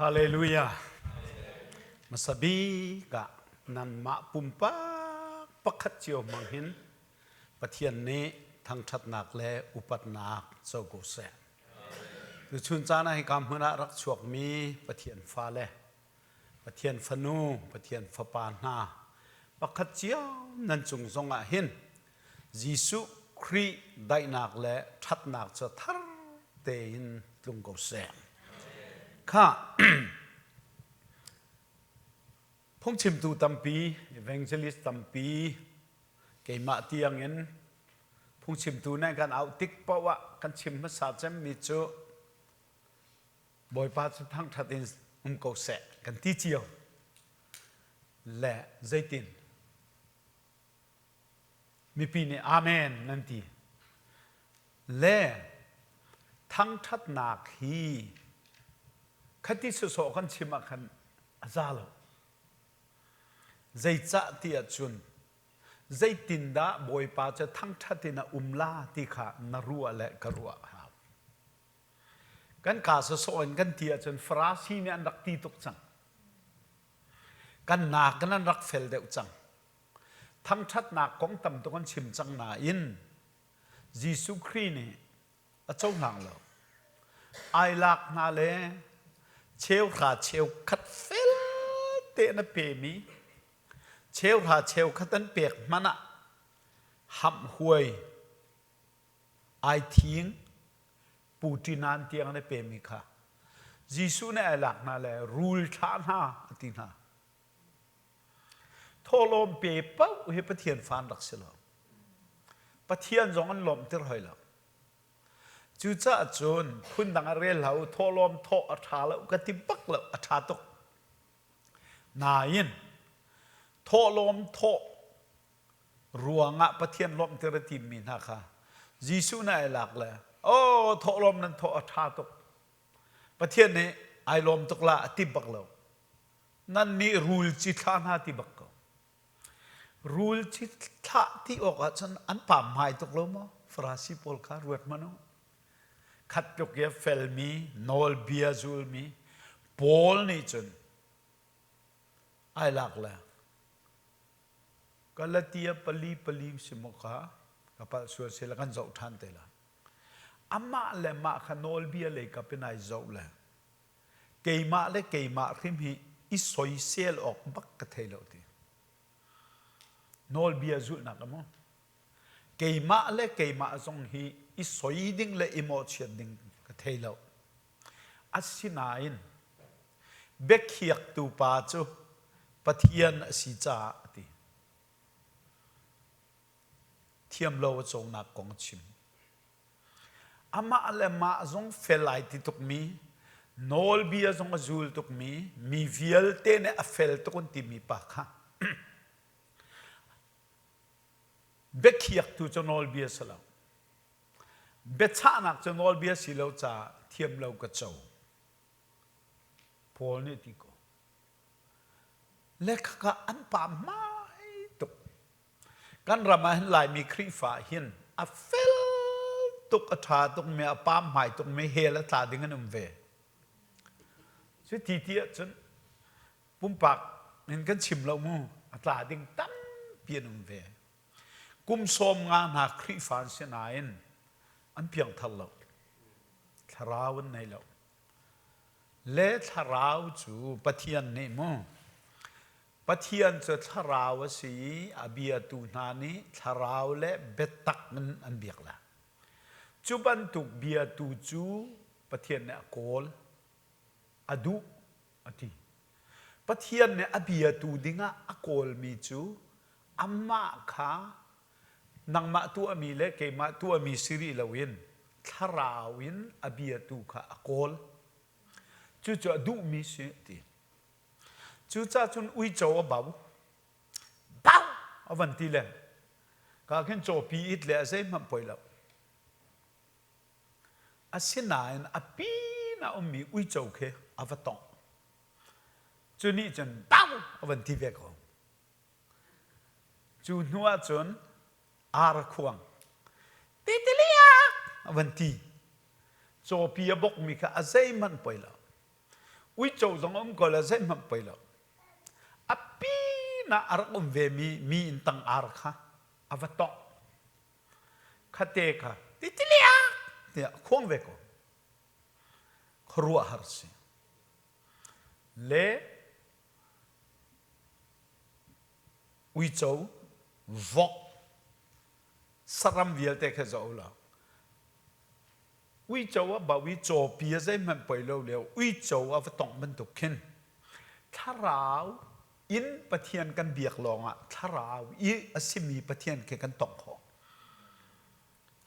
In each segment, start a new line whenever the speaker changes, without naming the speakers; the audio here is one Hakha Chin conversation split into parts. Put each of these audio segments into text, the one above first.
Hallelujah. Hmasa bik ah nanmah pumpak pakhat cio hmang hin Pathian nih thangṭhatnak le upatnak co ko seh. Tuchun caan ah hika hmun ah rak chuakmi Pathian fale, Pathian fanu, Pathian fapa hna pakhat cio nan cung zong ah hin Jesuh Khrih daihnak le ṭhatnak cu thar tein tlung ko seh. Kha phungchimtu tampi, evangelist tampi, keimah tiangin phungchimtu nih kan auh tik paoh ah kan chim hmasa cemmi cu Bawipa cu thangṭhat in um ko seh kan ti cio. Le zeitin? Mipi nih amen nan ti. Le thangṭhatnak hi khati sawsawh kan chim ah khan a za lo. Zeicah ti ahcun zeitindah Bawipa cu thangṭhat in a um la ti kha na ruah le ka ruah a hau. Kan kaa sawsawh in kan ti ahcun Farasi nih an rak ti tuk cang. Kan nak in an rak fel deuh cang. Thangṭhatnak kong tam tuk an chim cang nain Jesuh Khrih nih a cohlang lo. Ai lak hna le cheuhra cheukhat fel tein a pemi cheuhra cheukhat an pek hmanh ah hamh huai ai thing puṭinan tiang an i pemi kha Jesuh nih ai lak hna le rul thlah hna a ti hna. Thawhlawm pe paoh hi Pathian fa an rak si lo. Pathian zong an lawmhter hoi lo. Cucaah cun phundang ah rel hlah u, thawhlawm thawh a ṭha lo ka ti bak lo, a ṭha tuk. Nain thawhlawm thawh ruangah Pathian lawmhter a timmi hna kha Jesuh nih ai lak le oh thawhlawm nan thawh a ṭha tuk. Pathian nih ai lawm tuk la a ti bak lo. Nan nih rul ci thlah hna ti bak ko. Rul ci thlah ti awk ahcun an pam hmai tuk lo maw? Farasi pawl kha ruat hmanh u. Khat tluk i a felmi, nawlbia zulmi Paul nih cun ai lak le Galatia pali pali si maw kha ka palh sual si la kan zoh ṭhan te la. Amah le mah kha nawlbia lei kap in ai zoh le keimah le keimah hrim hi i soisel awk bak ka thei lo ti. Nawlbia zulhnak a maw? Keimah le keimah zong hi i soi ding le i mawhchiat ding ka thei lo. Asinain biakhiaktu pa cu Pathian a si caah a ti. Thiam lo a conak kong a chim. Amah le mah zong fel ai ti tukmi, nawlbia zong a zul tukmi, mi vialte nih a fel tuk an timi pa kha biakhiaktu cu nawlbia si lo. Biachahnak cu nawlbia si lo caah thiam lo ka co. Paul nih ti ko. Le khaka an pa hmai tuk. Kan ram ah hin Laimi Khrihfa hin a fel tuk, a ṭha tuk mi, a pamhmai tuk mi hell a tla ding an um ve. Cu ti ti ahcun pumpak in kan chim lo mu, a tla ding tampi an um ve. Kum 50 hna Khrihfa an si nain an piangthar lo. Thlarau an nei lo. Le thlarau cu Pathian nih mu Pathian cu thlarau a si i a biatu hna nih thlarau le biatak in an biak lai. Cu bantuk biatu cu Pathian nih a kawl, a duh, a ti. Pathian nih a biatu dingah a kawlmi cu amah kha nangmah tuahmi le keimah tuahmi si rih loin thlarau in a biatu kha a kawl. Cucu a duhmi si a ti. Cucaah cun uico a bau. Bau a van ti le ka khin cawpi it le a zeihmanh poi lo. Asinain a pin ah ummi uico khi a va tongh. Cu nih cun bau a van ti ve ko. Cu hnu ah cun ar a khuang. Titiliak a van ti. Cawpi a bokmi kha a zeihmanh poi lo. Uico zong a um ko le zeihmanh poi lo. A pinah a rak um vemi mi inn tang ar kha a va tongh. Khate kha titiliak tiah khuang ve ko. Khuaruahhar si. Le uico, vok, saram vialte kha zoh law uico a bau i cawpi a zeihmanh poi lo lio uico a va tongh bantuk khin thlarau in Pathian kan biak lawngah thlarau i a simi Pathian khi kan tongh khawh.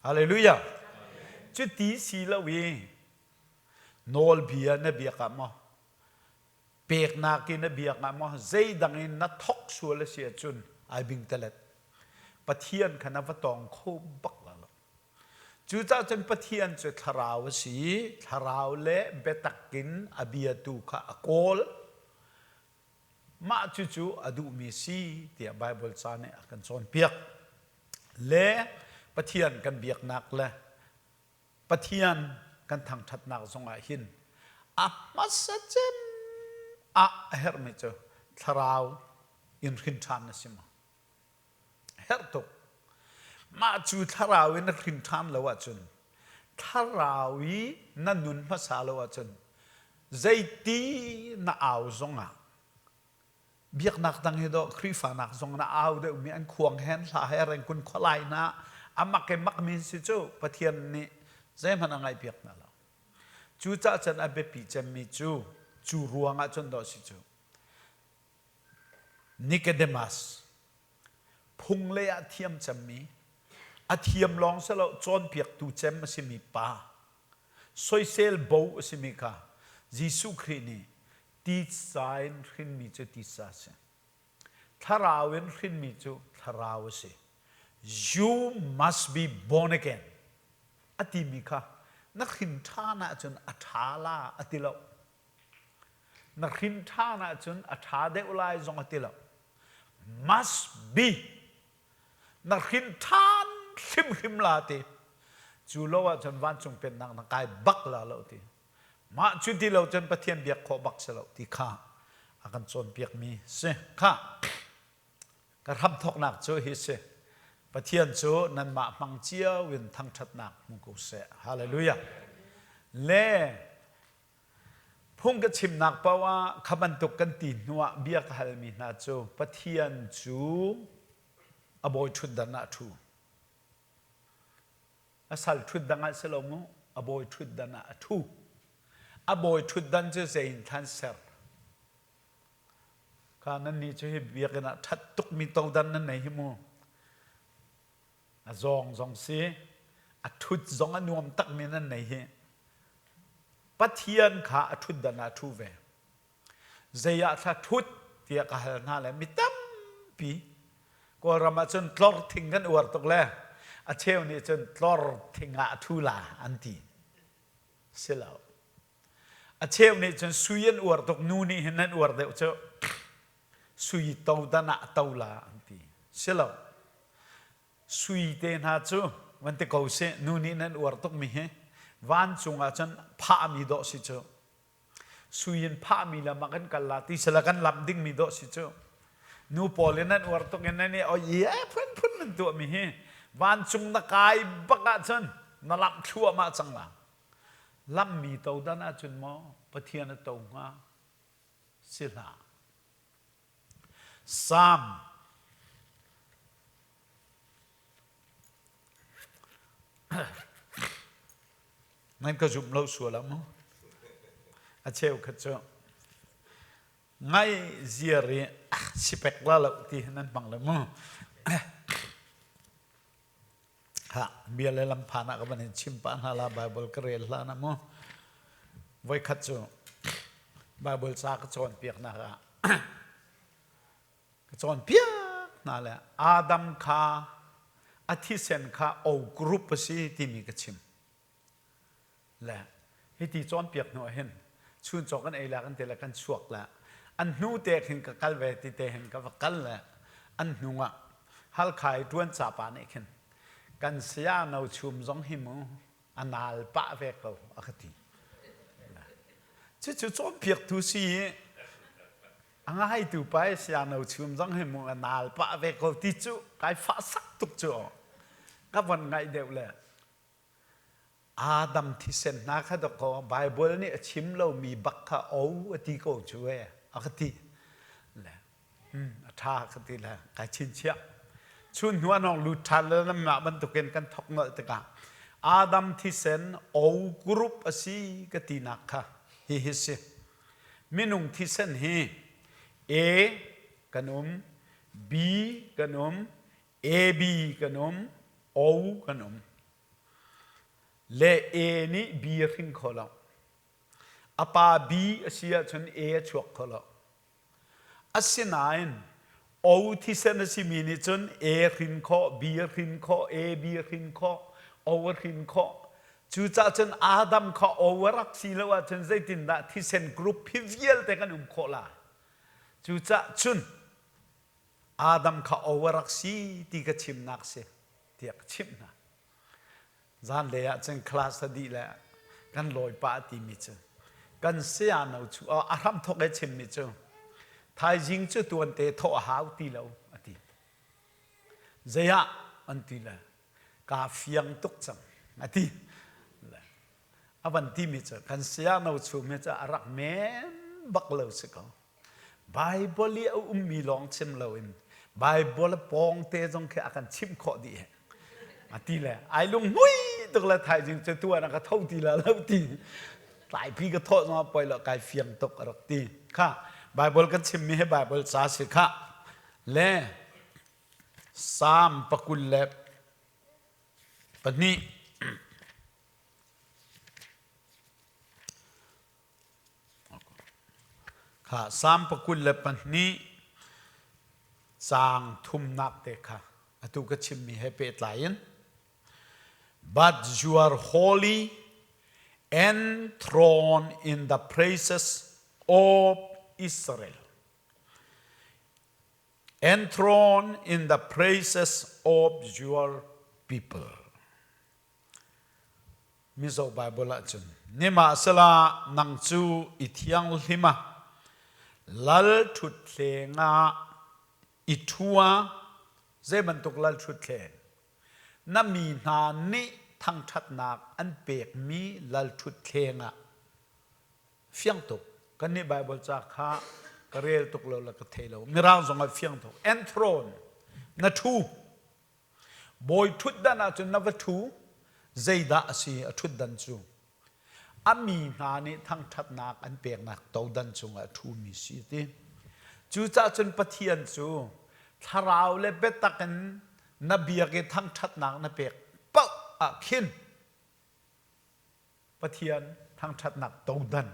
Hallelujah. Cuti si lo i nawlbia na biak ah maw peknak in na biak ah maw zeidang in na thok sual a si ahcun ai bing talet. Pathian kha na va tong kho bak la lo. Cucaah cun Pathian cu thlarau a si i thlarau le biatak in a biatu kha a kawl. Mah cucu a duhmi si tiah Baibal ca nih a kan cawnpiak. Le Pathian kan biaknak le Pathian kan thangṭhatnak zongah hin a hmasa cem ah a herhmi cu thlarau in hrin ṭhan na si maw? Herh tuk. Mah cu thlarau in na hrin ṭhan lo ahcun thlarau i na nun hmasa lo ahcun zeiti na au zongah biaknak dang hi dawh Khrihfanak zong na au deuhmi an khuang hen hla he rengkun khualai hna a mak i makmi si cu Pathian nih zeihmanh a ngaihpiak hna lo. Cucaah cun a biapi cemmi cu cu ruangah cun dawh si cu Nicodemus phung lei ah thiam cemmi a thiam lawng si lo cawnpiaktu cem a simi pa soisel bo a simi kha Jesuh Khrih nih titsa in hrinmi cu titsa a si thlarau in hrinmi cu thlarau a si you must be born again a timi kha na hrin ṭhan ahcun a ṭha la a ti lo Na hrin ṭhan ahcun a ṭha deuh lai zong a ti lo. Must be. Na hrin ṭhan hrimhrim la ti. Cu lo ahcun vancung pennak na kai bak la lo ti. Mah cu ti lo cun Pathian biak khawh bak si lo ti kha a kan cawnpiakmi si. Kha ka hramthawknak cu hi si. Pathian cu nanmah hmang cio in thangṭhatnak hmu ko seh. Hallelujah. Le Phung ka chimnak paoh ah kha bantuk kan ti hnuah bia ka halmi hna cu Pathian cu a bawi ṭhutdan ah a ṭhu. A sal ṭhutdan ah si lo mu, a bawi ṭhutdan ah a ṭhu. A bawi ṭhutdan cu zei in thlan ser. Kha nannih cu hi biakinn ah ṭhat tukmi todan nan nei hi mu. A zawng zong si, a ṭhut zong a nuam takmi nan nei hi. Pathian kha a ṭhutdan ah a ṭhu ve. Zei ah thla ṭhut tiah ka hal hna le mi tampi Kawlram ah cun tlor thing kan uar tuk le a cheu nih cun tlor thing ah a ṭhu la an ti. Si lo. A cheu nih cun sui an uar tuk nu nih hin an uar deuh cu sui todan ah to la an ti. Si lo. Sui te hna cu van ti ko sih nu nih nan uar tukmi hi vancung ah cun phahmi dawh si cu sui in phahmi lam ah kan kal la ti sila kan lamh dingmi dawh si cu nu pawl in nan uar tuk in nan i oi e phunphun nan tuahmi hi vancung na kai bak ahcun na lamh thluahmah cang la lamhmi todan ahcun maw Pathian a to hnga si hlah Salm nan ka zumh lo sual ah mu a cheukhat cu ngai ziar i sipek la lo ti nan hmang le mu Ha, bia le lam phan ah ka van in chim pah hna la Bible ka rel hlan ah mu. Voikhat cu Bible ca ka cawnpiaknak ah ka cawnpiak hna le Adam kha a thisen kha O group a si timi ka chim. Le hiti cawnpiak hnu ah hin chuncaw kan ei la kan ti le kan chuak le an hnu te khin ka kal ve ti te hin ka va kal le an hnu ah Halkha i ṭuan ca pa nih khin kan saya no chum zong hi mu a nal pah ve ko a ka ti. Cucu cawnpiaktu si i a ngaitu pa i siangno chum zong hi mu a naal pah ve ko ti cu kai fah sak tuk cu ka von ngaih deuh le Adam thisen hna kha dawkaw Baibal nih a chim lomi bak kha o a ti ko cu e a ka ti. Le a ṭha ka ti le kai chinchiah. Chun hnu an hong lut ṭhan le nanmah bantukin kan thok nolh tikah Adam thisen o group a si ka tinak kha hihi si. Minung thisen hi A kan um, B kan um, AB kan um, O kan um. Le A nih B a hring kho lo. A pa B a si ahcun A a chuak kho lo. Asinain O thisen a simi nih cun A hrin khawh, B a hrin khawh, A B a hrin khawh, O a hrin khawh. Cucaah cun Adam kha O a rak si lo ahcun zeitindah thisen group hi vialte kan um khawh lai? Cucaah cun Adam kha O a rak si ti ka chimnak si tiah ka chimh hna. Zanlei ah cun class a dih le kan lawi pah timi cu kan saya no cu a hramthok e chimmi cu thaizing cu tuante thawh a hau ti lo a ti. Zei ah an ti le kaa fiang tuk cang a ti. A van timi cu kan saya no chum hi cu a rak men bak lo si ko. Baibal i a ummi lawng chim loin Baibal a pawngte zong khi a kan chimh khawh dih. A ti le ai lunghmui tuk le thaizing cu tuan a ka tho ti la lo ti. Tlaipi ka thawh zong ah poi lo kai fiang tuk a rak ti. Kha Baibal kan chimmi hi Baibal ca si kha. Le Psalm pakul le pahnih Kha Salm pakul le pahnih caang thumnak te kha atu ka chimmi he pehtlai in But you are holy enthroned in the praises of Israel. Enthroned in the praises of your people. Mizo Baibal ahcun Nihmahsela nang cu i thianghlim ah lal ṭhutthleng ah i ṭhu ah zei bantuk lal ṭhutthleng na mi hna nih thangṭhatnak an pekmi lal ṭhutthleng ah fiang tuk kannih Baibal ca kha ka rel tuk lo le ka thei lo mirang zong ah fiang tuk enthrone na ṭhu Bawi ṭhutdan ahcun na va ṭhu, zeidah a si a ṭhutdan cu? A mi hna nih thangṭhatnak an peknak todan cungah a ṭhumi si ti. Cucaah cun Pathian cu thlarau le biatak in na biak i thangṭhatnak na pek paoh ah khin Pathian thangṭhatnak todan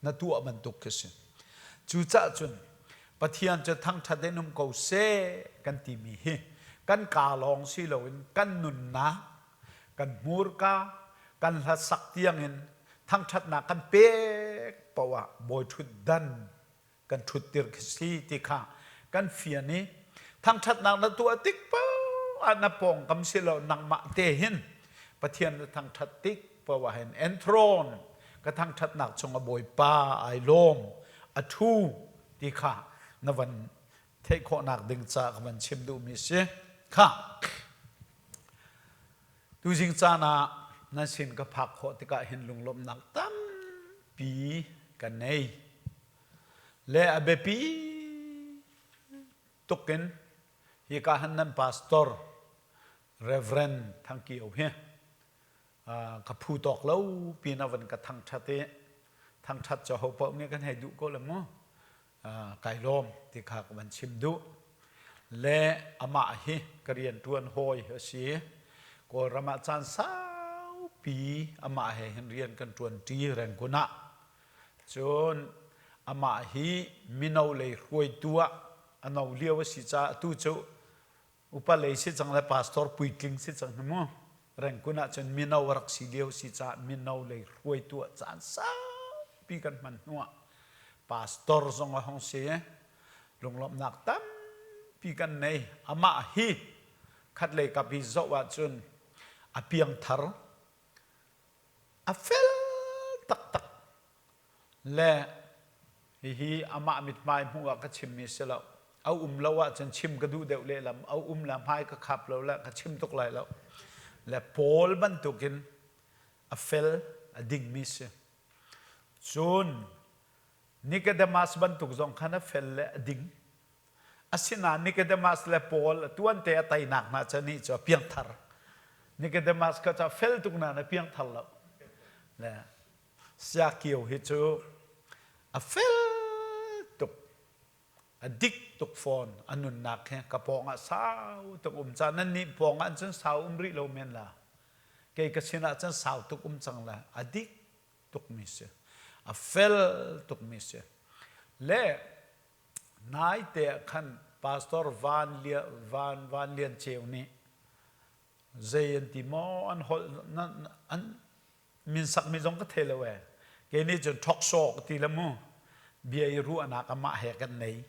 na tuah bantuk khi si. Cucaah cun Pathian cu thangṭhat in um ko seh kan timi hi kan kaa lawng si loin kan nunnak, kan hmurka, kan hlasak tiangin thangṭhatnak kan pek paoh ah bawi ṭhutdan kan ṭhuttir khi si ti kha kan fian i thangṭhatnak na tuah tik paoh ah na pawngkam si lo nangmah te hin Pathian na thangṭhat tik paoh ah hin enthron ka thangṭhatnak chung a Bawipa ai lawm a ṭhu ti kha na van theih khawhnak ding ca ka van chim duhmi si kha tuzing caan ah nan sin ka phak khawh tikah hin lunglawmhnak tampi ka nei Le a biapi tuk in hika han nan pastor Reverend Thang Kio hi ka phu tawk lo pin a van ka thangṭhat i thangṭhat cu ho paoh nih kan hei duh ko le mu kai lawm ti kha ka van chim duh. Le amah hi ka rianṭuan hawi a si. Kawlram ah caan saupi amah he hin rian kan ṭuanṭi Rangoon ah. Cun amah hi mino lei hruaitu ah a no lio a si caah atu cu upa lei si cang le pastor puitling si cang hi mu. Rengkun ah cun mino a rak si lio si caah mino lei hruaitu ah caan saupi kan hman hnuah pastor zong a hung si. Lunglawmhnak tampi kan nei. Amah hi khatlei kap hi zoh ahcun a piangthar a fel taktak. Le hihi amah mithmai hmuh ah ka chimmi si lo. A um lo ahcun chim ka duh deuh lehlam. A um le hmai ka khap lo le ka chim tuk lai lo. Le Paul bantukin a fel, a dingmi si. Cun Nicodemus bantuk zong khan a fel le a ding. Asinain Nicodemus le Paul tuante a teinak hna cu nih cu a piangthar. Nicodemus kha cu a fel tuk nain a piangthar lo. Le Siakio hi cu a fel tuk, a dik tuk fawn a nunnak hi ka pawng ah sau tuk um ca nan nih pawng ah cun sau um rih lo men la. Kei ka sin ah cun sau tuk um cang la. A dik tukmi si. A fel tukmi si. Le naite ah khan Pastor Van Van Van Lian Ceu nih zei an ti maw an holh an min sakmi zong ka thei lo ee. Kei nih cun talk show ka ti le mu. Bia i ruahnak amah he kan nei.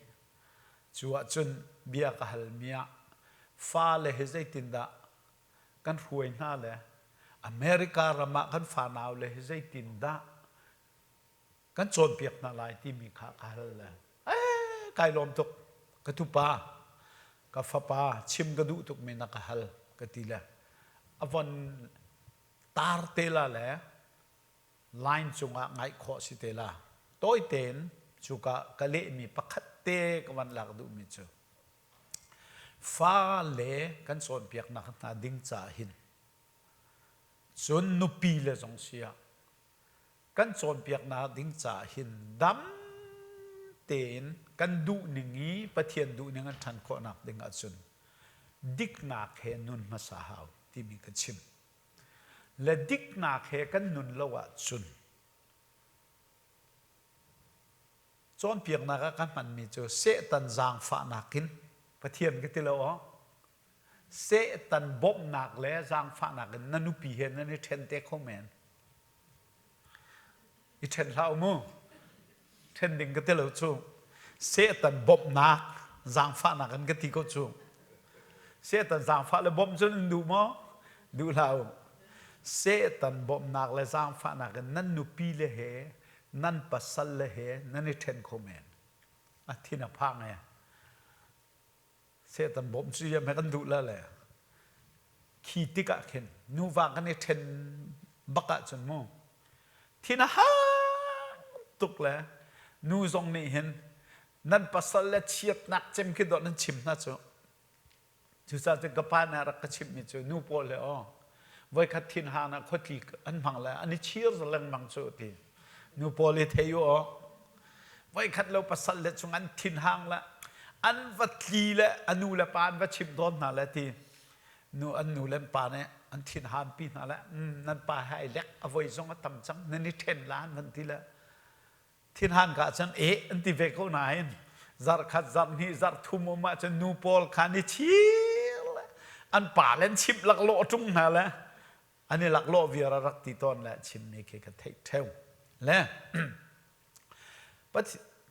Cu ahcun bia ka halmi ah fale hi zeitindah kan hruai hna le America ram ah kan fanau le hi zeitindah kan cawnpiak hna lai timi kha ka hal le ee kai lawm tuk ka tupa ka fapa chim ka duh tukmi na ka hal ka ti le a von tar te la le line cungah ngaih khawh si te la tawi tein cuka ka lehmi pakhat te ka van lak duhmi cu fale kan cawnpiaknak hna ding ca hin cun nupi le zong si ah kan cawnpiaknak ding caah hin dam tein kan duhning i Pathian duhning an ṭhan khawhnak ding ahcun diknak he nun hmasa hau timi ka chim. Le diknak he kan nun lo ahcun cawnpiaknak ah ka hmanmi cu Satan zaangfahnak in Pathian ka ti lo aw Satan bawmhnak le zaangfahnak in na nupi he nan i ṭhen te kho men. I ṭhen hlah u mu. Ṭhen ding ka ti lo cu. Satan bawmhnak zaangfahnak in ka ti ko cu. Satan zaangfah le bawmh cu nan duh maw? Duh hlah u. Satan bawmhnak le zaangfahnak in nan nupi le he nan pasal le he nan i ṭhen kho men. A thin a phang e. Satan bawmh cu yam he kan duh la le khi tikah khin nuva kan i ṭhen bak ahcun mu thin a hang tuk le nu zong nih hin nan pasal le chiatnak cem khi dawh nan chim hna cu cucaah cun ka pa nih a rak ka chimhmi cu nu pawl he aw voikhat thin hang ah khuatli an hmang le an i chir lengmang cu ti Nu pawl i thei u aw. Voikhat lo pasal le chung an thinhang le an va tli le a nu le pa an va chimh tawn hna le ti nu an nu le pa nih an thinhan pi hna le nan pa he ai lek a voi zong a tam cang nan i ṭhen la an van ti le thinhan ka cun e an ti ve ko nain zarh khat zarh hnih zarh thum um ahcun nu pawl kha ni chir le an pa le an chimh laklawh ṭung hna le an i laklawh viar a rak ti tawn le chimmi khi ka theih ṭheo. Le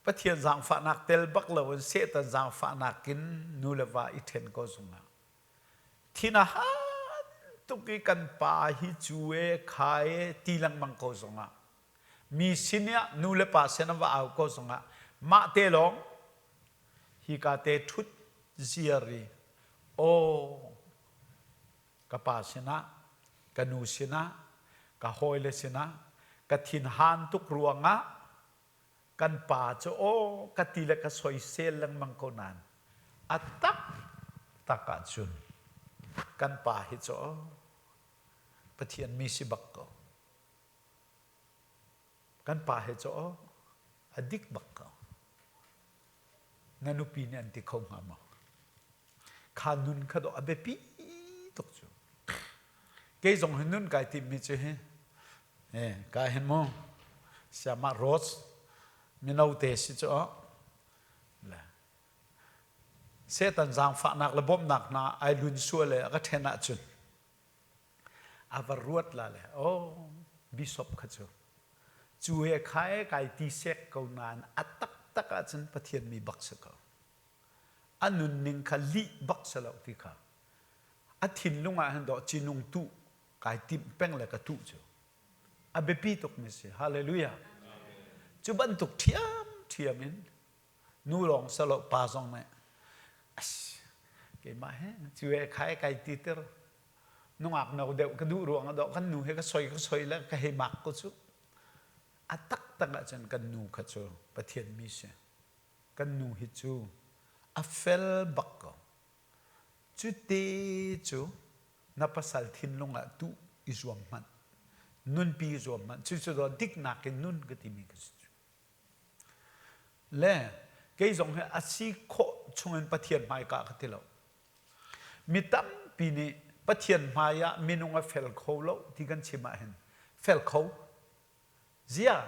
Pathian zaangfahnak tel bak loin Satan zaangfahnak in nu le va i ṭhen ko zungah thin a han tuk i kan pa hi cu e kha e ti lengmang ko zongah mi sin ah nu le pa sin ah va au ko zongah mah te lawng hika te ṭhut ziar i aw Ka pa sinah, ka nu sinah, ka hawile sinah ka thinhan tuk ruangah kan pa cu aw ka ti le ka soisel lengmang ko nain a taktak ahcun kan pa hi cu aw Pathian mi si bak ko. Kan pa hi cu aw a dik bak ko. Na nupi nih an ti kho hnga maw? Kha nun kha dawh a biapi tuk cu. Kei zong hi nun kai timmi cu hi eh ka hin mu siamah Rose mino te si cu le Satan zaangfahnak le bawmhnak hna ai lun sual le a ka ṭhen ahcun a va ruat la le oh bishop kha cu cu he kha e kai ti sek ko nain a taktak ahcun Pathian mi bak si ko. A nunning kha lih bak si lo ti kha a thinlung ah hin dawh cinung tuh kai timh peng le ka tuh cu a biapi tuk mi si. Hallelujah. Cu bantuk ṭhiamṭhiam in nu lawng si lo pa zong nih keimah he cu he khai kai ti tir nungak no deuh ka duh ruang ah dawh kan nu he ka soi ka soi le ka hei mak ko cu. A taktak ahcun kan nu kha cu Pathian mi si. Kan nu hi cu a fel bak ko. Cute cu na pasal thinlung ah tuh i zuam hmanh. Nunpi i zuam hmanh. Cucu daw diknak in nun ka timi ka si. Le kei zong hi a si khawh chungin Pathian hmaika ka ti lo. Mi tampi nih Pathian hmai ah minung a fel kho lo ti kan chim ahhin fel kho. Ziah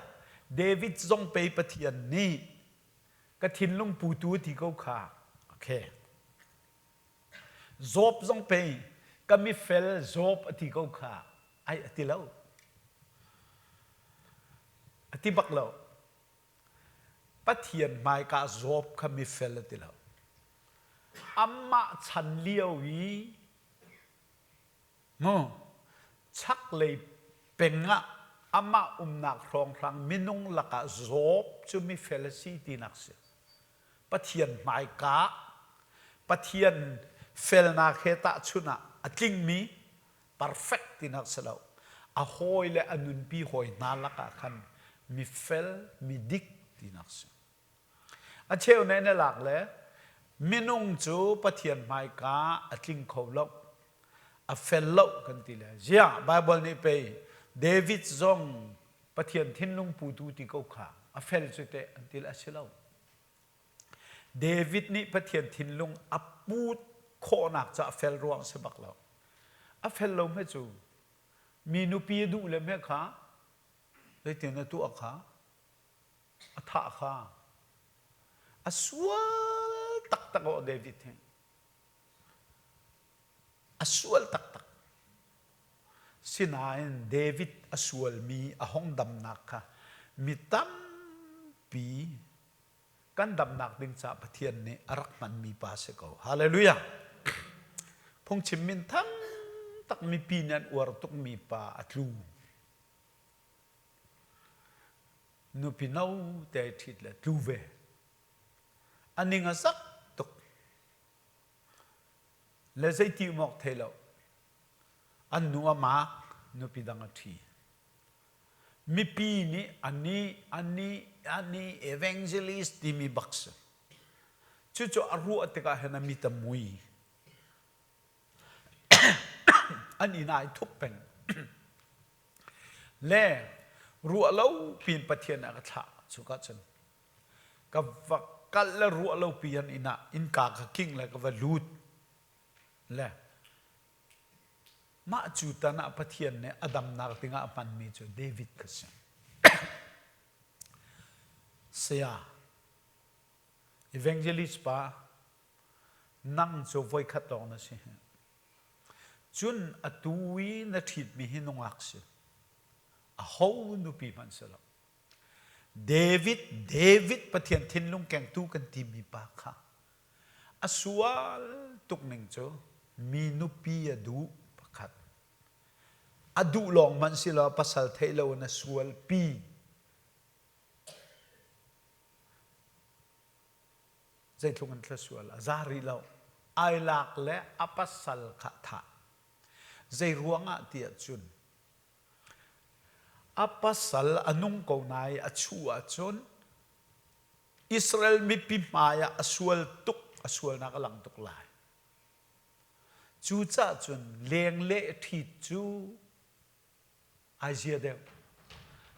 David zong pei Pathian nih ka thinlung putu ti ko kha. Okay. Job zong pei ka mifel Job a ti ko kha. Ai a ti lo. A ti bak lo. Pathian hmaika Job kha mifel a ti lo. Amah chan lio i mu chaklei peng ah amah umnak hrawnghrang minung lakah Job cu mifel a si tinak si. Pathian hmaika Pathian felnak he tahchunh ah a tlingmi perfect tinak si lo. A hawi le a nunpi hawi hna lakah khan mifel, midik tinak si. A cheu nih na lak le minung cu Pathian hmaika a tling kho lo, a fel lo kan ti le. Ziah Baibal nih pei David zong Pathian thinlung putu ti ko kha a fel cu teh an ti le a si lo. David nih Pathian thinlung a put khawhnak cu a fel ruang si bak lo. A fel lo hme cu mi nupi a duh le hme kha zeitin a tuah kha a thah kha a sual taktak aw David hi a sual taktak sinain David a sualmi a hong damnak kha mi tampi kan damnak ding caah Pathian nih a rak hmanmi pa si ko. Hallelujah! Phungchim min thang tak mipi nih an uar tukmi pa a tlu. Nupi no te ṭhit le tlu ve. A ning a zak tuk. Le zeiti um awk thei lo. An nu a maak, nupi dang a ṭhi. Mipi nih anih, anih, anih evangelist timi bak si. Cucu a ruah tikah hin a mit a mui. An inn ah ai thup peng. Le ruah lo piin Pathian a ka thlah cuka cun. Ka va kal le ruah lo pi an inn ah innka ka king le ka va lut. Le Mah cu tan ah Pathian nih a damnak dingah a hmanmi cu David kha si. Saya, evangelist pa, nang cu voikhat lawng na si. Cun atu i na ṭhitmi hi nungak si. Aho nupi hmanh si lo. David, David Pathian thinlung kengtu kan timi pa kha A sual tuk ning cu mi nupi a duh pakhat. A duh lawng hmanh si lo pasal theih lo in a sualpi. Zeitluk in thla sual a za rih lo. Ai lak le a pasal kha thah. Zei ruangah tiah cun a pasal a nung ko nai a chuh ahcun Israel mipi hmai ah a sual tuk, a sualnak a lang tuk lai. Cucaah cun lengleh ṭhit cu ai zia deuh.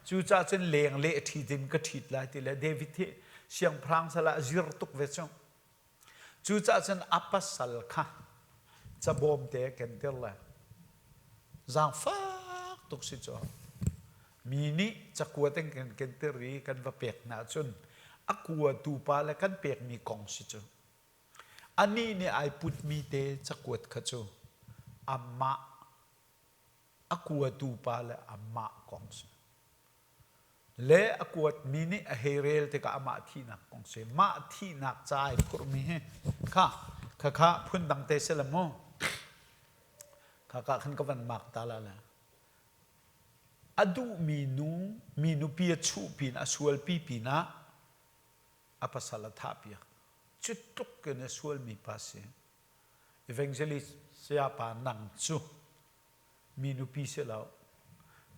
Cucaah cun lengleh ṭhit in ka ṭhit lai ti le David hi siangpahrang sal ah a zir tuk ve cu. Cucaah cun a pasal kha cabawm te a kentir le zaangfak tuk si cu. Mi nih cakuat in kan kentir i kan va pek hna ahcun a kuatu pa le kan pekmi kong si cu. Anih nih ai putmi te cakuat kha cu amah a kuatu pa le amah kong si. Le a kuatmi nih a hei rel tikah amah thihnak kong si. Mah thihnak ca ai phurhmi hi kha khakha phundang te si le mu. Khaka khan ka van mak ta la le. A duhmi nu, mi nupi a chuh pin a sualpi pinah a pasal a thahpiak. Cu tluk in a sualmi pa si. Evangelist sayapa nang cu mi nupi si lo.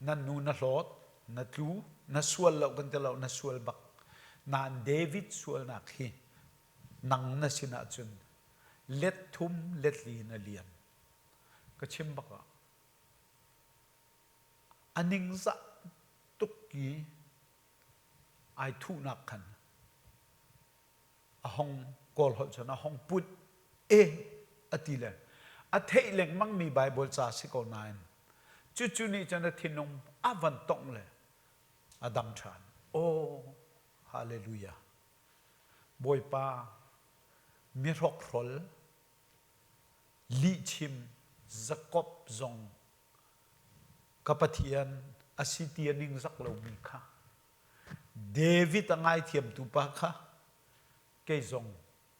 Nan nu na hlawt, na tlu, na sual lo kan ti lo, na sual bak. Nain David sualnak hi nang na sin ahcun let thum let li in a lian. Ka chim bak ah a ningzah tuk i ai thuhnak khan a hong kawl holh cun a hong put e a ti le a theih lengmangmi Baibal ca si ko nain cucu nih cun a thinlung a van tongh le a dam ṭhan. Aw, hallelujah. Bawipa, mi hrokhrol, lihchim Jakob zong ka Pathian a si ti a ningzak lomi kha David a ngaithiamtu pa kha kei zong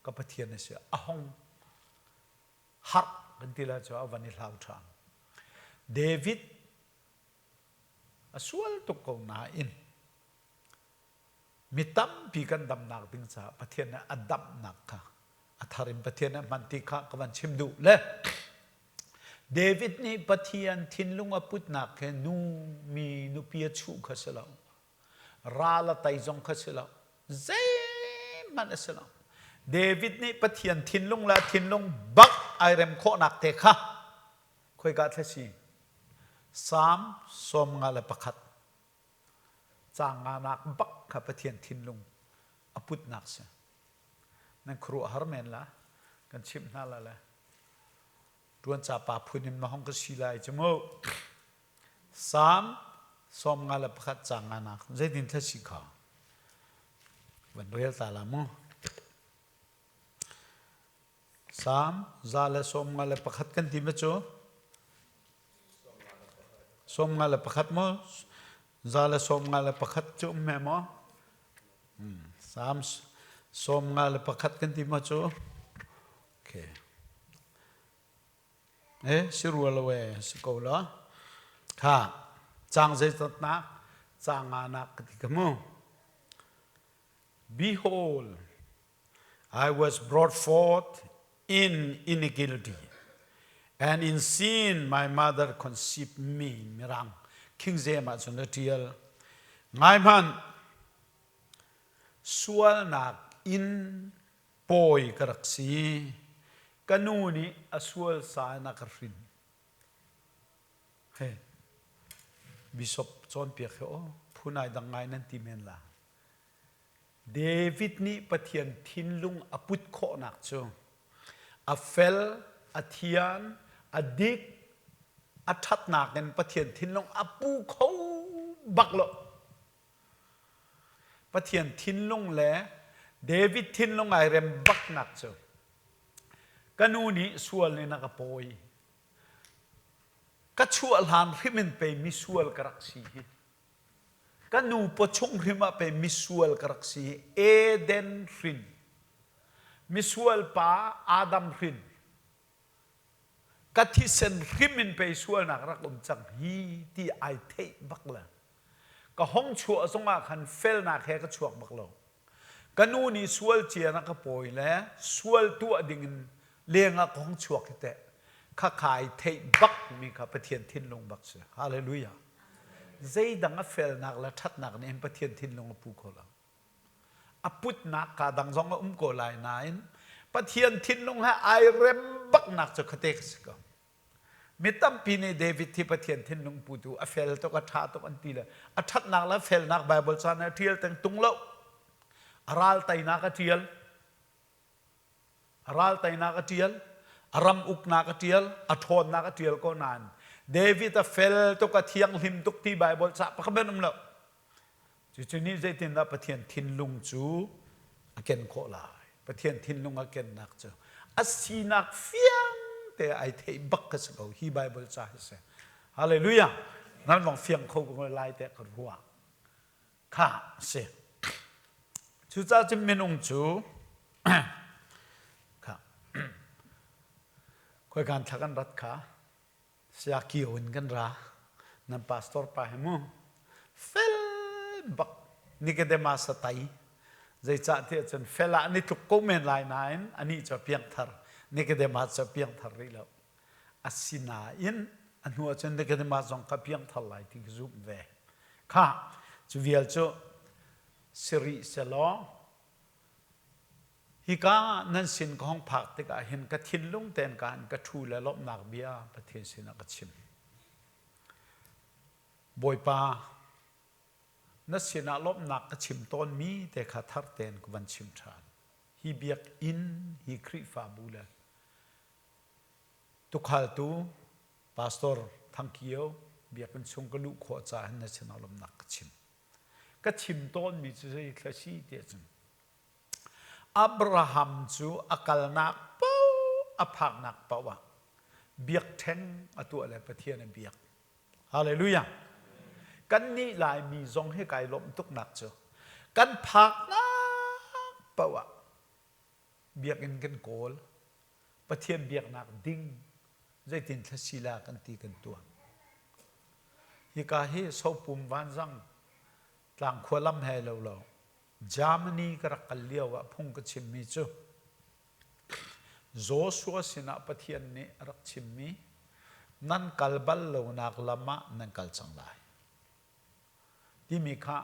ka Pathian a si a hong harh kan ti lai cu a van i hlau ṭhan. David a sual tuk ko nain mi tampi kan damnak ding caah Pathian nih a damhnak kha a thar in Pathian nih a hman ti kha ka van chim duh le David nih Pathian thinlung a putnak he nu mi nupi a chuh kha si lo ral a tei zong kha si lo zeihmanh a si lo David nih Pathian thinlung le a thinlung bak ai rem khawhnak te kha khoika thla si Psalm 51 Caang nganak bak kha Pathian thinlung a putnak si. Nan khuaruahhar men la, kan chimh hna la le. Tuan ca pa phun in ma hong ka si lai cu mu. Salm 51 caang nganak zeitin thla si kha? Van rel ta la mu. Salm 151 kan ti ma cu? 51 maw? 151 cu um hme maw? Salm 51 kan ti maw cu? Okay. Eh, si rua lo e, si ko lo. Kha, cang zeizatnak, cang nganak ka ti ka mu. Behold, I was brought forth in iniquity, and in sin my mother conceived me. Mirang King James ah cun a ṭial. Ngai hmanh, sualnak in pawi ka rak si. Ka nu nih a sual sa in a ka hrin. He, bishop cawnpiak hi aw, phun ai dang ngai nan ti men la. David nih Pathian thinlung a put khawhnak cu a fel, a thian, a dik, a ṭhatnak in Pathian thinlung a pu kho bak lo. Pathian thinlung le David thinlung ai rem baknak cu ka nu nih sual in a ka pawi. Ka chuah hlan hrim in pei misual ka rak si hi. Ka nu pawchung hrim ah pei misual ka rak si. Eden hrin. Misual pa Adam hrin. Ka thisen hrim in pei sualnak rak um cang hi ti ai theih bak le. Ka hong chuah zongah khan felnak he ka chuak bak lo. Ka nu nih sual cia na ka pawi le sual tuah dingin lengah ka hong chuak hi teh khakha ai theih bak mi kha Pathian thinlung bak si. Hallelujah. Zeidang a felnak le ṭhatnak nih hin Pathian thinlung a pu kho lo. A putnak ka dang zong a um ko lai nain Pathian thinlung he ai rem baknak cu khate ka si ko. Mi tampi nih David hi Pathian thinlung putu a fel tuk a ṭha tuk an ti le a ṭhatnak le felnak Baibal ca nih a ṭial teng tung lo. A ral teinak a ṭial. A ral teinak a ṭial. A ram uknak a ṭial. A ṭhawnnak a ṭial ko nain David a fel tuk a thianghlim tuk ti Baibal ca pakhat um lo. Cucu nih zeitindah Pathian thinlung cu a ken khawh lai? Pathian thinlung a kennak cu a sinak fiang te ai theih bak ka si ko hi Bible ca hi si. Hallelujah. Nan vong fiang kho ko lai te ka ruah. Kha si. Cucaah cun minung cu kha khoi kan thla kan rat kha Siakio in kan ra. Nan pastor pa hi mu fel bak Nicodemus a tai. Zeicah tiah cun fel ah an i tluk ko men lai nain anih cu a piangthar. Nicodemus cu a piangthar rih lo. Asinain a hnu ahcun Nicodemus zong kha piangthar lai ti ka zumh ve. Kha cu vial cu si rih selaw hika nan sin ka hong phak tikah hin ka thinlung tein ka in ka ṭhu le lawmhnak bia Pathian sinah ka chim. Bawipa, na sinah lawmhnak ka chim tawnmi te kha thar tein ka van chim ṭhan. Hi biakinn, hi Khrihfabu le tukhaltu Pastor Thang Kio biakinn chung ka luh khawh caah hin na sinah lawmhnak ka chim. Ka chim tawnmi cu zei thla si tiah cun Abraham cu a kalnak paoh a phaknak paoh ah biakṭheng a tuah le Pathian a biak. Hallelujah. Kannih Laimi zong hi kai lawmh tuknak cu kan phaknak paoh ah biakinn kan kawl. Pathian biaknak ding zeitin thlasila kan ti kan tuah. Hika hi Sopum Vanzang tlangkhua lam he lo lo Germany ka rak kal lio ah phung ka chimmi cu Joshua sinah Pathian nih a rak chimmi nan kal bal lonak lam ah nan kal cang lai timi kha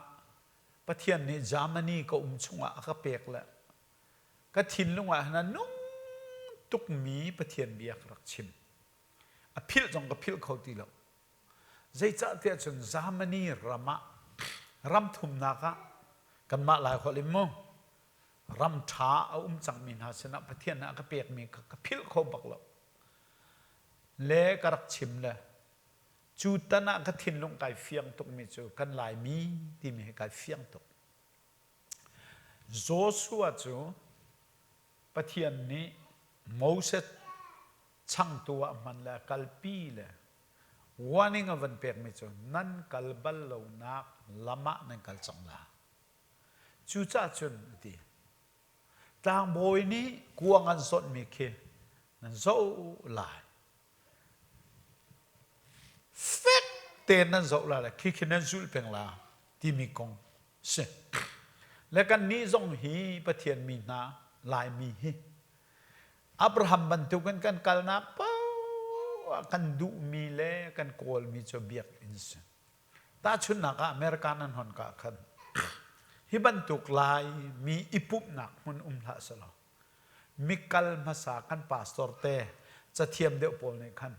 Pathian nih Germany ka um chungah a ka pek le ka thinlung ah hin a nung tukmi Pathian bia ka rak chim. A philh zong ka philh kho ti lo. Zeicahtiah cun Germany ram ah ram thumnak ah kanmah Lai holh in mu ram ṭha a um cangmi hna sinah Pathian nih a ka pekmi kha ka philh kho bak lo. Le ka rak chim le cu tan ah ka thinlung kai fiang tukmi cu kan Laimi timi hi kai fiang tuk. Joshua cu Pathian nih Moses changtu ah hman le kalpi le warning a van pekmi cu nan kal bal lonak lam ah nan kal cang la. Cucaah cun a ti. Tlangbawi nih kuang an zawnhmi khi nan zoh lai. Fek tein nan zoh lai le khi khi nan zulh peng la timi kong si. Le kannih zong hi Pathian mi hna Laimi hi Abraham bantukin kan kalnak paoh ah kan duhmi le kan kawlmi cu biakinn si. Tahchunhnak ah America nan hon ka khan hi bantuk lai mi i pumhnak hmun um hlah selaw mikal hmasa kan pastor te cathiam deuh pawl nih khan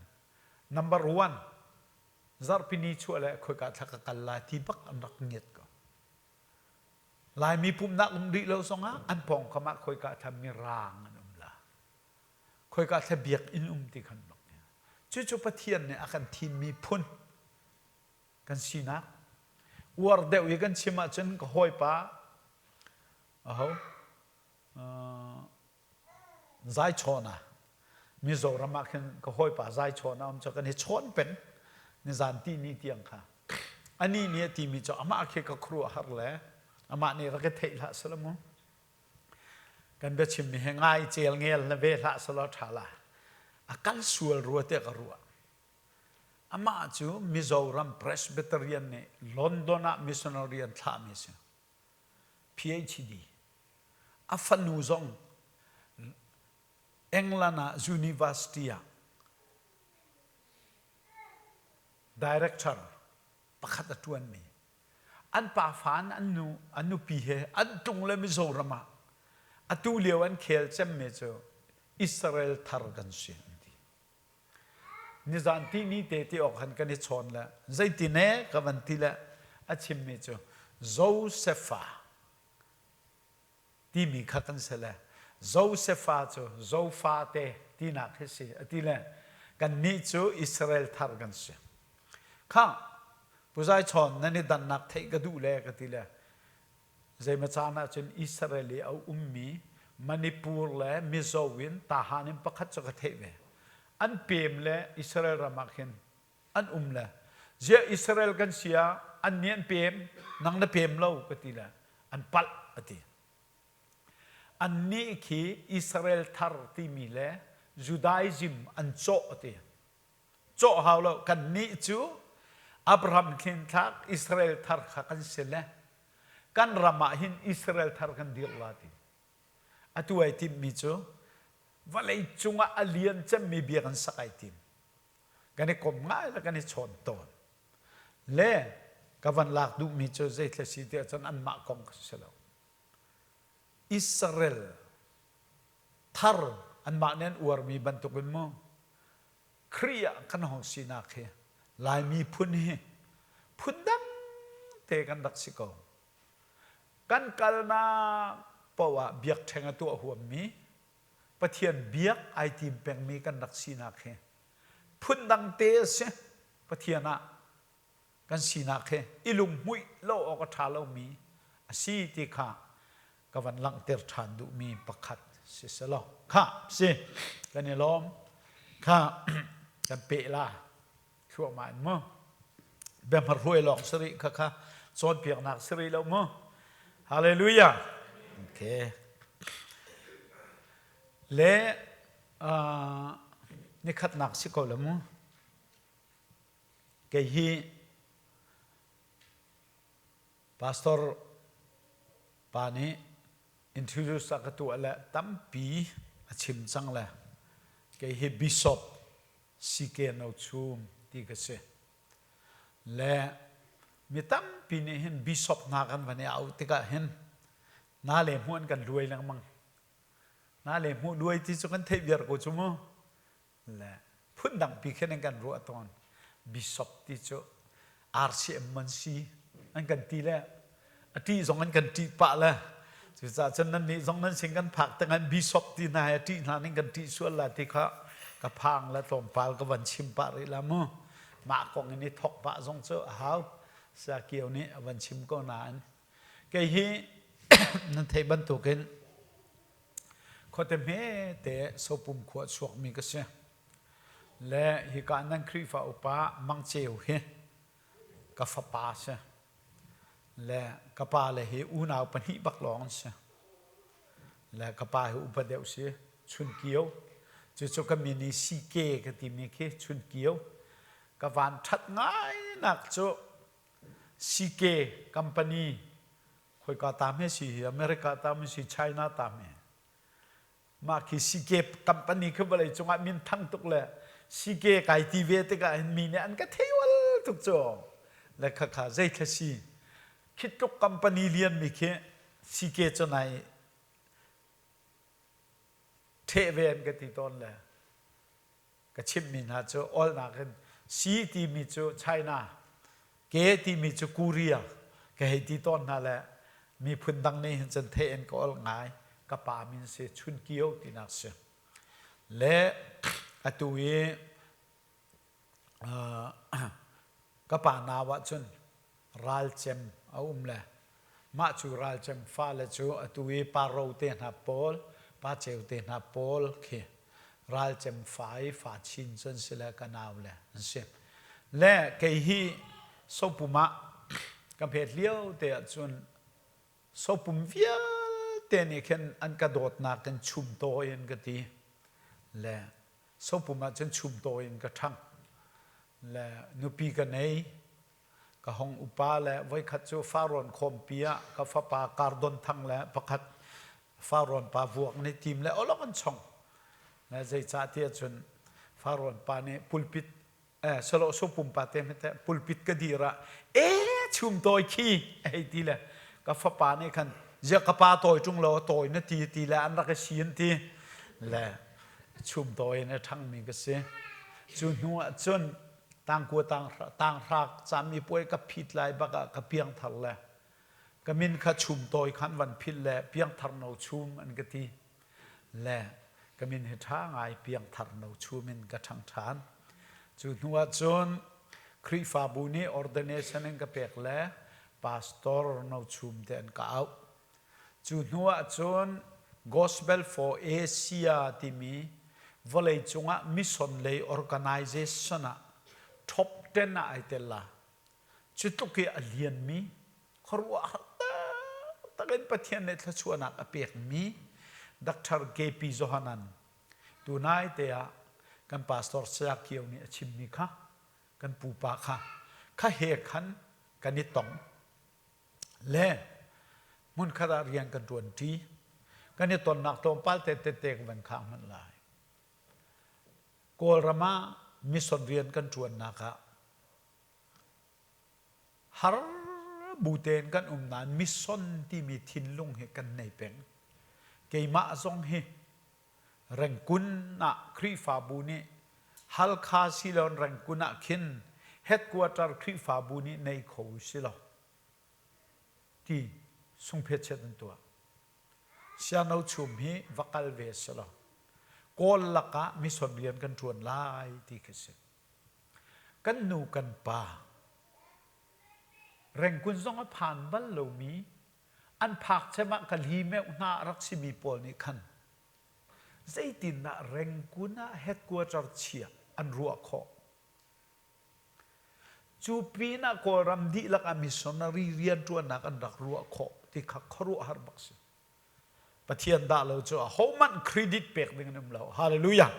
number one zarhpini chuah le khoika thla ka kal lai ti bak an rak ngiat ko. Laimi pumhnak um rih lo zongah an pawngkam ah khoika thla mirang an um la. Khoika thla biakinn um ti khan bak. Cucu Pathian nih a kan thimmi phun kan sinak. Uar deuh i kan chim ahcun ka hawipa aho Zaichawn ah Mizoram ah khin ka hawipa Zaichawn a um cu kan i chawn peng nizan ti ni tiang kha anih nih a timi cu amah khi ka khuaruahhar le amah nih rak i theih hlah selaw mu kan biachimmi he ngai cel ngel na ve hlah selaw ṭha la a kal sual rua tiah ka ruah amah cu Mizoram Presbyterian nih London ah missionary an thlahmi a si PhD A fanu zong England ah university ah director pakhat a ṭuanmi. An pafa in an nu, an nupi he an tung le Mizoram ah atu lio an khel cemmi cu Israel thar kan si an ti. Nizan ti ni te ti awk han kan i chawn le zeitin e ka van ti le a chimmi cu Josepha timi kha kan si le Josepha cu Zofa te tinak hi si a ti le kannih cu Israel thar kan si. Kha Puzai chawn nan i dannak theih ka duh le ka ti le Zeimaw caan ahcun Israel i a ummi Manipur le Mizo in Tahan in pakhat cu ka theih ve. An pem le Israel ram ah khin an um le ziah Israel kan si ah an nih an pem nang na pem lo ka ti le an palh a ti. Annih khi Israel thar timi le Judaism an cawh a ti. Cawh hau lo kannih cu. Abraham thlinthlak Israel thar kha kan si le kan ram ah hin Israel thar kan dirh la ti. Atu ai timmi cu vawlei cungah a lian cemmi bia kan sak ai tim. Kan i kom ngai le kan i chawn tawn. Le ka van lak duhmi cu zeithla si tiah cun anmah kong ka si lo. Israel thar anmah nih an uarmi bantukin mu Khrih ah kan hong sinak hi Laimi phun hi phundang te kan rak si ko. Kan kalnak paoh ah biakṭheng a tuah huammi, Pathian biak ai tim pengmi kan rak sinak hi phundang te a si. Pathian ah kan sinak hi i lunghmuih lo awk a ṭha lomi a si ti kha ka van langhter ṭhan duhmi pakhat si selaw kha si kan i lawm kha kan peh la thluahmah in mu biahmarhuai lawng si rih kha kha cawnpiaknak si rih lo mu hallelujah okay le uh, nikhatnak si ko la mu Kei hi pastor pa nih introduce a ka tuah le tampi a chim cang le kei hi bishop CK No Chum ti ka si. Le mi tampi nih hin bishop hna kan van i auh tikah hin na le hmuh an kan luai lengmang. Na le hmuh luai ti cu kan theih viar ko cu mu. Le phundangpi khin an kan ruah tawn. Bishop ti cu RCM man si an kan ti le a ṭih zong an kan ṭih pah le cucaah cun nan nih zong nan sin kan phak te ngan bishop ti hna he ṭih hna ning kan ṭih sual la ti kha ka phang le tlawmpal ka van chim pah rih la mu mah kong in i thok pah zong cu a hau Sakio nih a van chim ko nain kei hi nan theih bantukin Khuate hmete Sopum khua chuakmi ka si. Le hika nan Khrihfa upa Mang Ceu hi ka fapa si. Le ka pa le hi unau pahnih bak lawng an si. Le ka pa hi upa deuh si, Chun Kio. Cucu ka min i CK ka timi khi Chun Kio. Ka van ṭhat ngai nak cu CK company Khoika ta hme si hi America ta hme si China ta hme. Mah khi CK company khi vawlei cungah min thang tuk le CK kai ti ve tikah hin mi nih an ka thei ual tuk cu. Le khakha zei thla si. Khi tluk company lian mi khi CK cu nai ṭheh ve an ka ti tawn le. Ka chimhmi hna cu awlnak in C timi cu China, K timi cu Korea ka hei ti tawn hna le miphun dang nih hin cun theih in ka ol ngai. Ka pa min si Chun Kio tinak si. Le atu i ka pa nau ah cun ralcem a um le mah cu ralcem fale cu atu i pa ro te hna pawl pa ceu te hna pawl khi ralcem fa i fa chin cu an si le ka nau le an si le kei hi sopum ah ka phet lio te ah cun sopum vialte nih khin an ka dawtnak in chum tawi an ka ti le sopum ah cun chum tawi in ka ṭhang le nupi ka nei Ka hong upa le voikhat cu Farrawn khawmpi ah ka fapa Kardon Thang le pakhat Farrawn pa vuak nih tim le olok an chong. Le zeicah ti ahcun Farrawn pa nih pulpit eh salo so pumpa te hmete pulpit ka dir ah e chum tawi khi hei ti le ka fapa nih khan zia ka pa tawi ṭung lo tawi na ti ti le an rak i si an ti le chum tawi in a ṭhangmi ka si. Cu hnu ah cun tangkua tanghra cami puai ka phit lai bak ah ka piangthar le ka min kha chum tawi khan van philh le piangthar no chum an ka ti le ka min hi ṭha ngai piangthar no chum in ka ṭhang ṭhan cu hnu ah cun Khrihfabu nih ordination in ka pek le pastor no chum te an ka auh Cu hnu ahcun Gospel for Asia timi vawleicung ah mission lei organization ah top 10 ah ai tel la. Cu tluk i a lianmi khuaruahhar taktak in Pathian nih thluachuahnak a pekmi Dr. KP Johanan tunai te ah kan pastor Saya Kio nih a chimmi kha kan pupa kha. Kha he khan kan i tong. Le hmunkhat ah rian kan ṭuanṭi. Kan i tonnak tlawmpal te tete ka van khang hmanh lai. Kawlram ah mission rian kan ṭuannak ah har bu tein kan um nain mission timi thinlung hi kan nei peng. Keimah zong hi Rengkun ah Khrihfabu nih Halkha siloin Rengkun ah khin headquarter Khrihfabu nih nei kho si lo ti sungphetchet an tuah. Siano chum hi va kal ve si lo. Kawl lakah mission rian kan ṭuan lai ti khi si. Kan nu kan pa Rengkun zong a phan bal lomi an phak cem ah ka li meuh hna a rak simi pawl nih khan zeitindah Rengkun ah headquarter chia an ruah khawh. Cu pinah Kawlram dihlak ah missionary rianṭuannak an rak ruah khawh ti kha khuaruahhar bak si. Pathian dah lo cu ahohmanh credit pek ding an um lo. Hallelujah.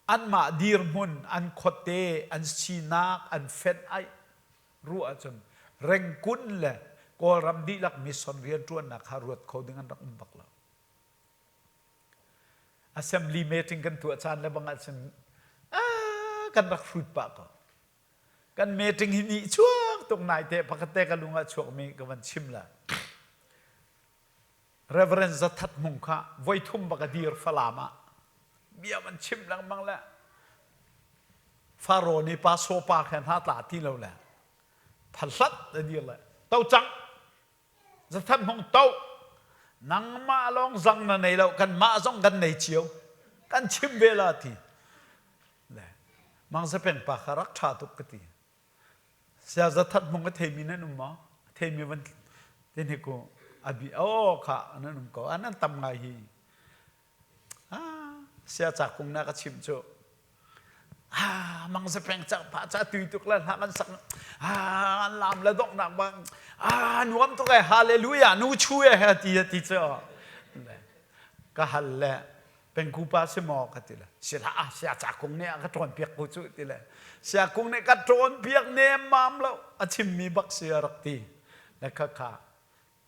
Anmah dirhmun, an khuate, an sinak, an fenh aih ruah ahcun Rengkun le Kawlram dihlak mission rianṭuannak kha ruat kho ding an rak um bak lo. Assembly meeting kan tuah caan le bang ahcun kan rak hrut pah ko. Kan meeting hi nih chuak tuk nai te pakhat te ka lung ah chuakmi ka van chim la. Reverend Zathat Hmung kha voithum bak a dir Falam ah bia van chim lengmang le Faro nih pa sopa khe hna tla ti lo le phahlat a dir le to cang Zathat Hmung to nangmah lawng zang na nei lo kanmah zong kan nei cio kan chim ve la ti le Mang Zapeng pa kha rak ṭha tuk ka ti Sia Zathat Hmung a theimi nan um maw? A theimi van tin hi ku abi aw kha nan um ko an an tam ngai hi. Ah sia ca kung na ka chim cu. Ah mang za peng ca pa ca tui tuk la hla kan sak. Ah an lam le dok nak bang. Ah nuam tuk e hallelujah nu chu e he ti ti cu. Ka hal le pengku pa si maw ka ti le si hlah sia ca kung nih a ka ṭawn piak ko cu ti le sia kung nih ka ṭawn piak nemmam lo a chimmi bak si a rak ti le kha kha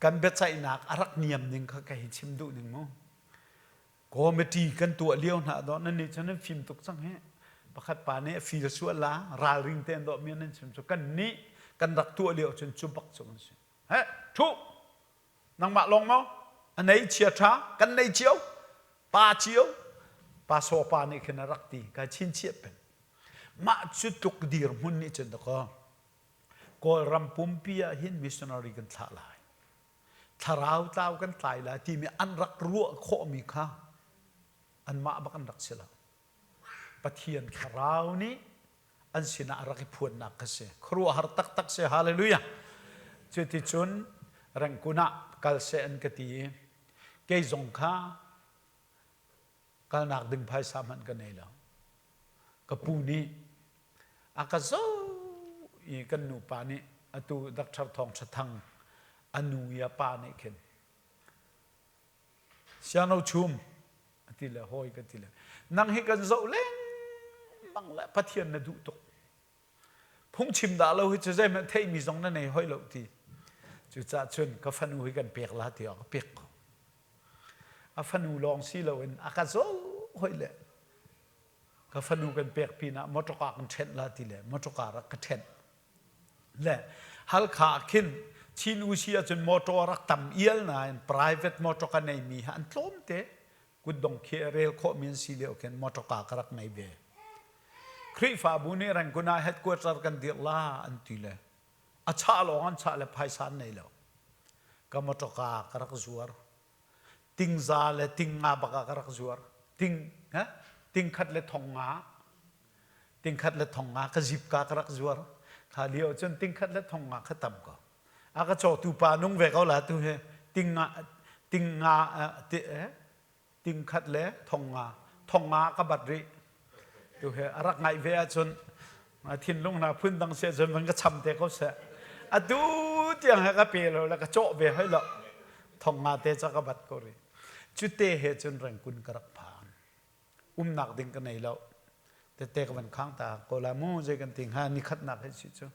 kan biaceihnak a rak niam ning kha ka hi chim duh ning mu committee kan tuah lio hna dawh nan nih cun nan fim tuk cang hi pakhat pa nih a fil sual la ralring tein dawh mi nan chim cu kan nih kan rak tuah lio cun cu bak cu an si he thu Nangmah lawng maw? A nei chia ṭha, kan nei cio, pa cio, pa saw pa nih khin a rak ti, kai chinchiah peng. Mah cu tluk dirhmun nih cun dakaw Kawlram pumpi ah hin missionary kan thlah lai. Thlarau tlau kan tlai lai timi an rak ruah khawhmi kha anmah bak an rak si lo. Pathian thlarau nih an sinah a rak i phuannak kha si. Khuaruahhar taktak si. Hallelujah. Cuticun Rengkun ah kal seh an ka ti i kei zong kha kalnak ding phaisa hmanh ka nei lo. Ka pu nih a ka zoh i kan nupa nih atu Dr. Thawng Tha Thang a nu i a pa nih khin Siano chum a ti le hawi ka ti le nang hi kan zoh lengmang le Pathian na duh tuk. Phungchim dah lo hi cu zeihmanh theihmi zong na nei hoi lo ti. Cucaah cun ka fanu hi kan pek la tiah ka pek ko. A fanu lawng si loin a ka zoh hoi le ka fanu kan pek pinah motor kan ṭhenh la ti le motor rak ka ṭhenh. Le Halkha ah khin Chin Usi ahcun motor rak tam ial nain private motor ka neimi hi an tlawm te kutdong khi a rel khawhmi an si lio khin motor ka ka rak nei ve. Khrihfabu nih Rangoon ah headquarter kan dirh la an ti le a chah lawng an chah le phaisa an nei lo. Ka motor ka ka rak zuar. Tingza le tingnga bak ah ka rak zuar. Ting, ha? Tingkhat le thong nga. Tingkhat le thong nga ka zip ka ka rak zuar. Kha lio cun tingkhat le thong nga kha tam ko. A ka cawtu pa nung ve ko la tu hi ting nga ting nga eh, tingkhat le thong nga thong nga ka bat rih. Tu hi a rak ngaih ve ahcun thinlung hna phun dang se cun van ka cham te ko seh. Atu tiang he ka pe lo le ka cawh ve hoi lo. Thong nga te ca ka bat ko rih. Cu te he cun rengkun ka rak phan. Umnak ding ka nei lo. Tette ka van khang ta ko la mu zei kan ti hnga nikhatnak hei si cu.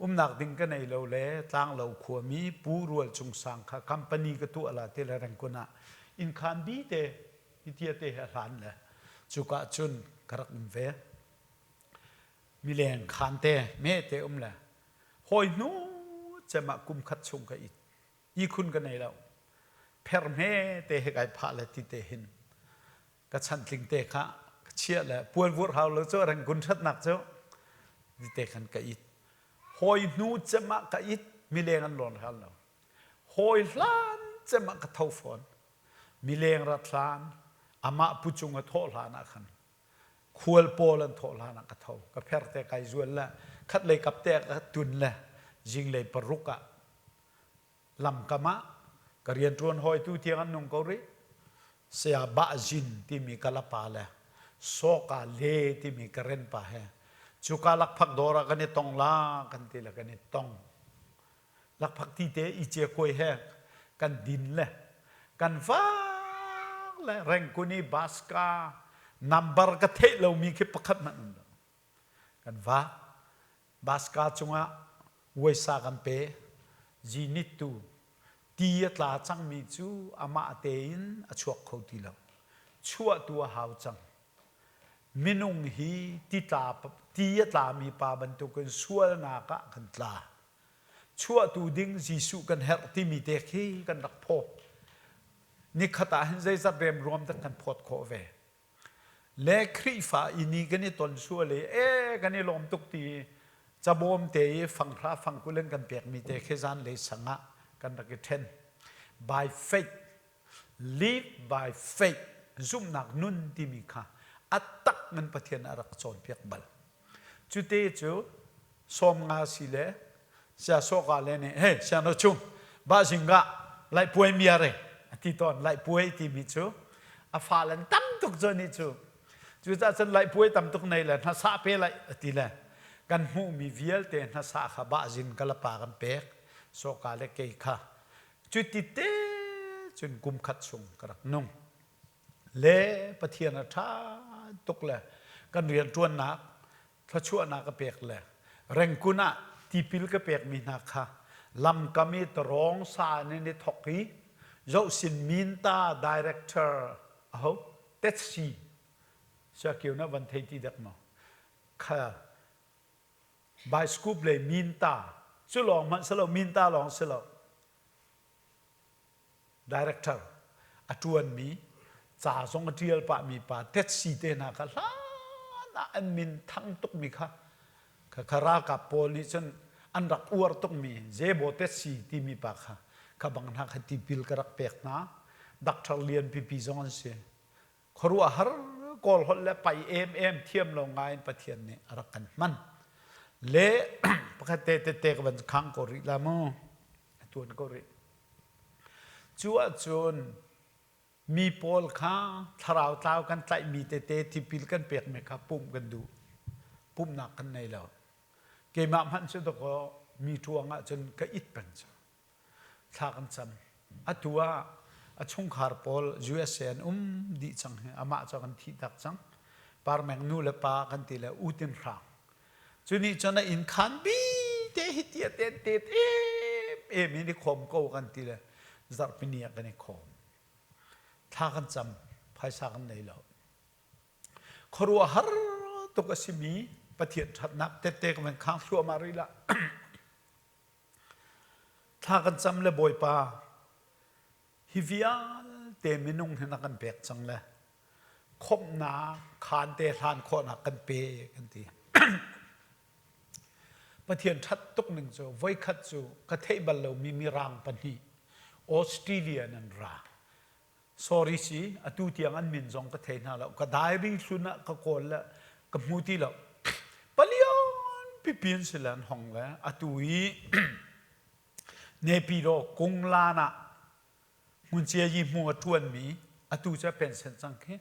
Umnak ding ka nei lo le tlanglo khuami Pu Rual Cung Sang kha company ka tuah la ti le Rangoon ah innkhan bi te hitia te he hlan le cuka cun ka rak um ve. Mileng khan te me te um le hawi hnu cem ah kum khat chung ka it. Ihkhun ka nei lo. Pher hme te he kai phah le ti te hin ka chantling te kha ka chiah le puan vurh hau lo cu Rangoon ṭhatnak cu te khan ka it. Hawi hnu cem ah ka it mileng an lawn hal lo. Hawi hlan cem ah ka tho fawn. Mileng rat hlan amah pu cung a thawh hlan ah khan khual pawl an thawh hlan ah ka tho. Ka pher te kai zual le khat lei kap te ka tun le zinglei paruk ah lamkam ah ka rianṭuan hawitu tiang an nung ko rih. Saya Bah Zin timi kalapa le Sawka Le timi Karen pa he cuka lakphak dawr ah kan i tong la kan ti le kan i tong. Lakphak ti te i ciakuai he kan din le kan vak le Rengkuni Baska number ka theih lomi khi pakhat hmanh um lo. Kan vak. Baska cungah uaisa kan pe. Zinit tu ti a tla cangmi cu amah tein a chuak kho ti lo. Chuahtu a hau cang. Minung hi ti, tla, ti a tlami pa bantukin sualnak ah kan tla. Chuahtu ding Jesuh kan herh timi te khi kan rak phawt. Nikhat ah hin zeizat remruam dah kan phawt khawh ve. Le Khrihfa i ni kan i ton sual i e kan i lawm tuk ti cabawm te i fanghra fangkul in kan pekmi te khi zanlei sang ah kan rak i ṭhen. By faith, live by faith, zumhnak nun timi kha a tak in Pathian a rak cawnpiak bal. Cute cu 50 si le sia sawka le nih hey siano chung ba zingah lai puai miare a ti tawn lai puai timi cu a fal an tam tuk cu ni cu cucaah cun lai puai tam tuk nei le hnasa pe lai a ti le kan hmuhmi vialte hnasa kha ba zin ka lapa kan pek sawka le kei kha cuti te cun kum khat chung ka rak nung le Pathian a ṭha tuk le kan rianṭuannak thluachuahnak a pek le Rengkun ah tipil ka pekmi hna kha lamkam i tarawng sa in i thok i zohsin minta director aho tetsi siakio na van thei ti dek maw kha bioscope le minta cu lawng hmanh si lo minta lawng si lo Director a ṭuanmi ca zong a ṭial pahmi pa tetsi te hna kha hlan ah an min thang tukmi kha kha ralkap pawl nih cun an rak uar tukmi Zebo tetsi timi pa kha kha bang hna kha tipil ka rak pek hna. Doctor lian pipi zong an si. Khuaruahhar Kawl holh le pai emem thiam lo ngai in Pathian nih a rak kan hman. Le pakhat te tete ka van khang ko rih la mu. A tuan ko rih. Cu ahcun mi pawl kha thlarau tlau kan tlaihmi tete tipil kan pekmi kha pumh kan duh. Pumhnak kan nei lo. Keimah hmanh cu dakaw mi ṭuang ahcun ka it peng cu. Thla kan cam. Atu ah a chungkhar pawl USA an um dih cang hi amah cu kan thih tak cang. Parmeng nu le pa kan ti le utin hrang. Cu nih cun a inn khan bi te hi tia ten te em em in i khawm ko kan ti le zarhpini ah kan i khawm. Thla kan cam, phaisa kan nei lo. Khuaruahhar tuk a simi Pathian ṭhatnak tette ka van khang thluahmah rih lah. Thla kan cam le Bawipa, hi vialte minung hi na kan pek cang le khawmhnak khaan te hlan khawhnak kan pe kan ti. Pathian ṭhat tuk ning cu voikhat cu ka theih bal lomi mirang pahnih Australia in an ra. Sorry si, atu tiang an min zong ka thei hna lo. Ka diary hlun ah ka kawl le ka hmu ti lo. Palian pipi an si le an hong le atu i Nepilo kunglan ah hmuncia yi hmu a ṭuanmi atu cu a pension cang khi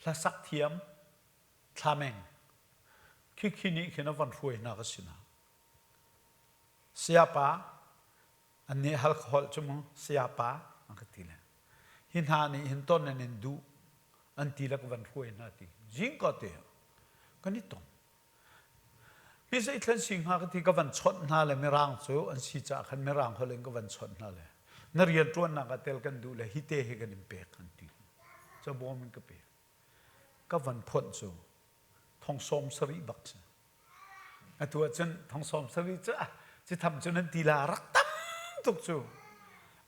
hlasak thiam thlameng khikhi nih khin a van hruai hna ka sinah sayapa an nih Halkha holh cu mu sayapa an ka ti le hi hna nih hin ton an in duh an ti le ka van hruai hna ti zingka te. Kan i tong. Mi zeithlan si hnga ka ti ka van chawnh hna le Mirang cu an si caah khan Mirang holh in ka van chawnh hna le na rianṭuannak ah tel kan duh le hi te hi kan in pek an ti. Cabawm in ka pek. Ka van phonh cu thong 70 bak si. Atu ahcun thong 70 cu ah citham cu nan ti la rak tam tuk cu.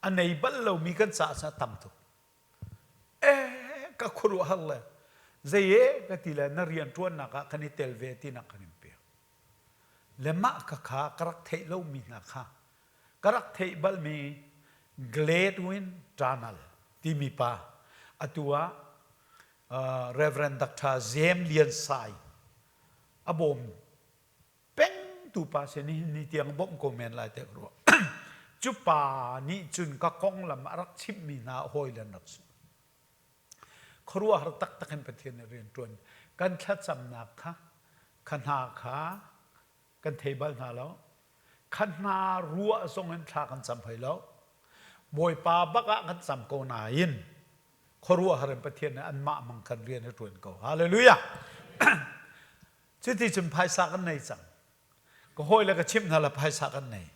A nei bal lomi kan caah cun a tam tuk. Eh, ka khuaruahhar le zei e ka ti le na rianṭuannak ah kan i tel ve tinak kan in pek. Le mah ka kha ka rak theih lomi hna kha ka rak theih balmi Gladwin Tunnel timi pa atu ah uh, Reverend Dr. Zem Lian Sai a bawm peng tu pa sin nihin ni tiang bawmh ko men lai te ka ruah. Cu pa nih cun ka konglam a rak chimhmi hna hawi le an rak si. Khuaruahhar taktak in Pathian nih rian ṭuan. Kan thlacamnak kha kha hna kha kan thei bal hna lo. Kha hna ruah zong in thla kan cam hoi lo. Bawipa bak ah kan cam ko nain khuaruahhar in Pathian nih anmah mang khan rian a ṭuan ko. Hallelujah! Cuti cun phaisa kan nei cang. Ka hawi le ka chimh hna le phaisa kan nei.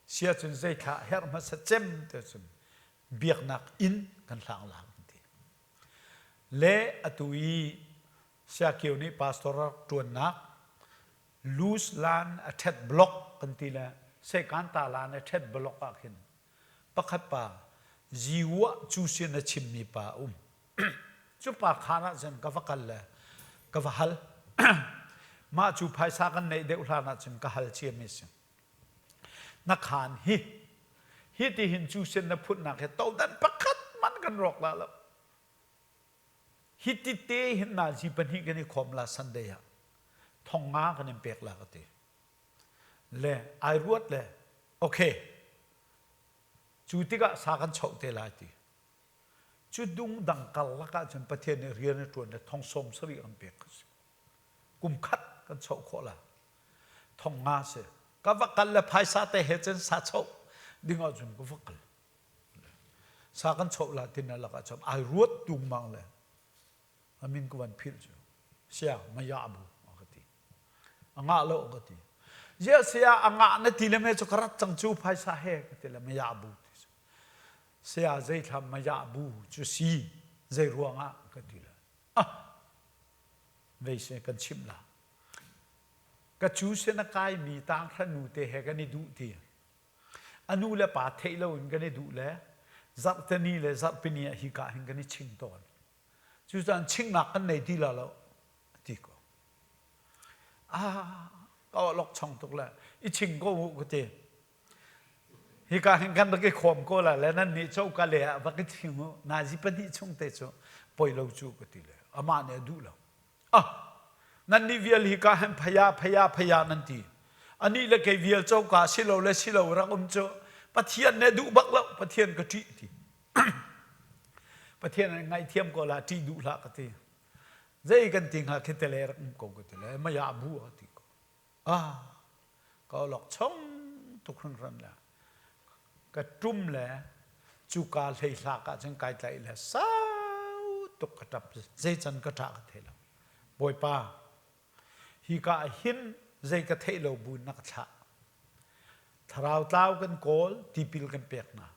Sia cun zeithla herh hmasa cem te cun biaknak inn kan hlang la kan ti. Le atu i Siakio nih pastor rak ṭuannak Luz lan a ṭhet block kan ti le Sekanta lan a ṭhet block ah khin pakhat pa Ziwa cu sin a chimmi pa a um. Cu pa khaan ah cun ka va kal le ka va hal. Mah cu phaisa kan neih deuh hlan ah cun ka hal ciami a si. Na khaan hi hi ti hin cu sin na phutnak hi todan pakhat man kan rawk la lo. Hi ti te hin nazi pahnih kan i khawm la Sunday ah thong nga kan in pek la ka ti. Le ai ruat le okay cu tikah sa kan choh te lai ti. Cu dungdang karlak ahcun Pathian nih rian a ṭuan le thong 70 an pek ka si. Kum khat kan choh khawh la. Thong nga si. Ka va kal le phaisa te he cun sa choh ding ahcun ka va kal. Sa kan choh la tin lak ah ai ruat tungmang le amin ka van philh cu sia maya bu ka ti. A ngah lo ka ti. Zia sia a ngah na ti le me cu ka rat cang cu phaisa he ka ti le maya bu ti. Saya zeithla mayah bu cu si zei ruangah ka ti le ah vei se kan chimh la ka cu se na kai mi tang hra nu te he kan i duh ti a nu le pa theih lo in kan i duh le zarhteni le zarhpini ah hi ka hin kan i ching tawn cucaan chingnak kan nei ti la lo ti ko ah ka lok chong tuk le i ching ko u ka ti Hika hin kan rak i khawm ko la le nan nih coka le ah va ka thing u nazi pahnih chung te cu poi lo cu ka ti le amah nih a duh lo. Ah nan nih vial hika hin phaya phaya phaya nan ti. Anih le kei vial coka si lo le si lo rak um cu Pathian nih duh bak lo Pathian ka ṭih ti. Pathian nih ngaihthiam ko la ṭih duh hlah ka ti. Zei kan ti hnga khi tele rak um ko ka ti le maya bu a ti ko. Ah ka awlok chong tuk hringhran le ka ṭum le cuka hleihlak ah cun kai tlaih le sau tuk ka ṭap zei can ka ṭah ka thei lo Bawipa hika ah hin zei ka theih lo bu na ka thlah thlarau tlau kan kawl tipil kan pek hna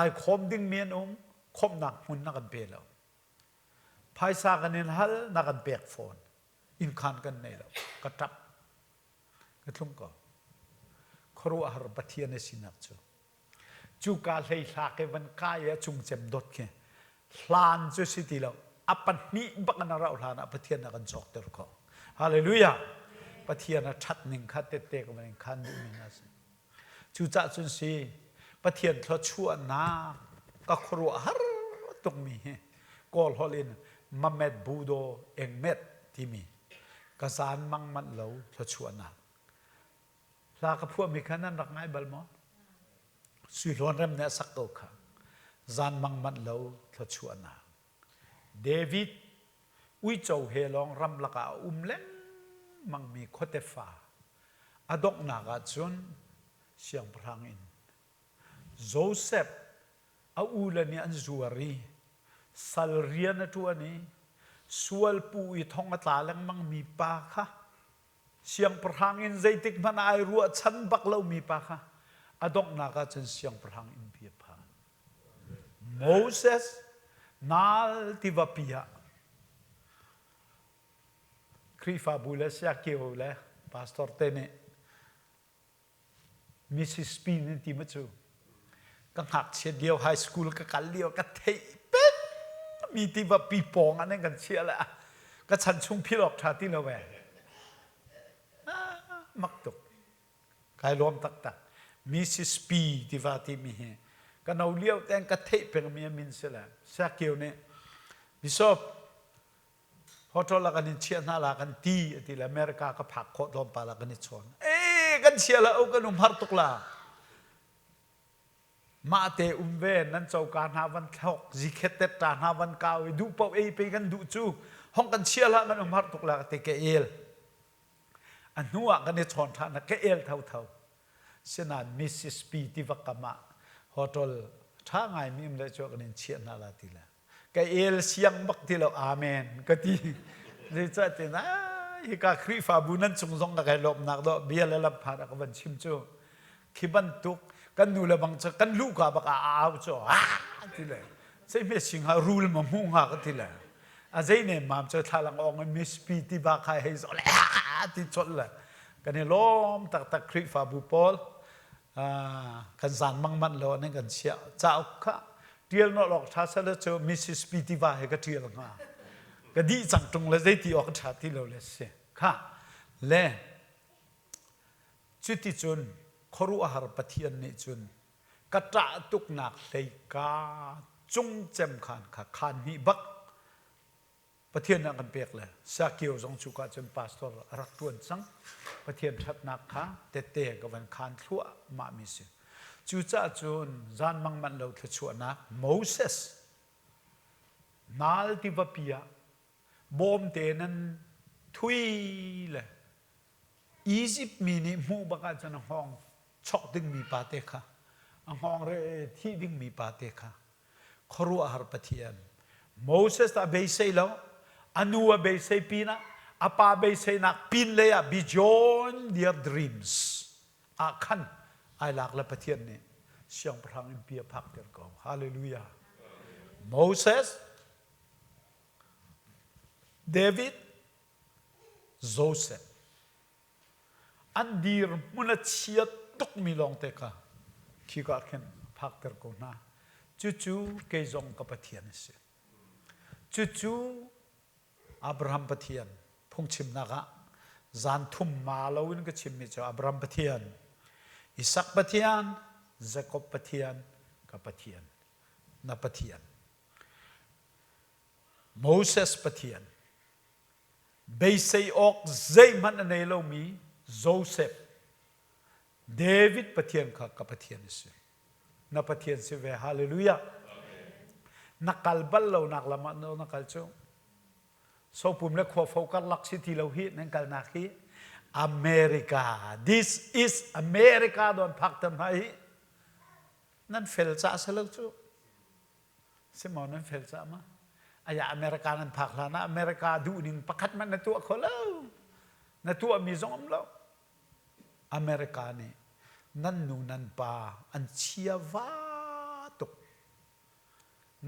ai khawm dingmi an um khawmhnak hmun na kan pe lo phaisa kan in hal na kan pek fawn innkhan kan nei lo ka ṭap ka tlung ko khuaruahhar Pathian a sinak cu cuka hlei hlak i van kai a cung cem dot khi hlan cu si ti lo a pahnih bak in a rauh hlan ah Pathian a kan cawkter ko hallelujah Pathian a ṭhat ning kha tette ka van khan duh ning a si Cucah cun si Pathian thluachuahnak ka khuaruahhar tukmi hi Kawl holh in Mamet Budo Engmet timi ka zan mang manh lo thluachuahnak. Hla ka phuahmi kha nan rak ngai bal maw? Sui Hlawn Rem nih a sak ko kha. Zan mang manh lo thluachuahnak. David uico he lawng ramlak ah a um lengmangmi khuate fa a donghnak ah cun siangpahrang in Joseph a ule nih an zuar i sal rian a ṭuan i. Sualpu i thong a tla lengmang mi pa kha siangpahrang in zeitik hmanh ah ai ruahchan bak lomi pa kha a donghnak ah cun siangpahrang innpi a phan. Moses nal tivapi ah Khrihfabu le siakio le pastor te nih Mrs. P nan ti ma cu ka ngakchiat lio high school ka kal lio ka theih peng mi tiva pi pawng ah nan kan chiah le ka chan chung phil awk tha ti lo ve mak tuk kai lawm taktak Mrs. P tiva ti mi hi ka no lio ten ka theih peng mi min si le Sakio nih Bishop Hotel ah kan in chiah hna la kan ti a ti le America ka phak khawh tlawmpal ah kan i chawn. Ee kan chia la o kan um har tuk la. Mah te um ve nan coka hna van thlok zikhet tet ta hna van kau i duh paoh ei pe kan duh cu hong kan chia la kan um har tuk la te ka el. A hnu ah kan i chawn ṭhan ka el thotho. Sinain Mrs. P tiva kam ah hotel ṭha ngai mi um le cu kan in chiah hna la ti le. Ka el siang bak ti lo amen ka ti. Zeicahtiah hika Khrihfabu nan cung zong ka kai lawmnak dawh bia le lam phan a ka van chim cu khi bantuk kan nu le bang cu kan luhka bak ah a au cu ah ti le sei hme sing ha rul ma hmu hnga ka ti le a zei ne mam cu thlalang ong in mispi ti ba khai hei zo le ti chol le kan i lawm taktak Khrihfabu pawl kan zan mang manh lo an kan chiah cauk kha ṭial nawlh awk ṭha seh cu Mrs. P tiva he ka ṭial hnga ka dih cang ṭung le zeiti awk ṭha ti lo le si kha le cuticun khuaruahhar Pathian nih cun ka ṭah tuknak hleika cung cem khan kha khaan hnih bak Pathian ah kan pek le Sakio zong cu ka cun pastor a rak ṭuan cang. Pathian ṭhatnak kha tette ka van khaan thluahmah mi si. Cucaah cun zan mang manh lo thluachuahnak Moses nal tivapi ah bawmte nan thui le Egypt mi nih hmuh bak ahcun a hngawng chok dingmi pa te kha a hngawng re thih dingmi pa te kha khuaruahhar Pathian Moses a beisei lo a nu a beisei pinah a pa beiseinak pin lei ah beyond their dreams ah khan ai lak le Pathian nih siangpahrang innpi a phakter ko hallelujah Moses David Joseph An dirhmun a chia tukmi lawngte kha khika ah khin phakter ko hna. Cucu kei zong ka Pathian a si. Cucu Abraham Pathian phungchimnak ah zan thum ma loin ka chimmi cu Abraham Pathian, Isak Pathian, Jakob Pathian, ka Pathian, na Pathian. Moses Pathian, Beisei awk zeihmanh a nei lomi Josef, David Pathian kha ka Pathian a si. Na Pathian si ve. Hallelujah. Na kal bal lonak lam ah na kal cu. Sopum le khuafo karlak si ti lo hi nan kalnak hi America. This is America don phak ter hna hi. Nan fel ca se lo cu. Simo nan fel cah ma? Aya America nan phak hlan ah America duhning pakhat hmanh na tuah kho lo. Na tuahmi zong um lo. America nih nan nu nan pa an chia va tuk.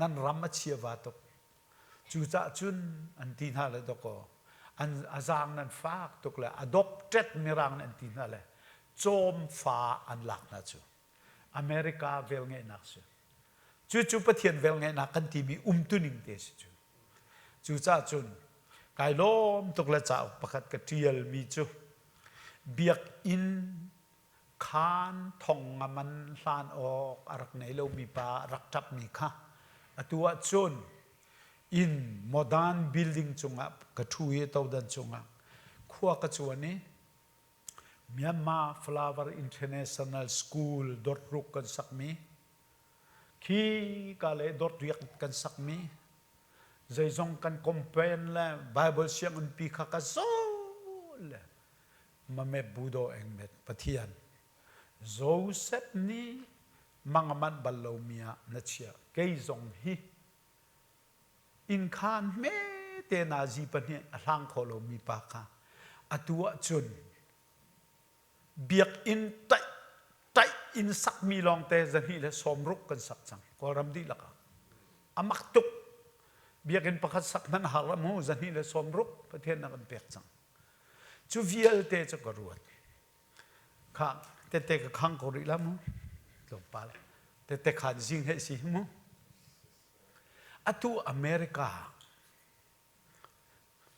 Nan ram a chia va tuk. Cucaah cun an ti hna le dawkaw an a zaang nan fak tuk le adopted mirang an ti hna le cawm fa an lak hna cu. America velngeihnak si. Cucu Pathian velngeihnak kan timi umtuning te si cu. Cucaah cun kai lawm tuk le cauk pakhat ka ṭialmi cu biakinn khaan thong nga man hlan awk a rak nei lomi pa a rak ṭapmi kha atu ah cun inn modern building cungah ka ṭhu i todan cungah khua ka cuan i Myanmar Flower International School dot ruk kan sakmi khi ka le dot riak kan sakmi zeizong kan complain le Bible sianginn pi kha ka zawl le mamet budo engmet Pathian Joseph nih mang a manh bal lomi ah na chiah kei zong hi Innkhaan hmete. te nazi pahnih a hlang kho lomi pa kha atu ahcun biakinn taih taih in sakmi lawngte 260 kan sak cang Kawlram dihlak ah. A mak tuk. Biakinn pakhat sak hmanh har a mu 260 Pathian na kan pek cang. Cu vialte cu ka ruat. Kha tette ka khang ko rih la mu. Tlawmpal. Tette khan zing he si hi mu. Atu America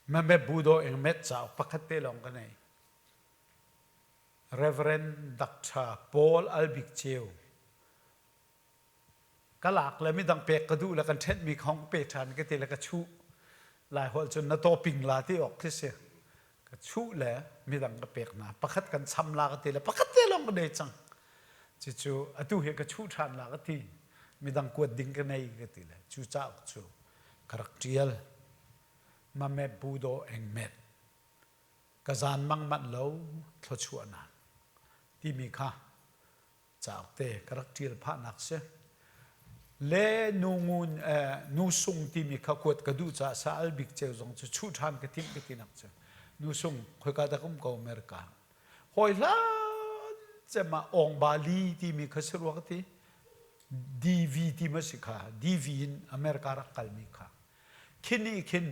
Mame Budo eng met cauk pakhat te lawng ka nei. Reverend Dr. Paul Albik Ceu ka lak le midang pek ka duh le kan ṭhenhmi khong pe ṭhan ka ti le ka chuh lai holh cun na tawping la ti awk khi si ka chuh le midang ka pek hna pakhat kan cham la ka ti le pakhat te lawng ka nei cang cucu atu hi ka chuh ṭhan la ka ti midang kuat ding ka nei ka ti le cu cauk cu ka rak ṭial mame budo engmet ka zan mang manh lo thluachuahnak timi kha cauk te ka rak ṭial phahnak si. Le nu ngun nu sung timi kha kuat ka duh caah sa al bik ceu zong cu chuh ṭhan ka timh ka tinak cu nu sung khoika dak um ko America hawi hlan cem ah ong ba li timi kha si rua ka ti DV ti ma si kha DV in America rak kalmi kha khini khin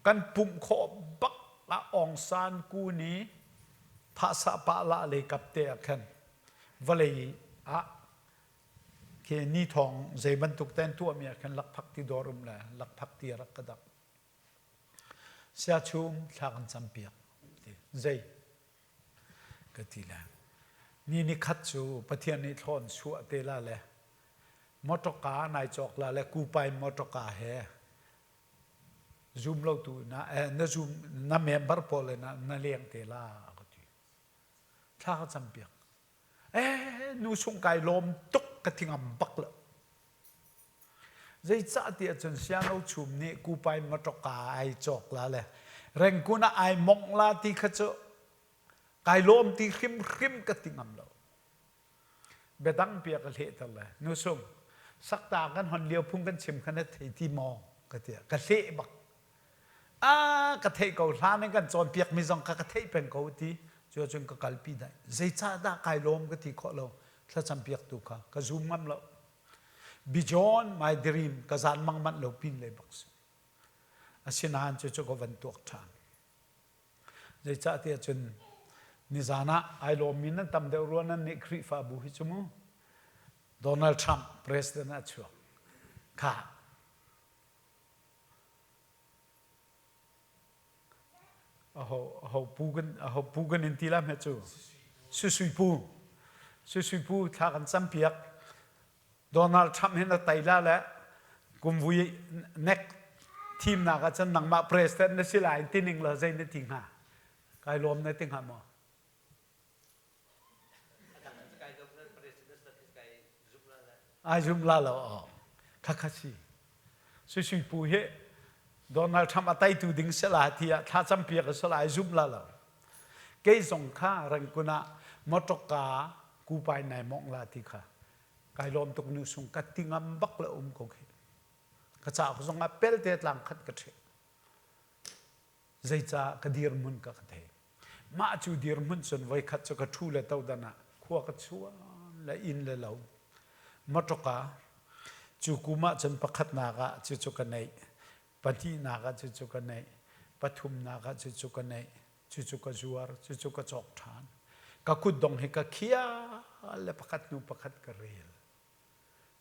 kan pumh khawh bak ah Aung San Ku nih phahsah pah lah lei kap te ah khan vawlei ah khi ni thawng zei bantuk ten tuahmi ah khan lakphak ti dawr um le lakphak ti rak ka dap sia chum thla kan campiak ti zei ka ti le ni ni khat cu Pathian nih thlawn suah te la le motorka nai cawk la le kupai motorka he zum lo tu na eh, na zum na member pawl le na na leng te la ka ti thla ka cam piak eh nu sung kai lawm tuk ka thingam bak lo zeicah ti ahcun siangno chum nih kupai motorka ai cawk la le rengkun ah ai mongh la ti kha cu kai lawm ti hrimhrim ka ti ngam lo Biadang pia ka hlehter le nusung sakta kan hon lio phung kan chim kha na thei ti maw ka ti ka hleh bak a ka theih ko hlan in kan cawnpiak mi zong kha ka theih peng ko ti cu cun ka kalpi dai zeicah dah kai lawm ka ti khawh lo thlacam piak tu kha ka zum ngam lo beyond my dream ka zan mang manh lo pin le bak si asinain cu cu ka van tuak ṭhan Zeicahtiah cun nizan ah ai lawmmi nan tam deuh rua nan nih Khrihfabu hi cu mu. Donald Trump president ah chuak. Kha aho aho pu kan aho pu kan in ti la hme cu Susui pu Susui pu thla kan campiak Donald Trump hin a tei la le kumvui nek thimnak ah cun nangmah president na si lai ti ning law zei na ti hnga? Kai lawm na ti hnga maw? Ai zum la lo aw. Khakha si. Sui pu hi Donald Trump a teitu ding si la tiah thla campiak a si lai zum la lo. Kei zong kha rengkun ah motorka kupai nai mong la ti kha kai lawm tuk nu sung ka ti ngam bak le um ko khi ka cauk zong ah pelte tlang khat ka ṭhe zeica ka dirhmun ka ka thei mah cu dirhmun cun voikhat cu ka ṭhu le todan ah khua ka chuan le inn le lo motoka cu kum ah cun pakhatnak ah cucu ka neih pahnihnak ah cucu ka neih pathumnak ah cucu ka neih cucu ka zuar cucu ka cawk ṭhan ka kutdong hi ka khiah le pakhat hnu pakhat ka rel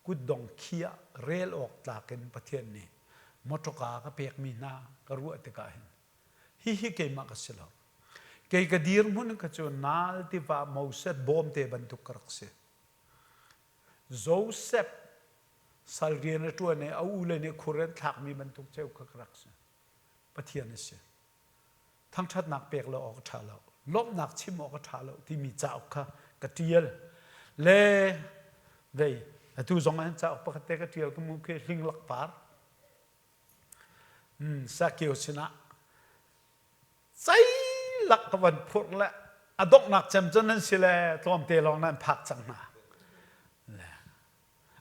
kutdong khiah rel awk tlak in Pathian nih motorka ka pekmi hna ka ruah tikah hin hihi keimah ka si lo kei ka dirhmun ka cu nal tiva Moses bawmte bantuk ka rak si Joseph sal rian a ṭuan i a ule nih khur an thlakmi bantuk ceu kha ka rak si Pathian a si thangṭhatnak pek lo awk a ṭha lo lawmhnak chim awk a ṭha lo timi cauk kha ka ṭial le vei atu zong ah cauk pakhat te ka ṭial ka mu khi hlinglak par sakio sinah ceilak ka van phurh le a donghnak cem cu nan si le tlawmte lawng nan phak cang hna.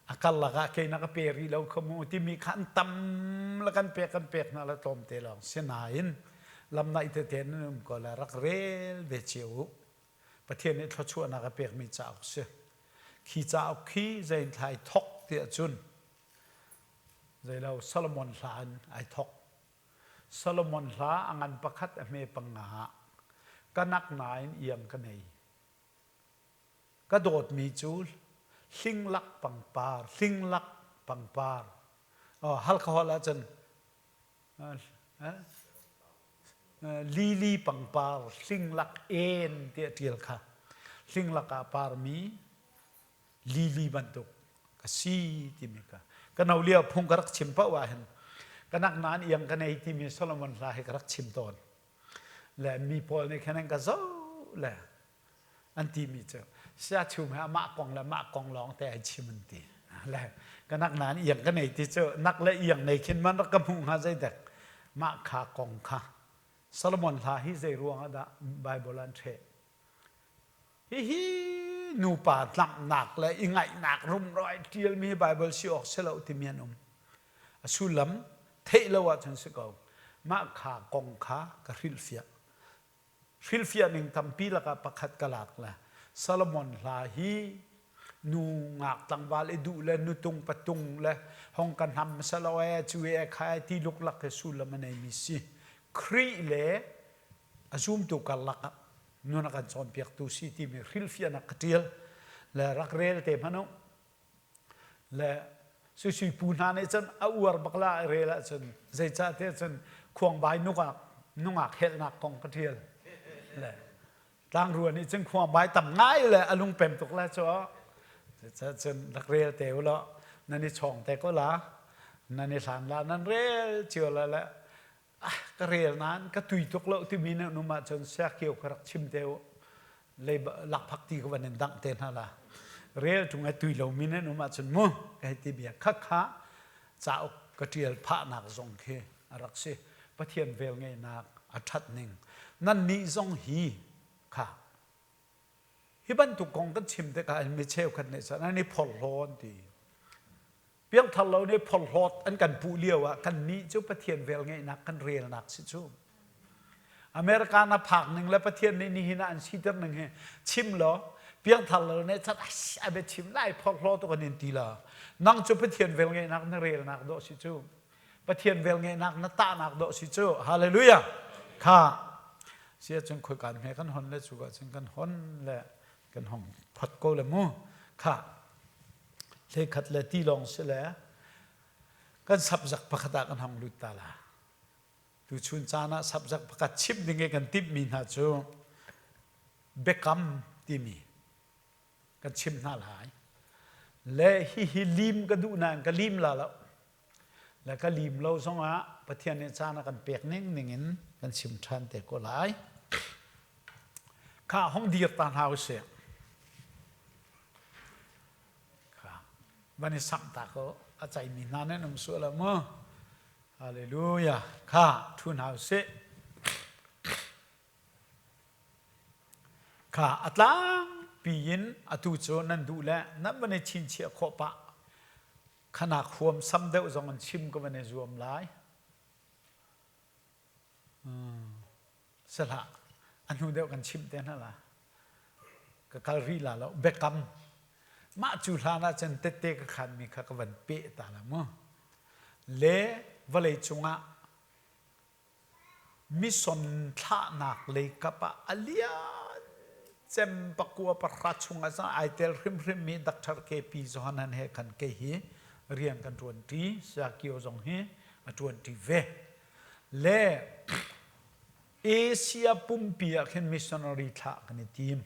A karlak ah kei na ka pe rih lo kha mu timi kha an tam le kan pek kan pek hna le tlawmte lawng. Sinain lamnaih tete nan um ko le rak rel ve cio u. Pathian nih thluachuahnak a pekmi cauk si. Khi cauk khi zein thla ai thok tiah cun zeilo Solomon hla in ai thok. Solomon hla a ngan pakhat a hme panga ah ka nak nain iang ka nei. Ka dawtmi cu hlinglak pangpar, hlinglak pangpar. Oh, Halkha holh ahcun lili pangpar hlinglak en tiah ṭial kha. Hlinglak ah parmi lili bantuk ka si timi kha. Ka no lio phung ka rak chim paoh ah hin ka nak nain iang ka nei timi Solomon hla hi ka rak chim tawn. Le mi pawl nih khan an ka zoh le an timi cu siachum he amah kong le mah kong lawng te ai chim an ti. Le ka nak nain iang ka nei ti cu nak le iang nei khin man rak ka hmuh hnga zeidek mah kha kong kha Solomon hla hi zei ruang ah dah Bible an ṭheh Hihi nupa tlanghnak le i ngaihnak rumro ai ṭialmi hi Baibal si awk si lo timi an um. A sullam theih lo ahcun si ko. Mah kha kong kha ka hrilhfiah. Hrilhfiah ning tampi lakah pakhat ka lak le Solomon hla hi nu ngak tlangval i duh le nutung patung le hong ka hnam salo e cu e kha e ti luklak he sullam a neimi si. Khrih le a zumtu karlak ah nun a kan cawnpiaktu si timi hrilhfiahnak ka ṭial le rak rel te hmanh u le suisui pu hna nih cun a uar bak la rel ahcun zeicah tiah cun khuangbai nungak nungak helhnak kong ka ṭial le tlangrua nih cun khuangbai tam ngai le a lungpem tuk la cu cun rak rel te u law nan i chawng te ko la nan i hlan la nan rel cio la le ah ka rel nain ka tui tuk lo timi nih um ahcun siakio ka rak chim te u lei lakphak ti ka van in dangh te hna la rel ṭung ai tui lomi nan um ahcun mu ka hei ti bia khakha cauk ka ṭial phahnak zong khi a rak si Pathian vel ngeihnak a ṭhat ning nan nih zong hi kha hi bantuk kong kan chim tikah mi cheukhat nih cun an i phorhlaw an ti Piangthar lo nih phorhlawt an kan puh lio ah kannih cu Pathian velngeihnak kan relnak si cu. America na phak ning le Pathian nih nihin ah an siter ning hi chim law piangthar lo nih chan a bia chim lai phorhlaw tu kan in ti la. Nang cu Pathian velngeihnak na relnak dawh si cu. Pathian velngeihnak na tahnak dawh si cu. Hallelujah. Kha sia cun khoi kan hme kan hon le cu ka cun kan hon le kan hong phot ko le mu. Kha Hlekhat le ti lawng si le kan sapzak pakhat ah kan hong lut ta la. Tuchun caan ah sapzak pakhat chimh ding i kan timhmi hna cu biakam timi kan chim hna lai. Le hihi lim ka duh nain ka lim la lo. Le ka lim lo zongah Pathian nih caan a kan pek ning ning in kan chim ṭhan te ko lai. Kha hong dir ta hna usih. Van i samh ta ko a caimi hna nan um sual ah mu. Hallelujah. Kha ṭhu hna usih. Kha a tlangpi in atu cu nan duh le nan van i chinchiah khawh pah. Khanak huam sam deuh zong in chim ka van i zuam lai. Si hlah, a hnu deuh kan chimh te hna la. Ka kal rih la lo. Biakam. Mah cu hlan ah cun tette ka khanmi kha ka van peh ta la mu. Le vawlei cungah mission thlahnak lei kap ah a lian cem pakua pahra chungah cun ai tel hrimhrim mi Dr. KP Johanan he khan kei hi rian kan ṭuanṭi. Saya zong hi a ṭuanṭi ve. Le Asia pumpi ah khin missionary thlah kan i tim.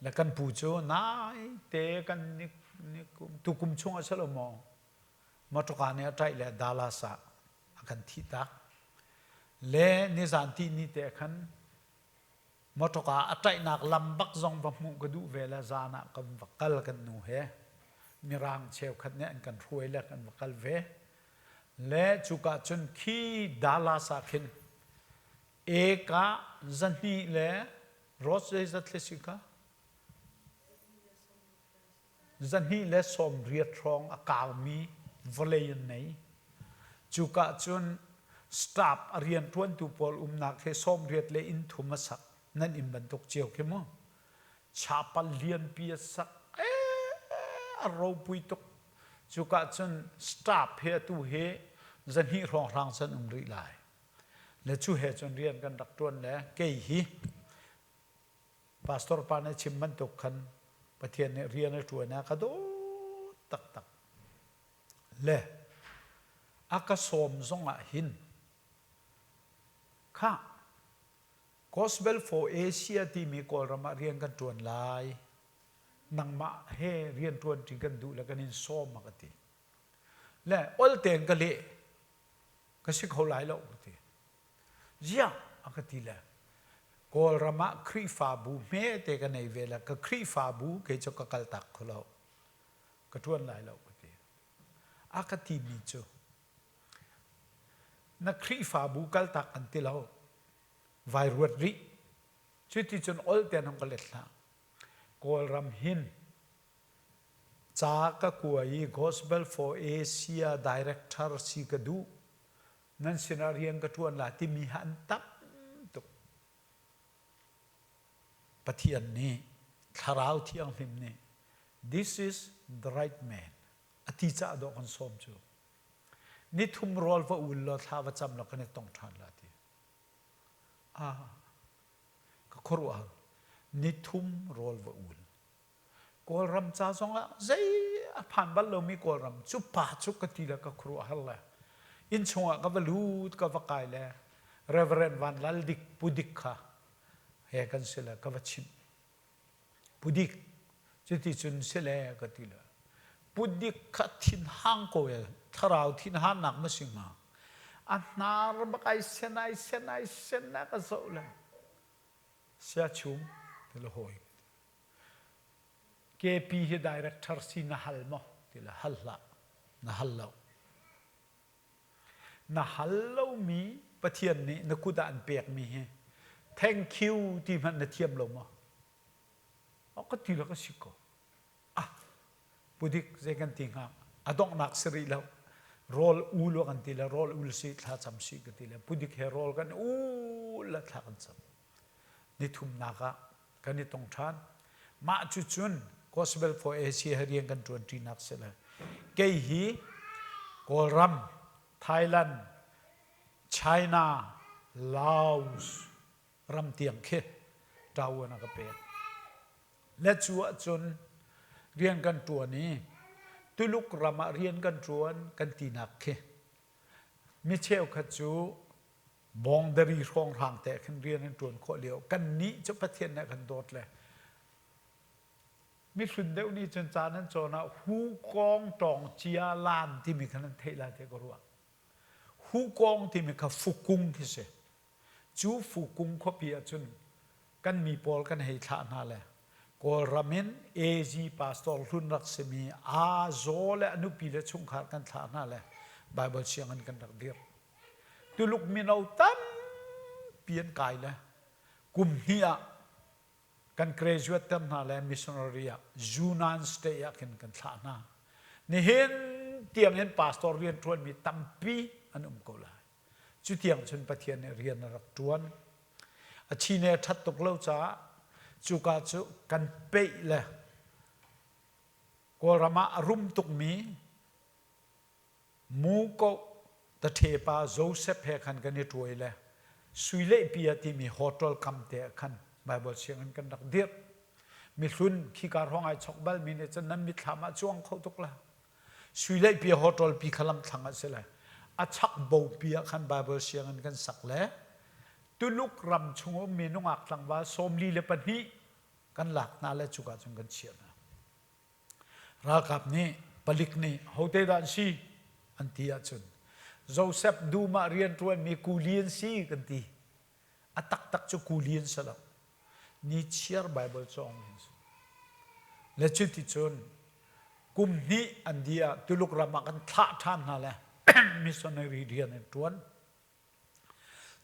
Le kan pu cu naite kan ni kum tukum chung a si lo maw motorka nih a ṭaih le Dallas ah a kan thih tak. Le nizan ti ni te khan Motorka a ṭaihnak lam bak zong va hmuh ka duh ve le zan ah kan va kal kan nu he. Mirang cheukhat nih an kan hruai le kan va kal ve. Le cuka cun khi Dallas ah khin eka zahnih le road zeizat thli si kha? 280 hrawng a kaumi vawlei an nei. Cuka cun staff a rianṭuantu pawl umnak he 80 le inn thum a sak. Nan inn bantuk cio khi mu. Chapal lianpi a sak. Ee, a ropui tuk. Cuka cun staff he atu hi 200 hrawnghrang can um rih lai. Le cu he cun rian kan rak ṭuan le kei hi pastor pa nih chim bantuk khan Pathian nih rian a ṭuan a ka dawt taktak. Le a ka sawm zongah hin khah Gospel for Asia timi Kawlram ah rian kan ṭuan lai. Nangmah he rian ṭuanṭi kan duh le kan in sawm a ka ti. Le ol tein ka leh. Ka si kho lai lo ka ti. Ziah a ka ti le Kawlram ah Khrihfabu hmete ka nei ve le ka Khrihfabu kei cu ka kaltak kho lo. Ka ṭuan lai lo ka ti. A ka timi cu na Khrihfabu kaltak kan ti lo. Vai ruat rih. Cuticun ol tein hong ka let hlah. Kawlram hin ca ka kua i Gospel for Asia director si ka duh. Nan sinah rian ka ṭuan la timi ha an tam tuk. Pathian nih Thlarau Thianghlim nih this is the right man a ti caah dawh kan sawm cu. Nithum rawl va ul law thla va cam law kan i tong ṭhan la ti. Ah, ka khuaruahhar. Nithum rawl va ul. Kawlram ca zongah zei a phan bal lomi Kawlram cu pa cu ka ti le ka khuaruahhar le innchung ah ka va lut ka va kai le Reverend Van Lal Dik Pu Dik kha he kan si le ka va chimh. Pu Dik cuti cun si le ka ti le Pu Dik kha thinhang ko e thlarau thinhannak ma si hnga a hnar bak ai sen ai sen ai sen na ka zoh le sia chum ti le hawi KP hi director si na hal maw ti le hal hlah na hal lo na hal lomi Pathian nih na kut ah an pekmi hi thank you ti hmanh na thiam lo maw ka ti le ka si ko ah pudik zei kan ti hnga a donghnak si rih lo rawl ul kan ti le rawl ul si thla cam si ka ti le pudik he rawl kan ul le thla kan cam nithumnak ah kan i tong ṭhan. Mah cu cun Gospel for Asia he rian kan ṭuanṭinak si le kei hi Kawlram, Thailand, China, Laos ram tiang khi ṭauan a ka pek. Le cu ahcun rian kan ṭuan i Tuluk ram ah rian kan ṭuan kan tinak khi mi cheukhat cu bawngdari hrawnghrang te khin rian an ṭuan khawh lio kannih cu Pathian nih a kan dawt le mihlun deuh nih cun ca nan cawn ah hukawng tawng cia lan timi kha nan theih lai ti ka ruah hukawng timi kha fukung khi si cu fukung khuapi ah cun kan mi pawl kan hei thlah hna le Kawlram in AG pastor hlun rak simi aa zaw le a nupi le chungkhar kan thlah hna le Bible sianginn kan rak dirh Tuluk mino tampi an kai le kum hnih ah kan graduate ter hna le missionary ah Yunnan state ah khin kan thlah hna. Nihin tiang hin pastor rian ṭuanmi tampi an um ko lai. Cu tiang cun Pathian nih rian a rak ṭuan. A chine a ṭhat tuk lo caah cuka cu kan peih le Kawlram ah a rum tukmi Muko taṭhepa Joseph he khan kan i ṭuai le sui lehpi ah timi hotel kam te ah khan Baibal sianginn kan rak dirh. Mihlun khika hrawng ai chok balmi nih cun nan mitthlam ah cuang kho tuk la. Sui lehpi hotel pi kha lamthlang ah si le a chak bopi ah khan Baibal sianginn kan sak le Tuluk ram chung ummi nungak tlangval 42 kan lak hna le cuka cun kan chiah hna. Ralkap nih palik nih hote dah an si an ti ahcun Joseph dum ah rianṭuanmi kuli an si kan ti. A taktak cu kuli an si lo. Nichiar Baibal cawngmi an si. Le cuticun kum hnih an dih ah Tuluk ram ah kan thlah ṭhan hna le missionary rian an ṭuan.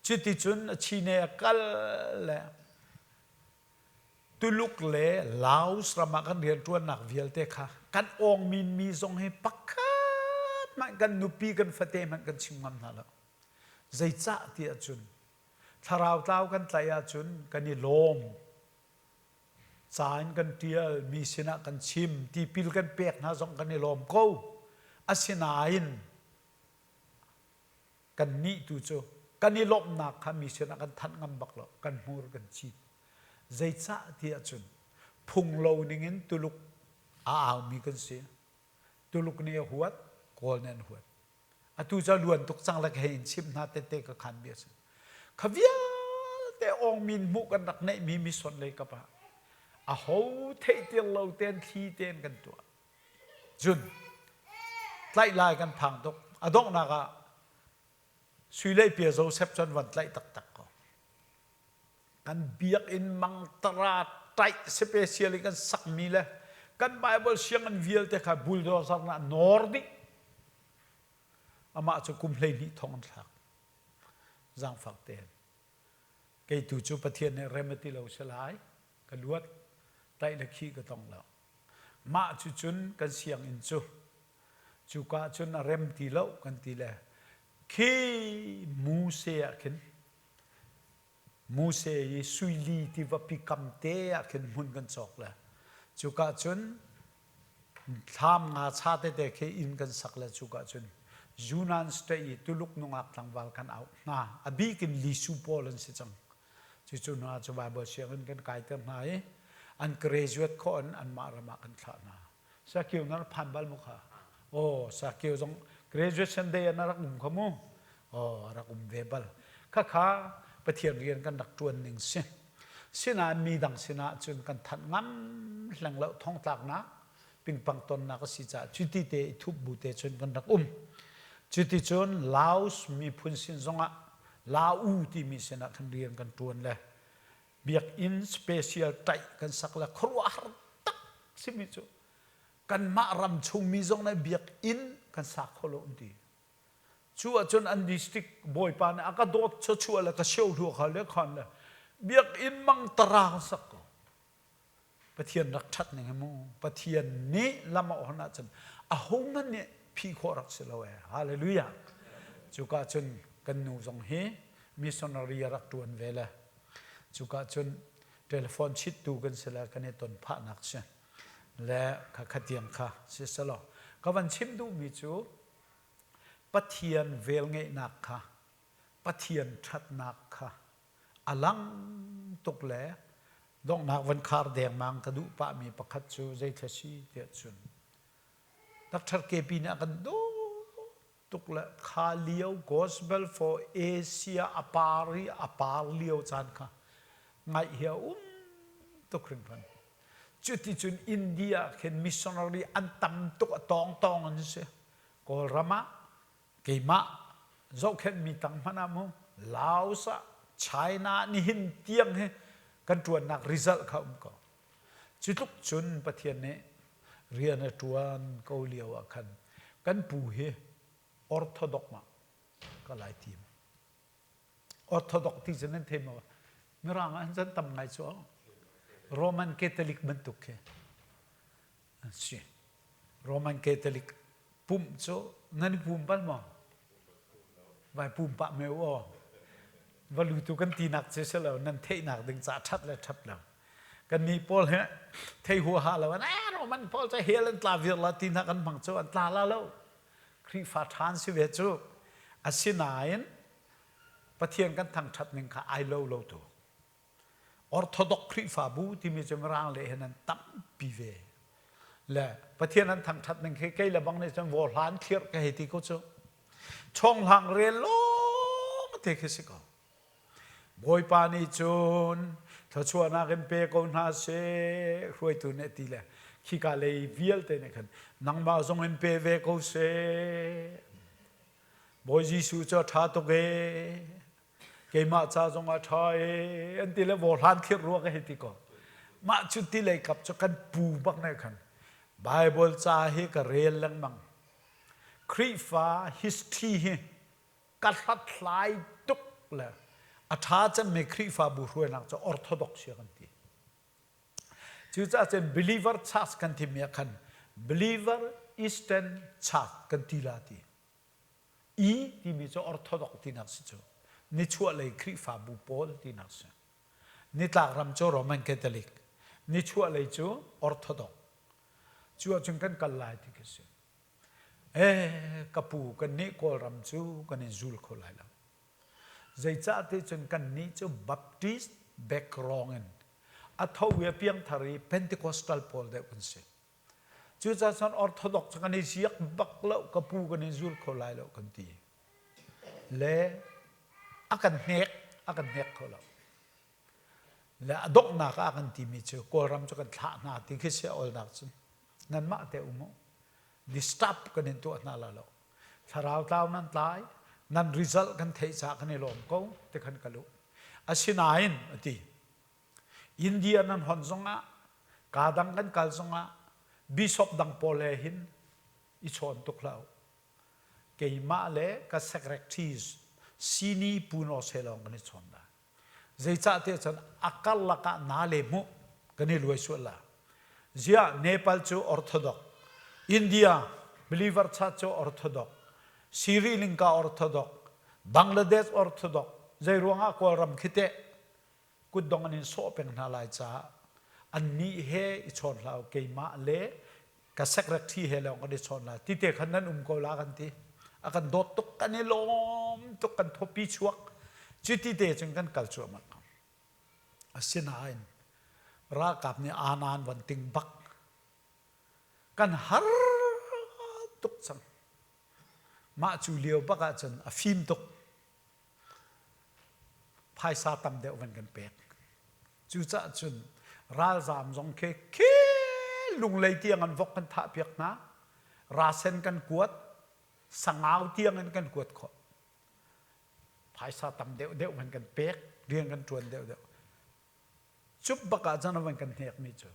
Cuticun a chine a kal le. Tuluk le Laos ram ah kan rianṭuannak vialte kha kan awngminmi zong hi pakhat hmanh kan nupi kan fate hmanh kan chim ngam hna lo. Zeicah ti ahcun thlarau tlau kan tlaih ahcun kan i lawm. Ca in kan ṭial, mi sinah kan chim, tipil kan pek hna zong kan i lawm ko. Asinain Kannih tu cu kan i lawmhnak kha mi sinah kan thanh ngam bak lo, kan hmur kan cit. Zeicah ti ahcun phunglo ningin Tuluk a aumi kan si. Tuluk nih a huat, Kawl nih an huat. Atu cu a luan tuk cang le ka hei in chimh hna tette ka khan bia si. Kha vialte awngmin hmuh kan rak neihmi mission lei kap ah aho theihtir lo tein thli tein kan tuah. Cun tlaih lai kan phang tuk. A donghnak ah Sui le Pia Joseph cu an van tlaih taktak ko. Kan biakinn mangtara taih special in kan sakmi le kan Bible sianginn vialte kha bulldozer na nawr dih. Amah cu kum 12 thong an thlak. Zaangfak tein. Kei tu cu Pathian nih rem a ti lo si lai. Ka luat. Tlaih le khih ka tong lo. Mah cucun kan sianginn cu cuka cun a rem ti lo kan ti le khi Muse ah khin Muse i suili tivapi kam te ah khin hmun kan cawk le cuka cun thlam nga cha tete khi inn kan sak le cuka cun Yunnan state i Tuluk nungak tlangval kan auh hna a bik in Lisu pawl an si cang Cucu hna cu Baibal sianginn kan kaiter hna i an graduate khawh in anmah ram ah kan thlah hna. Sakio na rak phan bal maw kha? Oh, Sakio zong graduation day ah na rak um kha mu? Oh, a rak um ve bal. Khakha Pathian rian kan rak ṭuan ning si. Sinain mi dang sinah cun kan thanh ngam hleng lo thongtlaknak pingpang tonnak a si caah cuti te i thup bu te cun kan rak um. Cuti cun Laos miphun sin zongah Lau timi sinah khan rian kan ṭuan le biakinn special ṭaih kan sak le khuaruahhar tak simi cu kanmah ram chungmi zong nih biakinn kan sa kho lo an ti. Cu ahcun an district bawipa nih a ka dawt chuachuah le ka sio hlua kha le khan le biakinn mangtara kan sak ko. Pathian rak ṭhat ning hi mu. Pathian nih lam a on ahcun ahohmanh nih phih khawh rak si lo ee. Hallelujah. Cuka cun kan nu zong hi missionary a rak ṭuan ve le cuka cun telephone chittu kan si le kan i ton phahnak si le kha khatiang kha si selaw ka van chim duhmi cu Pathian velngeihnak kha Pathian ṭhatnak kha a lang tuk le donghnak van khar dengmang ka duh pahmi pakhat cu zeithla si tiah cun Dr. KP nih a kan duh tuk le kha lio Gospel for Asia a par i a par lio caan kha ngaih hi a um tuk hringhran. Cuticun India khin missionary an tam tuk a tawngtawng an si. Kawlram ah keimah zohkhenhmi tang hmanh ah mu Laos ah China nihin tiang hi kan ṭuannak result kha um ko. Cu tluk cun Pathian nih rian a ṭuan ko lio ah khan kan pu hi Orthodox ma ka lai tim. Orthodox ti cu nan thei maw? Mirang ah an tam ngai cu Roman Catholic bantuk khi an si. Roman Catholic pumh cu nan i pum bal maw? Vai pum pah me u aw. Va lutu kan tinak cu si lo nan theihnak ding ca ṭhat le ṭhat lo. Kannih pawl he thei huaha lo an eh Roman pawl cu hell an tla vir la ti hna kan hmang cu an tla la lo. Khrihfa ṭhan si ve cu. Asinain Pathian kan thangṭhat ning kha ai lo lo tu. Orthodox Khrihfabu timi cu Mirang le hin an tampi ve. Le Pathian an thangṭhat ning khi kei le bang nih cun vawhlan thlirh ka hei ti ko cu. Chawnghlang rel lawng te khi si ko. Bawipa nih cun thluachuahnak in pe ko hna seh hruaitu nih ti le khika lei vialte nih khan nangmah zong in pe ve ko seh. Bawi Jesuh cu a ṭha tuk ee. Keimah ca zong ah ṭha ee an ti le vawhlan thlir rua ka hei ti ko. Mah cu ti lei kap cu kan pu bak ne khan Bible ca hi ka rel lengmang. Khrihfa history hi ka hlathlai tuk le a ṭha cemmi Khrihfabu hruainak cu Orthodox hi kan ti. Cucaah cun believer church kan timi ah khan believer Eastern Church kan ti la ti. E timi cu Orthodox tinak si cu. Nichuahlei Khrihfabu pawl tinak si. Nitlak ram cu Roman Catholic, nichuahlei cu Orthodox. Cu ahcun kan kal lai ti khi si. Eh, ka pu kannih Kawlram cu kan in zul kho lai lo. Zeicah ti cun kannih cu Baptist background in a tho i a piangthar i Pentecostal pawl deuh kan si. Cucaah cun Orthodox cu kan i ziak bak lo, ka pu kan in zul kho lai lo kan ti. Le a kan hnek, a kan hnek kho lo. Le a donghnak ah a kan timi cu Kawlram cu kan thlah hna ti khi si a olnak cun nanmah te um u. Disturb kan in tuah hna la lo. Thlarau tlau nan tlai, nan result kan theih caah kan i lawm ko ti khan ka luh. Asinain a ti, India nan hon zongah, kaa dang kan kal zongah, bishop dang pawl he hin i chawn tuk hlah u. Keimah le ka secretary sini puno se lawng kan i chawn lai. Zeicahtiah cun a karlak ah na le hmuh kan i luai sual la. Ziah Nepal cu Orthodox, India believer church cu Orthodox, Sri Lanka Orthodox, Bangladesh Orthodox, zei ruangah Kawlram khi teh kutdong an in sawh peng hna lai caah annih he i chawn hlah u keimah le ka secretary he lawng kan i chawn lai ti te khan nan um ko la kan ti a kan dawt tuk kan i lawm tuk kan thawpi chuak cu ti te cun kan kal cuahmah asinain ralkap nih aanan van ting bak kan har tuk cang mah cu lio bak ah cun a fim tuk phaisa tam deuh van kan pek. Cucaah cun ralzaam zong khi khi lunglei tiang an vok kan thah piak hna. Rasen kan kuat, sangau tiang in kan kuat khawh. Phaisa tam deuh deuh van kan pek, rian kan ṭuan deuh deuh. Cup bak ah cun van kan hnekmi cu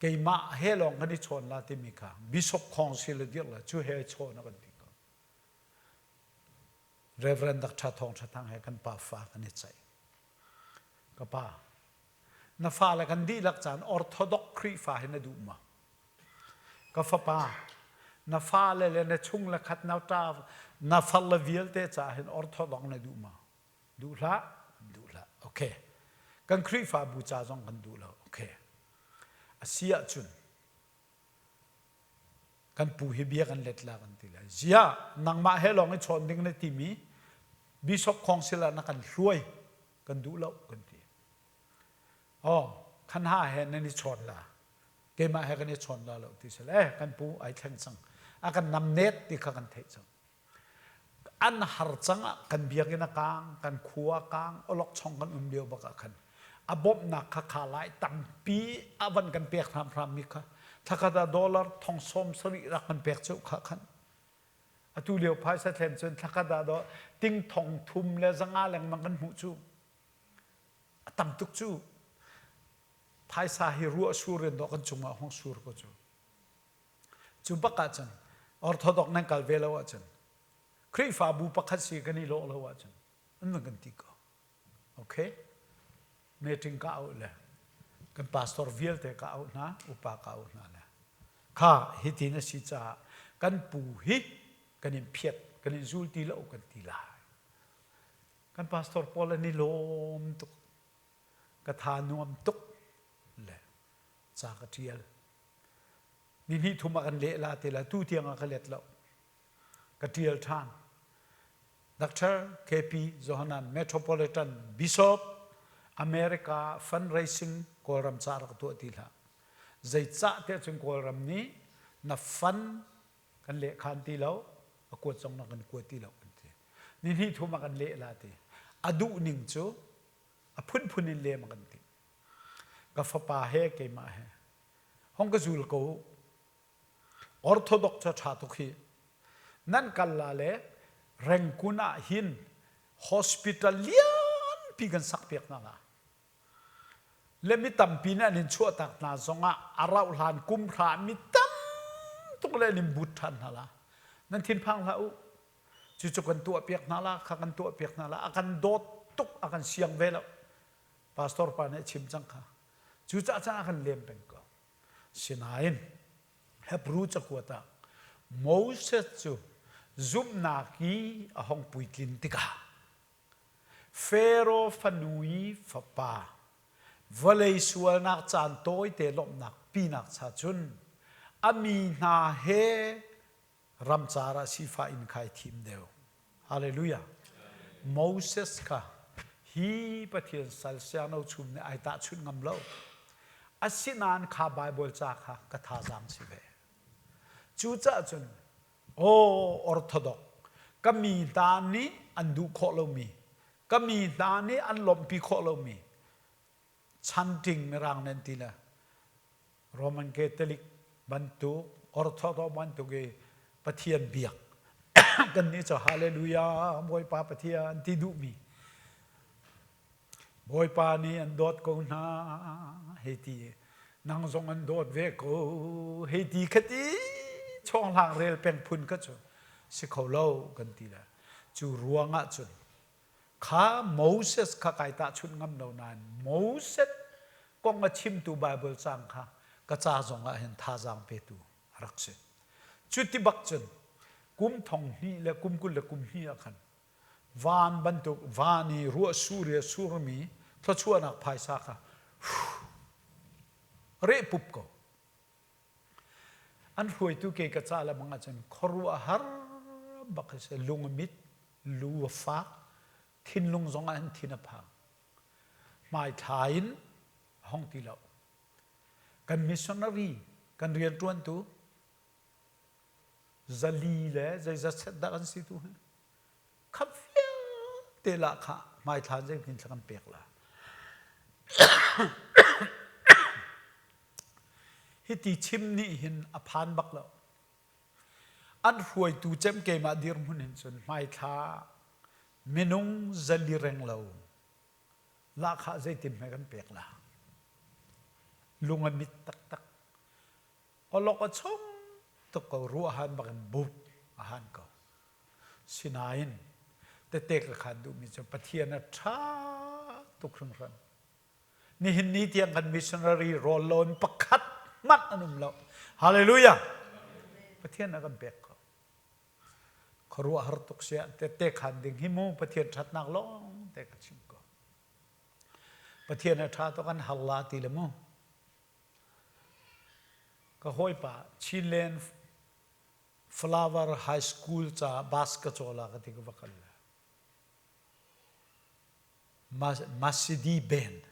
keimah he lawng kan i chawn la timi kha bishop khong si le dirh la cu he chawn a kan ti ko. Reverend Dr. Thawng Tha Thang he kan pa fa kan i ceih. Ka pa, na fale kan dihlak caan Orthodox Khrihfa hi na duh ma? Ka fapa, na fale le na chung le khat na ṭa na far le vialte caah hin Orthodox na duh ma? Duh hlah, duh hlah. Okay. Kan Khrihfabu ca zong kan duh lo. Okay. A si ahcun Kan pu hi bia kan let la kan ti lai. Ziah nangmah he lawng i chawn ding na timi bishop council ah na kan hluai kan duh lo kan ti. Oh, khan ha he nan i chawn la. Keimah he kan i chawn la lo ti sel eh kan pu ai thleng cang. A kan namnet ti kha kan theih cang. An har cang ah kan biakinn a kaang, kan khua a kaang, awlokchong kan um lio bak ah khan a bawmhnak kha kha lai tampi a van kan pek hramhram mi kha thlakhat ah dollar thong sawm sarih rak kan pek ceu kha khan atu lio phaisa thlen cun thlakhat ah do ting thong thum le zanga lengmang kan hmuh cu a tam tuk cu phaisa hi ruah sur in dawh kan cungah hong sur ko cu Cu bak ahcun Orthodox nan kal ve lo ahcun Khrihfabu pakhat si kan i lawh lo ahcun an van kan ti ko. Okay? Meeting ka auh le kan pastor vialte ka auh hna, upa ka auh hna le kha hitin a si caah kan pu hi kan in phiat, kan in zul ti lo kan ti lai. Kan pastor pawl an i lawm tuk. Ka tha nuam tuk le ca ka ṭial. Ni hnih thum ah kan leh la te la tu tiang ah ka let lo. Ka ṭial ṭhan. Dr. KP Johanan Metropolitan Bishop America fundraising Kawlram ca rak tuah ti hlah. Zeicah tiah cun Kawlram nih na fund kan leh khan ti lo, a kuat zong na kan kuat ti lo kan ti. Ni hnih thum ah kan leh la ti. A duh ning cu a phunphun in lem a kan ti. Ka fapa he keimah he hong ka zul ko u. Orthodox cu ṭha tuk hi. Nan kal la le Rengkun ah hin hospital lianpi kan sak piak hna la. Le mi tampi nih an in chuahtak hna zongah a rauh hlan kum hra mi tam tuk le an in but ṭhan hna la. Nan thinphang hlah u. Cucu kan tuah piak hna la, kha kan tuah piak hna la. A kan dawt tuk, a kan siang ve lo. Pastor pa nih a chim cang kha. Cucaah cun a kan lem peng ko. Sinain Hebrew cakuat ah Moses cu zumhnak i a hong puitlin tikah Faro fanu i fapa vawlei sualnak caan tawite lawmhnak pinak cha cun a mi hna he ramcar ah sifah inn kha i thim deuh. Hallelujah. Moses kha hi Pathian sal siangno chum nih ai tahchunh ngam lo. Asinain kha Bible ca kha ka thazaang si ve. Cucaah cun aw Orthodox ka mi hna nih an duh khawh lomi ka mi hna nih an lawmhpi khawh lomi chanting mirang nan ti le Roman Catholic bantuk Orthodox bantuk i Pathian biak kan nih cu hallelujah Bawipa Pathian ti duhmi Bawipa nih an dawt ko hna hei ti nang zong an dawt ve ko hei ti khati chawnghlang rel peng phun kha cu si kho lo kan ti le cu ruangah cun kha Moses kha kai tahchunh ngam lo nain Moses kong a chimtu Bible cang kha ka ca zong ah hin thazaang petu a rak si. Cuti bak cun kum thong hnih le kum 20 le kum hnih ah khan van bantuk van i ruah sur i a surmi thluachuahnak phaisa kha reh pup ko. An hruaitu ke ka ca le bang ahcun khuaruahhar bak a si. Lung a mit, lu a fak, thinlung zong ah hin thin a phang. Hmaithla in a hong ti lo. Kan missionary, kan rianṭuantu zali le zeizat set dah kan si tu hi kha vialte lah kha hmaithla in zeitin thla kan pek la. Hiti chim nih hin a phan bak lo. An hruaitu cem keimah dirhmun hin cun hmaithla minung zali reng lo lahkhah zeitin hme kan pek la. Lung a mit taktak. Awlok a chung tuk ko ruahan bak in bup a han ko. Sinain tete ka khan duhmi cu Pathian a ṭha tuk hringhran. Nihin ni tiang kan missionary rawl loin pakhat hmanh an um lo. Hallelujah! Pathian a kan pek ko. Khuaruahhar tuk siah tette khan ding hi mu Pathian ṭhatnak lawng te ka chim ko. Pathian a ṭha tuk an har la ti le mu. Ka hawipa Chinland Flower High School ca bus ka caw la ka ti ka va kal. Mercedes Benz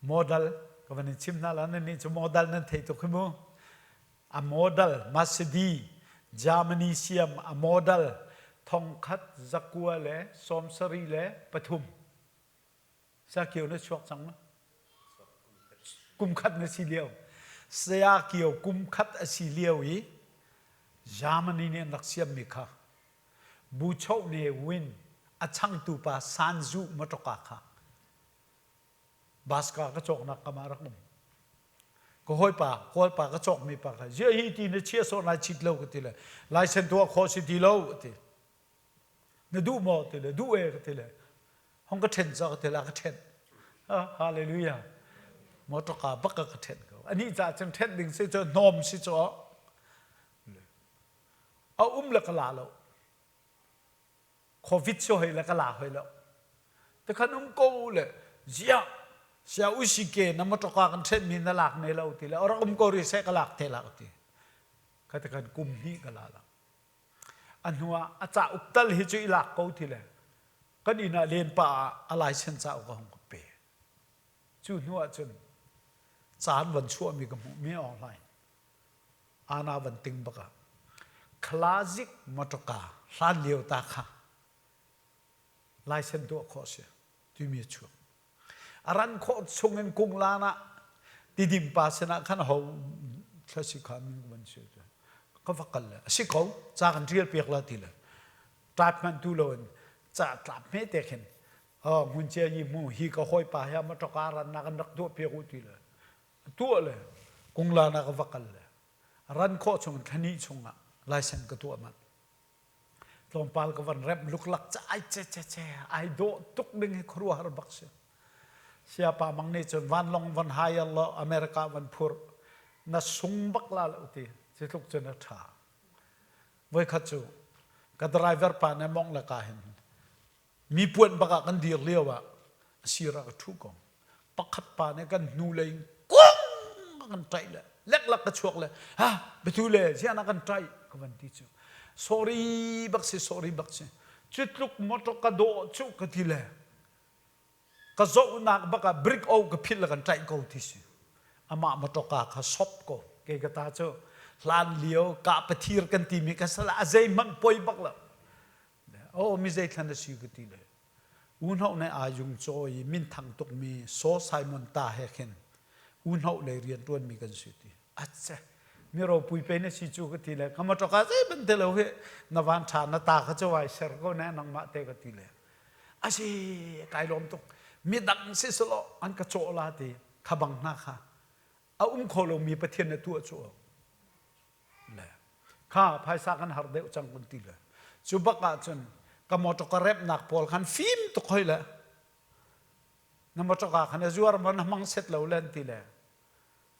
model ka van in chim hna la nan nih cu model nan thei tuk hi mu a model Mercedes Germany siam a model thongkhat zakua le sawmsarih le pathum Sakio na chuak cang ma kum khat na si lio Sayakio kum khat a si lio i Germany nih an rak siammi kha Buchoh Ne Win a changtu pa Sanzu mawṭawka kha Baska ka cawknak kam ah rak um. Ka hawipa, kawlpa ka cawkmi pa kha ziah hi ti na chia sawh nai chit lo ka ti le laisen tuah khawh si ti lo ka ti. Na duh maw ti le duh e ka ti le hong ka ṭhen ca ka ti le a ka ṭhen. Hallelujah. Mawṭawka bak ka ṭhen ko. Anih caah cun ṭhen ding si cu hnawm si cu A um le ka la lo. Covid si hoi le ka la hoi lo. Tikhan um ko le ziah sia usi ke na motor kan ṭhen mi na lak ne lo ti le rak um ko ri seh ka lak te la ti. Kha tikhan kum hnih ka la lo. A hnu ah a cauk tal hi cu i lak ko ti le kan inn ah len pa ah a license cauk a hung ka pe. Cu hnu ah cun caan van chuahmi ka hmuh mi online. Ana van ting bak ah classic motorka hlan lio ta kha license tuah khawh si timi a chuak. A ran khawh chung in kunglan ah tidim pa sinah khan ho thlasi kha min van si ka va kal le a si ko ca kan rial piak la ti le type hmanh tu lo in ca tlap hme te khin oh hmun cia yi mu hi ka hawi pa hi motorka ran na kan rak tuah piak u ti le tuah le kunglan ah ka va kal le ran khawh chung thlani chungah license ka tuah manh tlawmpal ka van remh luklak ca ai che che che ai dawh tuk ding hi khuaruahhar bak si. Siapa mang nih cun vanlawng van hire law America van phur na sung bak la lo ti ci tluk cun a ṭha. Voikhat cu ka driver pa nih mong le ka hin mi puan bak ah kan dir lio ah a sir ah ka ṭhu ko. Pakhat pa nih kan hnu lei in kung a kan ṭaih le leklak ka chuak le ha biatu le ziah na kan ṭaih ka van ti cu. Sorry bak si sorry bak si. Cu tluk motor ka dawh cu ka ti le ka zohnak bak ah brick o ka philh le kan ṭaih ko ti si amah mawṭawka kha sop ko kei ka ta cu hlan lio kah pathir kan timi ka sal a zeihmanh poi bak lo o mi zei thlan a si ka ti le unho ne aa yung caw i minthang tukmi Saw Simon ta he khin unho lei rian ṭuanmi kan si ti atse mi ropui pe na si cu ka ti le ka mawṭawka zei ban te lo hi na van ṭha na ta kha cu vai ser ko ne nangmah te ka ti le Asi kai lawm tuk. Midang si selaw an ka cawh la ti kha bang hna kha a um kho lomi Pathian na tuah cu le kha phaisa kan har deuh cang kun ti le cu bak ah cun ka motor ka remnak pawl khan fim tuk hoi le na motor ka khan a zuar ma na hmang set lo le an ti le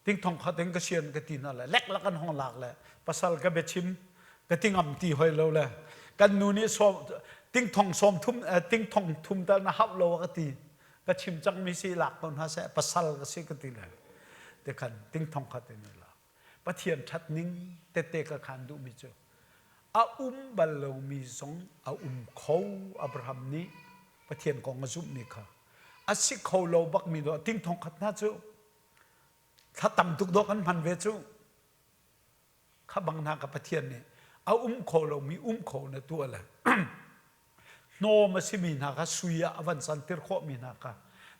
Tingthong khat in ka sian ka ti hna le leklak an hong lak le pasal ka biachim ka ti ngam ti hoi lo le kan nu nih sawm tingthong sawm thum tingthong thum tal na hauh lo ka ti ka chim cang mi si lak ko hna seh pasal ka si ka ti le te khan tingthong khat in lak Pathian that ning tete ka khan duh mi cu a um bal lomi zong a um kho Abraham nih Pathian kong a zumh mi kha a si kho lo bak mi do tingthong khat hna cu Thla tam tuk dawh kan hman ve cu. Kha bang hna ka Pathian nih a um kho lomi um kho na tuah le hnawm a simi hna kha sui ah a van santir khawhmi hna kha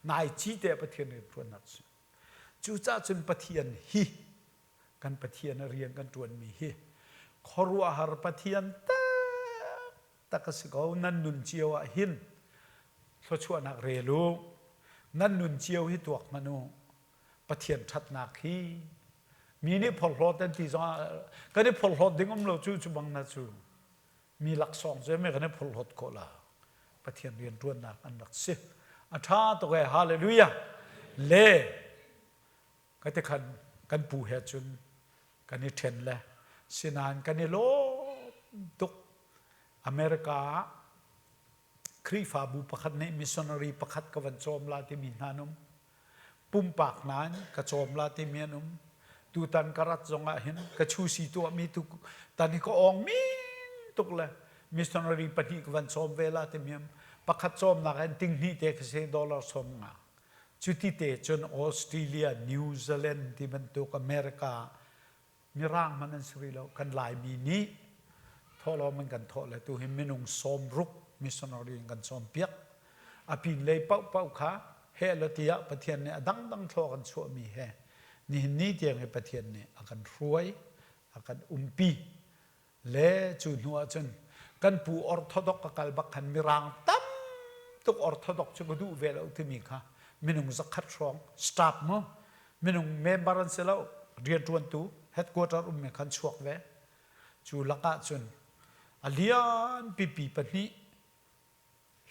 nai ci te Pathian rianṭuannak si. Cucaah cun Pathian hi kan Pathian a rian kan ṭuanmi hi khuaruahhar Pathian taktak a si ko. Nan nun cio ah hin thluachuahnak rel u. Nan nun cio hi tuak hmanh u. Pathian ṭhatnak hi mi nih phorhlawt an ti zongah kan i phorhlawt ding um lo cu cu bang na cu mi laksawng cu mi kan i phorhlawt khawh la Pathian rianṭuannak an rak si a ṭha tuk ee hallelujah le ka ti khan kan pu he cun kan i ṭhen le sinain kan i lawm tuk America ah Khrihfabu pakhat nih missionary pakhat ka van cawm la timi hna an um pumpak nain ka cawm la timi an um tutan ka rat zong ah hin ka chusi tuahmi tu tan hi ka awng min tuk le missionary pahnih ka van cawm ve la timi um pakhat cawmnak in ting hnih te ka si dollar sawm nga cuti te cun Australia New Zealand ti bantuk America Mirang hmanh an si rih lo. Kan Laimi nih thawhlawm an kan thawh le tu hi minung 60 missionary in kan cawnpiak. A pinlei paohpaoh kha heh le tiah Pathian nih a dangdang thlaw kan chuahmi he nihin ni tiang hi Pathian nih a kan hruai, a kan umpi. Le cu hnu ahcun kan pu Orthodox ka kal bak khan Mirang tam tuk Orthodox cu ka duh ve lo timi kha minung zakhat hrawng staff mu minung member an si lo rianṭuantu headquarter ummi khan chuak ve cu lakah cun a lian pipi pahnih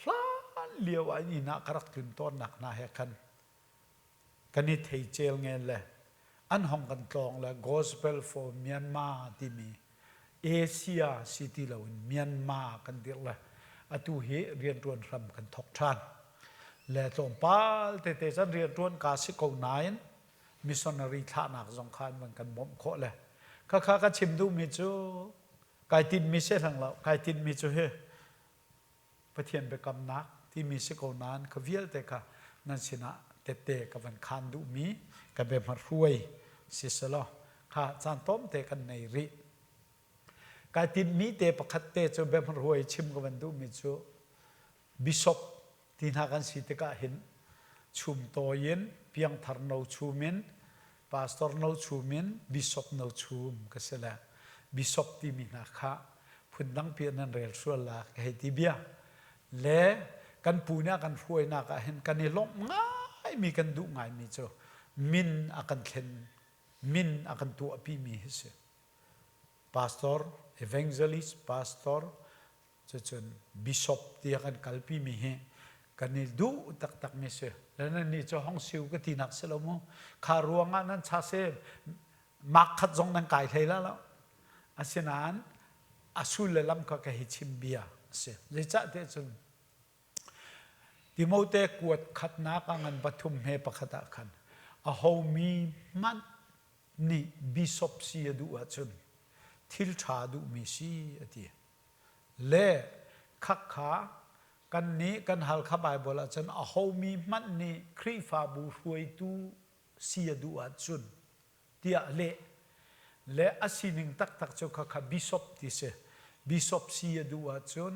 hlan lio ah inn ah ka rak tlun tawnnak hna he khan kan i thei cel ngen le an hong kan tlawng le Gospel for Myanmar timi Asia si ti loin Myanmar kan dirh le atu hi rianṭuan hram kan thawk ṭhan. Le tlawmpal tete cun rianṭuan ka si ko nain missionary thlahnak zong kha an van kan bawmh khawh le khakha ka chim duhmi cu kai tinhmi si hlang lo kai tinhmi cu hi Pathian biakamnak timi si ko nain kha vialte kha nan sinah tette ka van khaan duhmi ka biahmahruai si selaw kha caan tlawmte kan nei rih. Kai tinhmi te pakhat te cu biahmahruai chim ka van duhmi cu bishop ti hna kan si tikah hin chum tawi in piangthar no chum in pastor no chum in bishop no chum ka si le bishop timi hna kha phundang pi nan rel sual la ka hei ti bia le kan pu nih a kan hruainak ah hin kan i lawmh ngaimi kan duh ngaimi cu min a kan thlen min a kan tuahpi mi hi si pastor evangelist pastor cucun bishop tiah kan kalpi mi hi. Kan i duh taktakmi si. Le nan nih cu hong siu ka tinak si lo mu. Kha ruangah nan cha se mak khat zong nan kai hlei la lo. Asinain a sul le lam kha ka hi chim bia a si. Zeicah tiah cun Timote kuat khatnak a ngan pathum he pakhat ah khan ahomi hmanh nih bishop si a duh ahcun thil ṭha duhmi si a ti. Le khakha kannih kan Halkha Baibal ahcun ahomi hmanh nih Khrihfabu hruaitu si a duh ahcun tiah a leh. Le a sining taktak cu khakha bishop ti si. Bishop si a duh ahcun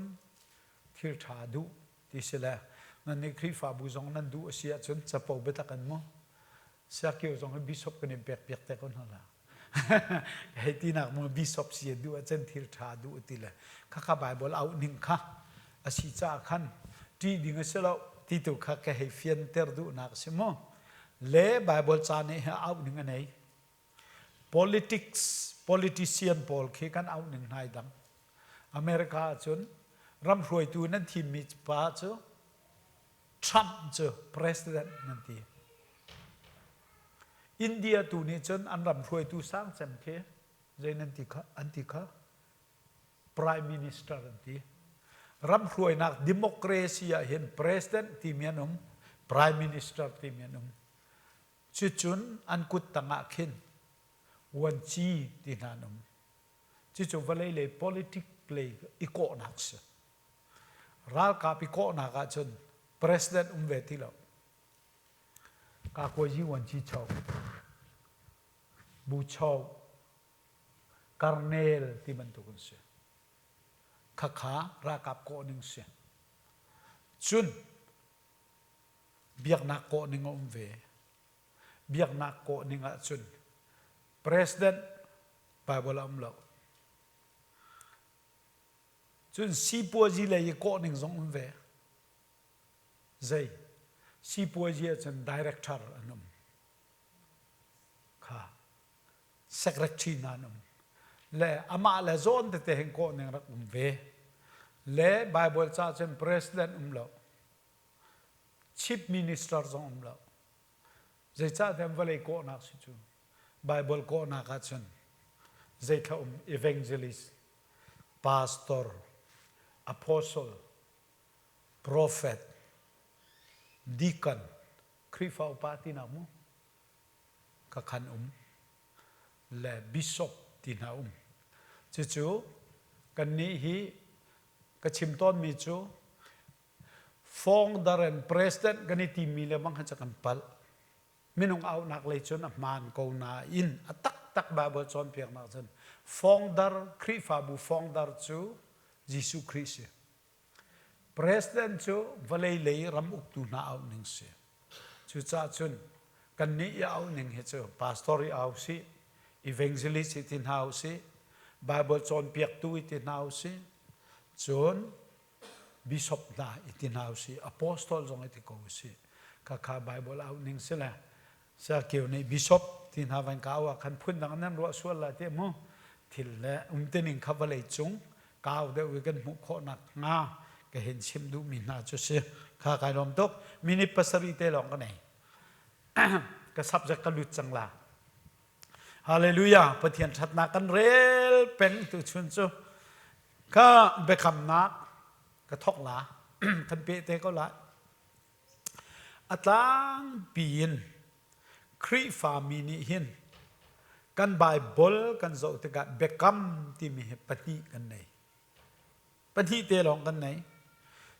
thil ṭha duh ti si le nan nih Khrihfabu zong nan duh a si ahcun capo biatak in mu Siakio zong hi bishop kan in pek piak te ko hna la. Hei tinak mu bishop si a duh ahcun thil ṭha duh ti le khakha Bible auh ning kha a si caah khan ṭih ding a si lo ti tu kha ka hei fianter duhnak a si mu. Le Bible ca nih hi auh ning a nei. Politics, politician pawl khi kan auh ning hna i dang. America ahcun ram hruaitu nan thimmi pa cu Trump cu president nan ti. India tu nih cun an ram hruaitu sang cem khi zei nan ti kha an ti kha prime minister an ti. Ram hruainak democracy ah hin president timi an um, prime minister timi an um. Cucun an kut tangah khin vuanci ti hna an um. Cucu vawlei lei politic lei i kawhnak si. Ralkap i kawhnak ahcun president um ve ti lo. Kakuazi vuanci cho, bu cho, karnel ti bantuk an si. Khakha ralkap kawh ning si. Cun biaknak kawh ning a um ve. Biaknak kawh ning ahcun president Bible a um lo. Cun sipuazi lei i kawh ning zong um ve. Zei? Sipuazi ahcun director an um. Kha secretary hna an um. Le amah le zawn tete hin kawh ning rak um ve. Le Bible ca cun president um lo. Chief minister zong um lo. Zeicahtiah vawlei kawhnak si cu Bible kawhnak ahcun zeithla um evangelist pastor, apostle, prophet, deacon, Khrihfa upa tinak mu ka khan um le bishop ti hna um. Cucu kannih hi ka chim tawnmi cu founder and president kan i timi le bang khan cu kan palh. Minung auhnak lei cun a hmaan ko nain a taktak Baibal cawnpiaknak cun founder Khrihfabu founder cu Jesuh Khrih si. President cu vawlei lei ram uktu hna auh ning si. Cucaah cun kannih i auh ning hi cu pastor i au sih, evangelist i ti hna u sih, Baibal cawnpiaktu i ti hna u sih, cun bishop hna i ti hna usih apostol zong i ti ko usih khakha bible auh ning si le Sakio nih bishop ti hna van ka au ah khan phun dang nan ruah sual la te mu thil le umtining kha vawlei cung kau deuh i kan hmuh khawhnak hnga ka hin chim duhmi hna cu si kha kai lawm tuk minute pasarih te lawng ka nei ka subject ka lut cang la Hallelujah Pathian ṭhatnak kan rel peng tu chun cu Ka biakamnak ka thawk la kan peh te ko lai. A tlangpi in Khrihfami nih hin kan Baibal kan zoh tikah biakam timi hi pahnih kan nei. Pahnih te lawng kan nei.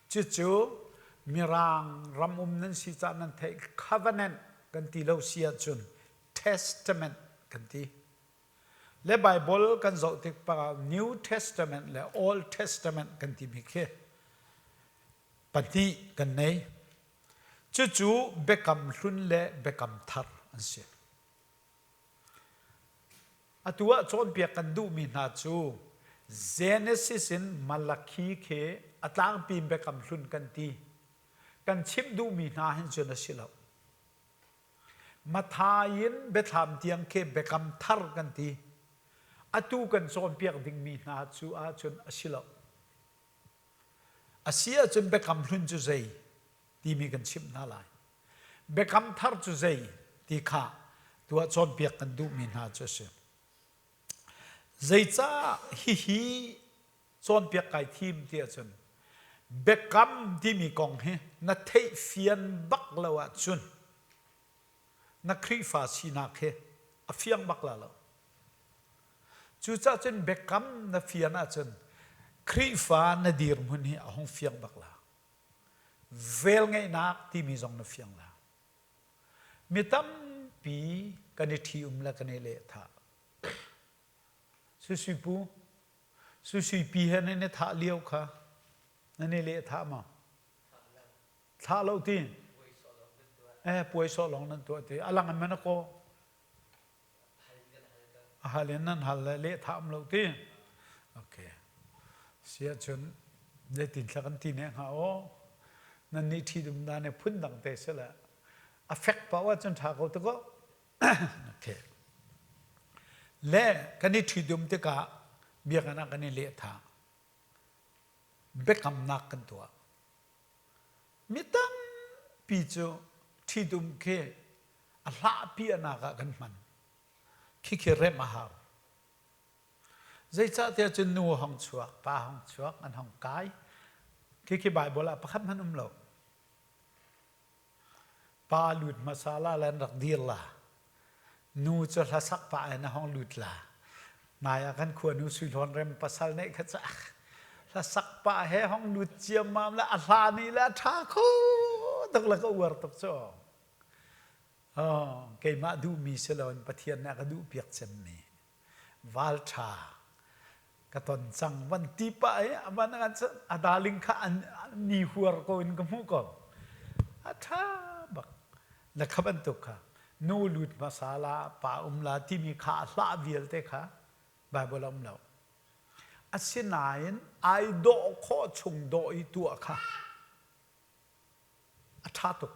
Cucu Mirang ram um nan si caah nan theih covenant kan ti lo si ahcun testament kan ti. Le Bible kan zoh tik pa New Testament le Old Testament kan timi khi pahnih kan nei. Cucu biakam hlun le biakam thar an si. Atu ah cawnpiak kan duhmi hna cu Genesis in Malakhi khi a tlangpi biakam hlun kan ti. Kan chimh duhmi hna hin cun a si lo. Matthai in biathlam tiang khi biakam thar kan ti. Atu kan cawnpiak dingmi hna cu ahcun a si lo. A si ahcun biakam hlun cu zei? timi kan chimh hna lai. Biakam thar cu zei ti kha tuah cawnpiak kan duhmi hna cu a si. Zeicah hihi cawnpiak kai thim ti ahcun biakam timi kong hi na theihfian bak lo ahcun na Khrihfa sinak hi a fiang bak la lo. Cucaah cun biakam na fian ahcun Khrihfa na dirhmun hi a hung fiang bak la. Velngeihnak timi zong na fiang la. Mi tampi kan i ṭhi-um le kan i lehthah. Suisui pu, Suisui pi he nan i thah lio kha nan i lehthah maw? Thlah lo ti? Eh, puai sawh lawng nan tuah ti. A lang in man a kaw. A hal in nan hal le lehthah um lo ti. Okay. Si ahcun zeitin thla kan ti ne hnga aw. Nan nih ṭhi-dum na ne phun dang te si le a fek paoh ahcun ṭha ko te ko. Okay. Le kan i ṭhitum tikah biakinn ah kan i lehthah. Biakamnak kan tuah. Mi tampi cu ṭhitum khi a hlahpi anak ah kan hman. Khikhi remh a hau. Zeicahtiah cun nu hong chuak, pa hong chuak, an hong kai. Khikhi Baibal ah pakhat hmanh um lo. Pa lut hmasa la le an rak dir la. Nu cu hlasak pah in a hong lut la. Nai ah kan khua nu Sui Hlawn Rem pasal neih kha cu hlasak pah he hong lut ciammam le a hla nih le a ṭha kho tuk le ka uar tuk cu. Oh, keimah duhmi si loin Pathian nih a ka duhpiak cemmi. Val ṭha ka ton cang van ti pah i van a darling kha an ni huar ko in ka hmuh ko. A ṭha bak. Na kha bantuk kha nu lut hmasa la pa um la timi kha a hlah vialte kha Bible a um lo. Asinain ai dawh khawh chung dawh i tuah kha a ṭha tuk.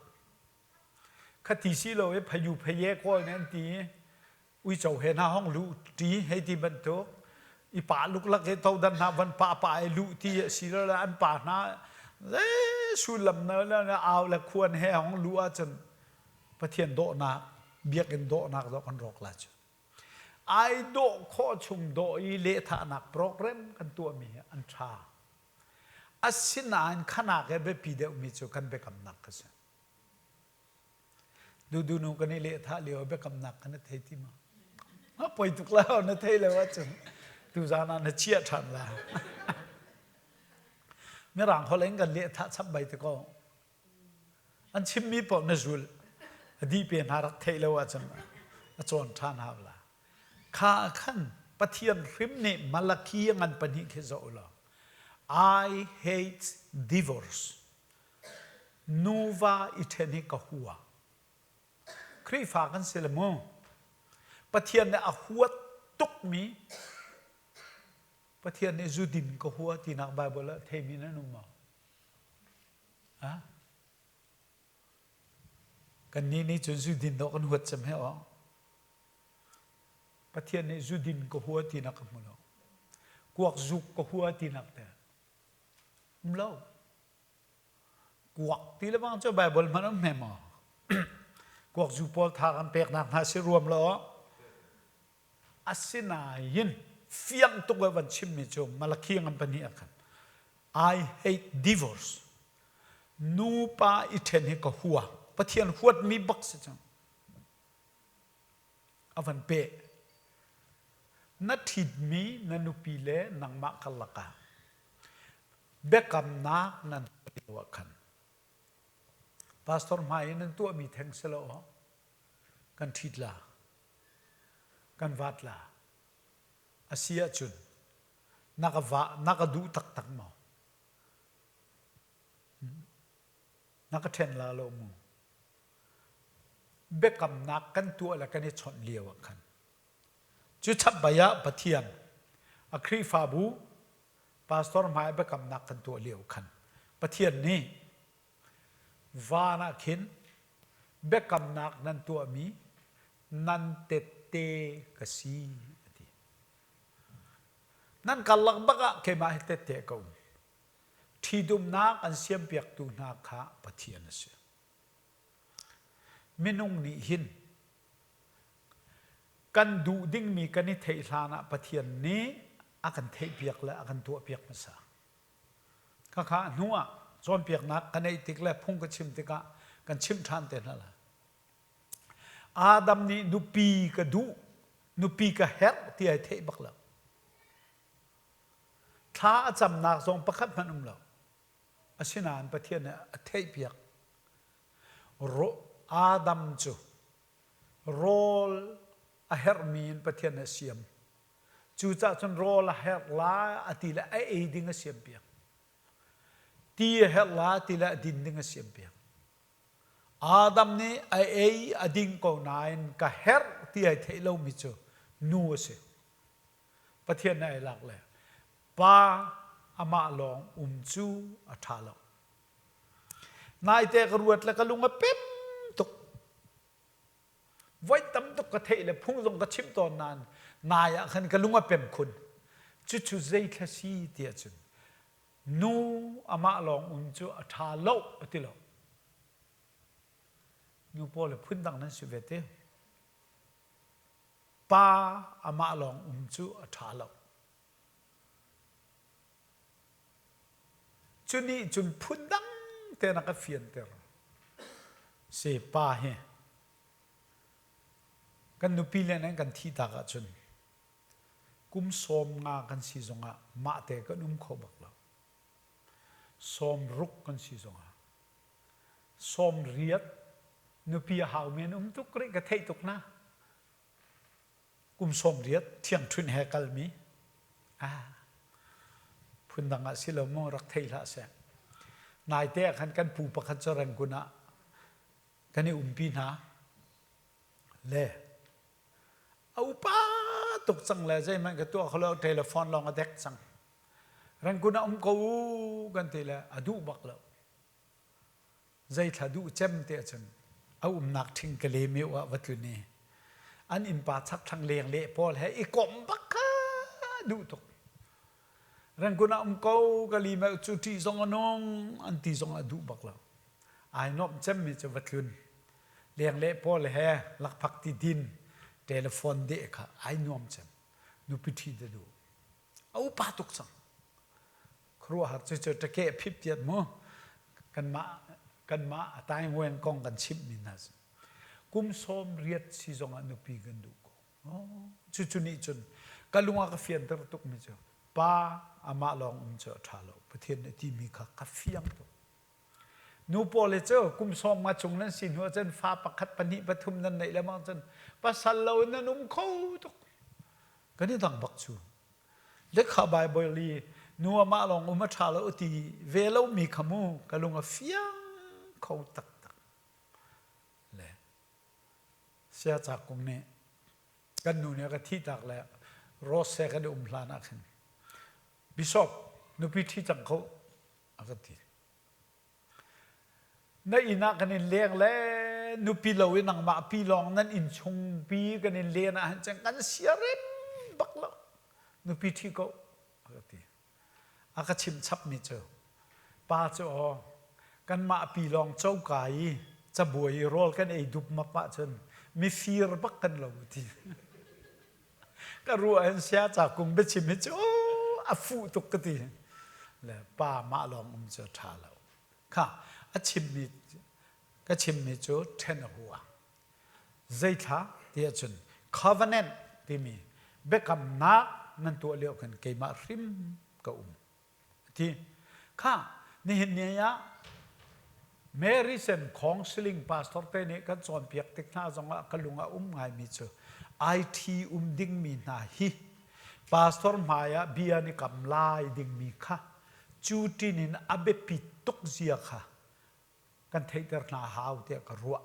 Khati si lo i phayu phaye kawl nih an ti i uico he hna hong luh ṭi hei ti bantuk i pa luklak i todan hna van pa pa i luh ti a si lo le an pa hna zei sullam na le au le khuan he hong luh ahcun Pathian dawhnak biakinn dawhnak dawh kan rawk la cu. Ai dawh khawh chung dawh i lehthahnak program kan tuahmi hi an ṭha. Asinain khanak he biapi deuhmi cu kan biakamnak kha si. Dudunu kan i lehthah lio biakamnak kan i thei ti ma? A poi tuk la na thei lo ahcun tuzaan ah na chiah ṭhan la. Mirang holh in kan lehthah chap bai te ko. An chimmi paoh na zul. A dih pe hna rak theih lo ahcun a cawn ṭhan hau la. Kha khan Pathian hrim nih Malakhi a ngan pahnih khi zoh law I hate divorce. Nuva i ṭhen hi ka hua. Khrihfa kan si le mu. Pathian nih a huat tukmi Pathian nih zu din ka hua tinak Bible ah theimi nan um maw? Ha? Kannih nih cun zu din dawh kan huat cem he aw. Pathian nih zu din ka hua tinak ka hmu lo. Kuak zuk ka hua tinak te. Um lo. Kuak ti le bang cu Bible hmanh um hme maw? Kuak zu pawl tha kan peknak hna si ruam lo. Asinain fiang tuk van chimmi cu Malakhi ngan pahnih ah khan I hate divorce. Nupa i ṭhen hi ka hua. Pathian huatmi bak si cang. A van peh. Na ṭhitmi na nupi le nangmah karlak ah biakamnak nan tuah lio ah khan pastor hmai i nan tuahmi theng si lo kan ṭhit la kan vat la. A si ahcun na ka va na ka duh taktak maw? Na ka ṭhen la lo mu? Biakamnak kan tuah le kan i chawnh lio ah khan cu chapbei ah Pathian a Khrihfabu pastor hmai biakamnak kan tuah lio khan Pathian nih Van ah khin biakamnak nan tuahmi nan tette ka si a ti. Nan karlak bak ah keimah hi tette ka um. Ṭhitumnak an siampiaktu hna kha Pathian a si. Minung nih hin kan duh dingmi kan i theih hlan ah Pathian nih a kan theihpiak le a kan tuahpiak hmasa. Khakha hnu ah cawnpiaknak ka neih tik le phung ka chim tikah kan chimh ṭhan te hna lai. Adam nih nupi ka duh, nupi ka herh ti ai theih bak lo. Thla a camnak zong pakhat hmanh um lo. Asinain Pathian nih a theihpiak. Adam cu rawl a herhmi in Pathian nih a siam. Cucaah cun rawl a herh la a ti le a ei ding a siampiak. Ti a herh la ti le a din ding a siampiak. Adam nih a ei a ding ko nain ka herh ti ai theih lomi cu nu a si. Pathian nih ai lak le pa amah lawng um cu a ṭha lo. Naite ka ruat le ka lung a pem tuk. Voi tam tuk ka theih le phung zong ka chimh tawn nain nai ah khan ka lung a pem khun. Cucu zeithla si ti ahcun nu amah lawng um cu a ṭha lo a ti lo. Nu pawl le phundang nan si ve te. Pa amah lawng um cu a ṭha lo. Cu nih cun phundang tein a ka fianter. Si pa hi kan nupi le nan kan thih tak ahcun kum 50 kan si zongah mah te kan um kho bak lo. 60 kan si zongah 80 nupi a hau men um tuk rih ka theih tuk na. Kum 80 thiangṭhunh he kalmi ah phundang ah si lo maw rak thei hlah seh. Naite ah khan kan pu pakhat cu Rangoon ah kan i umpi hna. Le a upa tuk cang le zeihmanh ka tuah kho lo telephone lawng a dek cang. Rangoon ah um ko u kan ti le a duh bak lo. Zeithla duh cem te ahcun a umnak ṭhing ka le ah va tlun i an innpa chakthlang leng le pawl he i komh bak kha duh tuk. Rangoon ah um ko ka li meuh cu ṭih zong a nung an ti zong a duh bak lo. Ai nuamh cemmi cu va tlun. Leng le pawl he lakphak ti din telephone deh kha ai nuam cem. Nupi ṭhi da duh. A upa tuk cang. Khuaruahhar cu cu ṭakeh phip tiat mu kanmah kanmah a taingwen kong kan chimhmi hna si. Kum 80 si zongah nupi kan duh ko. Cucu nih cun ka lung a ka fianter tukmi cu pa amah lawng um cu a ṭha lo. Pathian nih timi kha ka fiang tuk. Nu pawl hi cu kum 50 chung nan si hnu ahcun fa pakhat pahnih pathum nan neih lengmang cun pasal lo in nan um kho tuk. Kan i dang bak cu. Lekha Baibal i nu amah lawng um a ṭha lo ti ve lomi kha mu ka lung a fiang kho taktak. Le sia cakung nih kan nu nih a ka thihtak le Rose he kan i um hlan ah khin Bishop nupi ṭhi cang kho a ka ti. Na inn ah kan in leng le nupi lo i nangmah pi lawng nan inn chung pi kan in len ah hin cun kan siarem bak lo. Nupi ṭhi ko a ka ti. A ka chim chapmi cu pa cu aw kanmah pi lawng coka i cabuai i rawl kan ei dupmap ahcun mifir bak kan lo ti. Ka ruah in sia ca kung biachim hi cu a fuh tuk ka ti. Le pa mah lawng um cu a ṭha lo. Kha a chimmi ka chimmi cu ṭhen a hua. Zeithla ti ahcun covenant timi biakamnak nan tuah lio khan keimah hrim ka um. Ti kha nihin ni ah Mary Sen Counseling pastor te nih kan cawnpiak tik hna zongah ka lung a um ngaimi cu IT um dingmi hna hi pastor hmai ah bia ni kam lai dingmi kha cu tin in a biapit tuk zia kha kan theihter hna hau tiah ka ruah.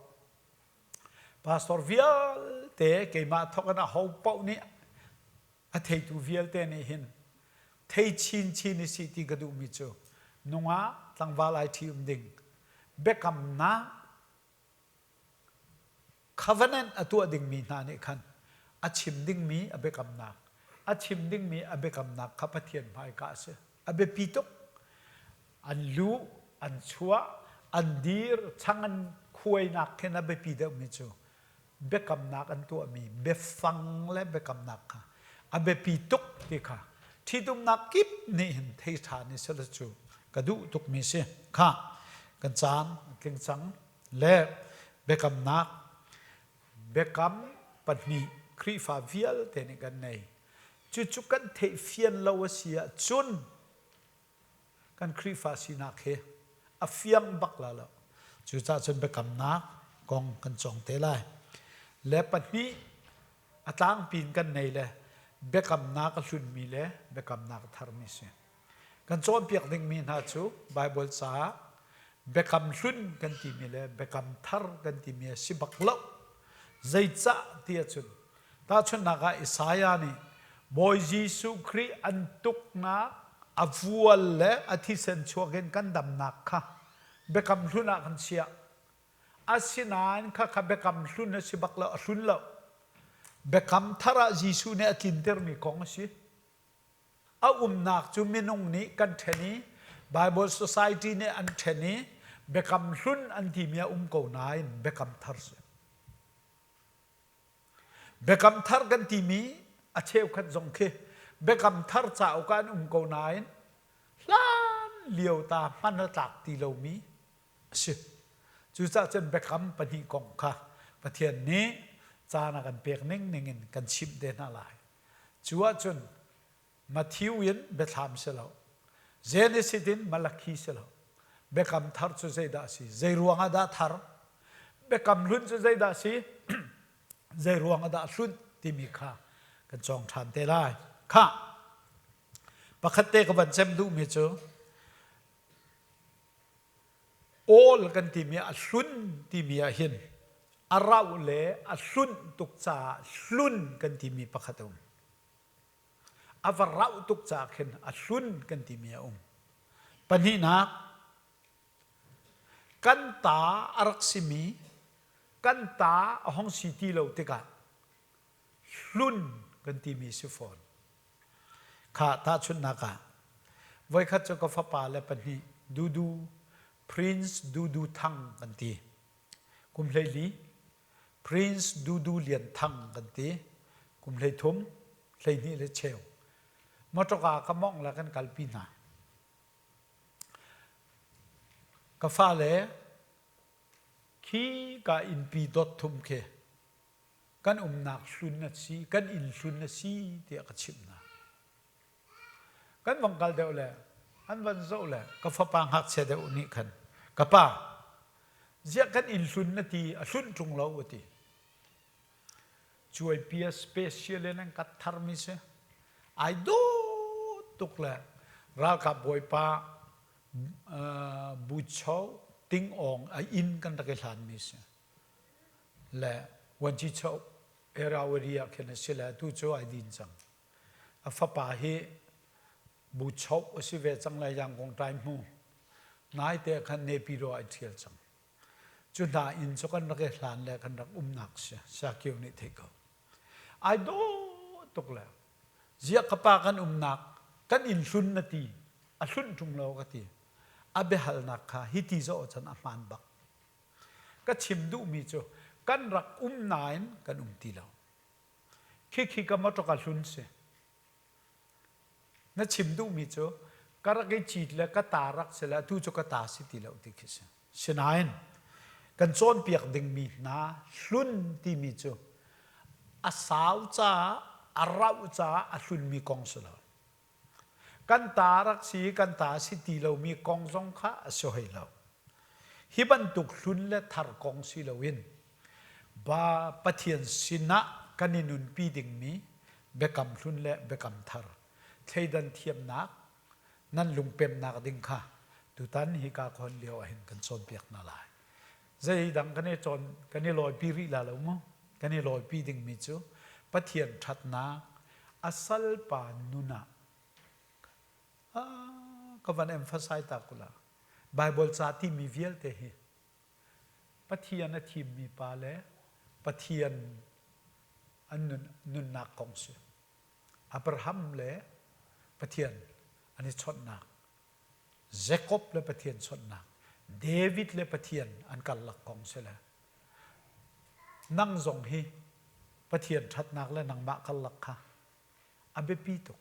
Pastor vialte keimah thawk in aho paoh nih a theitu vialte nih hin thei chinchin i si ti ka duhmi cu nungak tlangval ai ṭhi um ding biakamnak covenant a tuah dingmi hna nih khan a chim dingmi a biakamnak a chim dingmi a biakamnak kha Pathian hmaika a si a biapi tuk. An luh, an chuah, an dir, chang an khuainak khin a biapi deuhmi cu biakamnak an tuahmi biafang le biakamnak kha a biapi tuk ti kha ṭhitumnak kip nih hin thei ṭha ni sela cu ka duh tukmi si. Kha kan caan a tling cang le biakamnak biakam pahnih Khrihfa vialte nih kan nei. Cucu kan theihfian lo a si ahcun kan Khrihfa sinak hi a fiang bak la lo. Cucaah cun biakamnak kong kan cawng te lai. Le pahnih a tlangpi in kan nei le biakamnak a hlunmi le biakamnak a tharmi si. Kan cawnpiak dingmi hna cu Baibal caah biakam hlun kan timi le biakam thar kan timi a si bak lo. Zeicah ti ahcun Tahchunhnak ah Isaiah nih Bawi Jesuh Khrih an tuknak a vual le a thisen chuak in kan damnak kha biakam hlun ah kan chiah. Asinain khakha biakam hlun a si bak lo, a hlun lo. Biakam thar ah Jesuh nih a tlintermi kong a si. A umnak cu minung nih kan ṭhen i Bible Society nih an ṭhen i biakam hlun an timi a um ko nain biakam thar si. Biakam thar kan timi a cheukhat zong khi Biakam thar cauk ah an um ko nain hlan lio ta hman a tlak ti lomi a si. Cucaah cun biakam pahnih kong kha Pathian nih caan a kan pek ning ning in kan chimh te hna lai. Cu ahcun Matthew in biathlam si lo. Genesis in Malakhi si lo. Biakam thar cu zeidah a si? Zei ruang ah dah thar? Biakam hlun cu zeidah a si? Zei ruang ah dah hlun timi kha kan cawng ṭhan te lai. Khah! Pakhat te ka van cem duhmi cu Awl kan timi a hlun timi ah hin a rauh le a hlunh tuk caah hlun kan timi pakhat a um. A va rauh tuk caah khin a hlun kan timi a um. Pahnihnak, kan ta a rak simi kan ta a hong si ti lo tikah hlun kan timi si fawn. Kha tahchunhnak ah voikhat cu ka fapa le pahnih Dudu Prince Dudu Thang kan ti. Kum 14 Prince Dudu Lian Thang kan ti. Kum 13, 12 le cheu. Motorka ka mongh le kan kalpi hna. Ka fale khi ka innpi dot thum khi kan umnak hlun a si, kan inn hlun a si tiah ka chimh hna. Kan vong kal deuh le an van zoh le ka fapa ngakchia deuh nih khan ka pa ziah kan inn hlun na ti a hlunh ṭung lo a ti. Cuaipia special in an kat tharmi si. Ai dawt tuk le ralkap bawipa Bucho Ting-awng a inn kan rak i hlanmi si. Le Wanchicho Erawari ah khin a si le tu cu ai din cang. A fapa hi buchoh a si ve cang lai Yangon Tai hmu. Naite khan Nepiro ai ṭhial cang. Cu hna inn cu kan rak i hlan le kan rak umnak si. Sakio nih theih ko. Ai dawh tuk le ziah ka pa kan umnak kan inn hlun na ti a hlunh ṭung lo ka ti. A biahalnak kha hi ti zawh cun a hmaan bak. Ka chim duhmi cu kan rak um nain kan um ti lo. Khikhi ka motor ka hlun si. Na chim duhmi cu ka rak i cit le ka ta rak si le atu cu ka ta si ti lo ti khi si. Sinain kan cawnpiak dingmi hna hlun timi cu a sau caah a rauh caah a hlunmi kong si lo. Kan ta rak si i kan ta si ti lomi kong zong kha a si hoi lo. Hi bantuk hlun le thar kong si loin ba Pathian sinah kan i nunpi dingmi biakam hlun le biakam thar thleidan thiamnak nan lungpemnak ding kha tutan hika khon lio ahhin kan cawnpiak hna lai. Zeidang kan i cawn kan i lawipi rih la lo mu. Kan i lawipi dingmi cu Pathian ṭhatnak a salpa nun ah ka van emphasize ta kula. Bible ca timi vialte hi Pathian a thimmi pa le Pathian an nun, nunnak kong si. Abraham le Pathian an i chawnhnak. Jacob le Pathian chawnhnak, David le Pathian an karlak kong si le nang zong hi Pathian ṭhatnak le nangmah karlak kha a biapi tuk.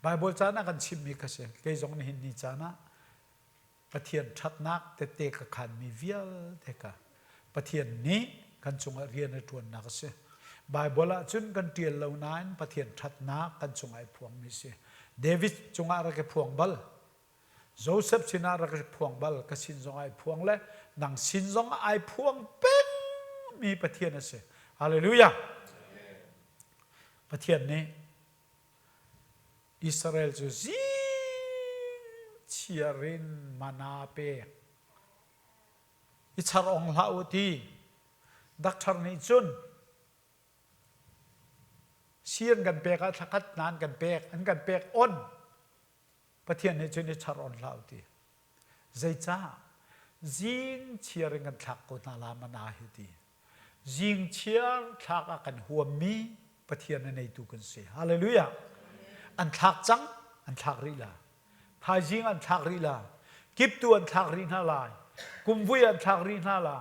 Baibal caan ah kan chimmi kha si. Kei zong nihin ni caan ah Pathian ṭhatnak tette ka khanmi vialte kha Pathian nih kan cungah rian a ṭuannak a si. Baibal ah cun kan ṭial lo nain Pathian ṭhatnak kan cungah i phuangmi a si. David cungah rak i phuang bal. Joseph sinah rak i phuang bal. Ka sin zongah ai phuang le nang sin zongah ai phuang pengmi Pathian a si. Hallelujah! Pathian nih Israel cu zing chiar in mana pek. I char ong hlah u ti. Doctor nih cun si an kan pek ah thlakhat nan kan pek, an kan pek on. Pathian nih cun i char on hlah u ti. Zeicah? Zing chiar in kan thlak ko hna la mana hi ti. Zingchiar thlak ah kan huammi Pathian a neitu kan si. Hallelujah. An thlak cang, an thlak rih la. Thaizing an thlak rih la. Kiptu an thlak rih hna lai. Kumvui an thlak rih hna la.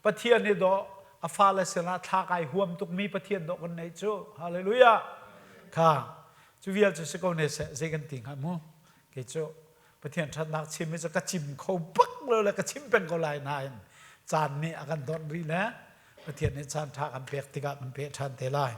Pathian hi dawh a fale sinah thlak ai huam tukmi Pathian dawh kan neih cu. Hallelujah. Kha cu vial cu si ko ne seh zei kan ti hnga mu. Kei cu Pathian ṭhatnak chim hi cu ka chim kho bak lo le ka chim peng ko lai nain caan nih a kan donh rih le Pathian nih caan ṭha kan pek tikah kan peh ṭhan te lai.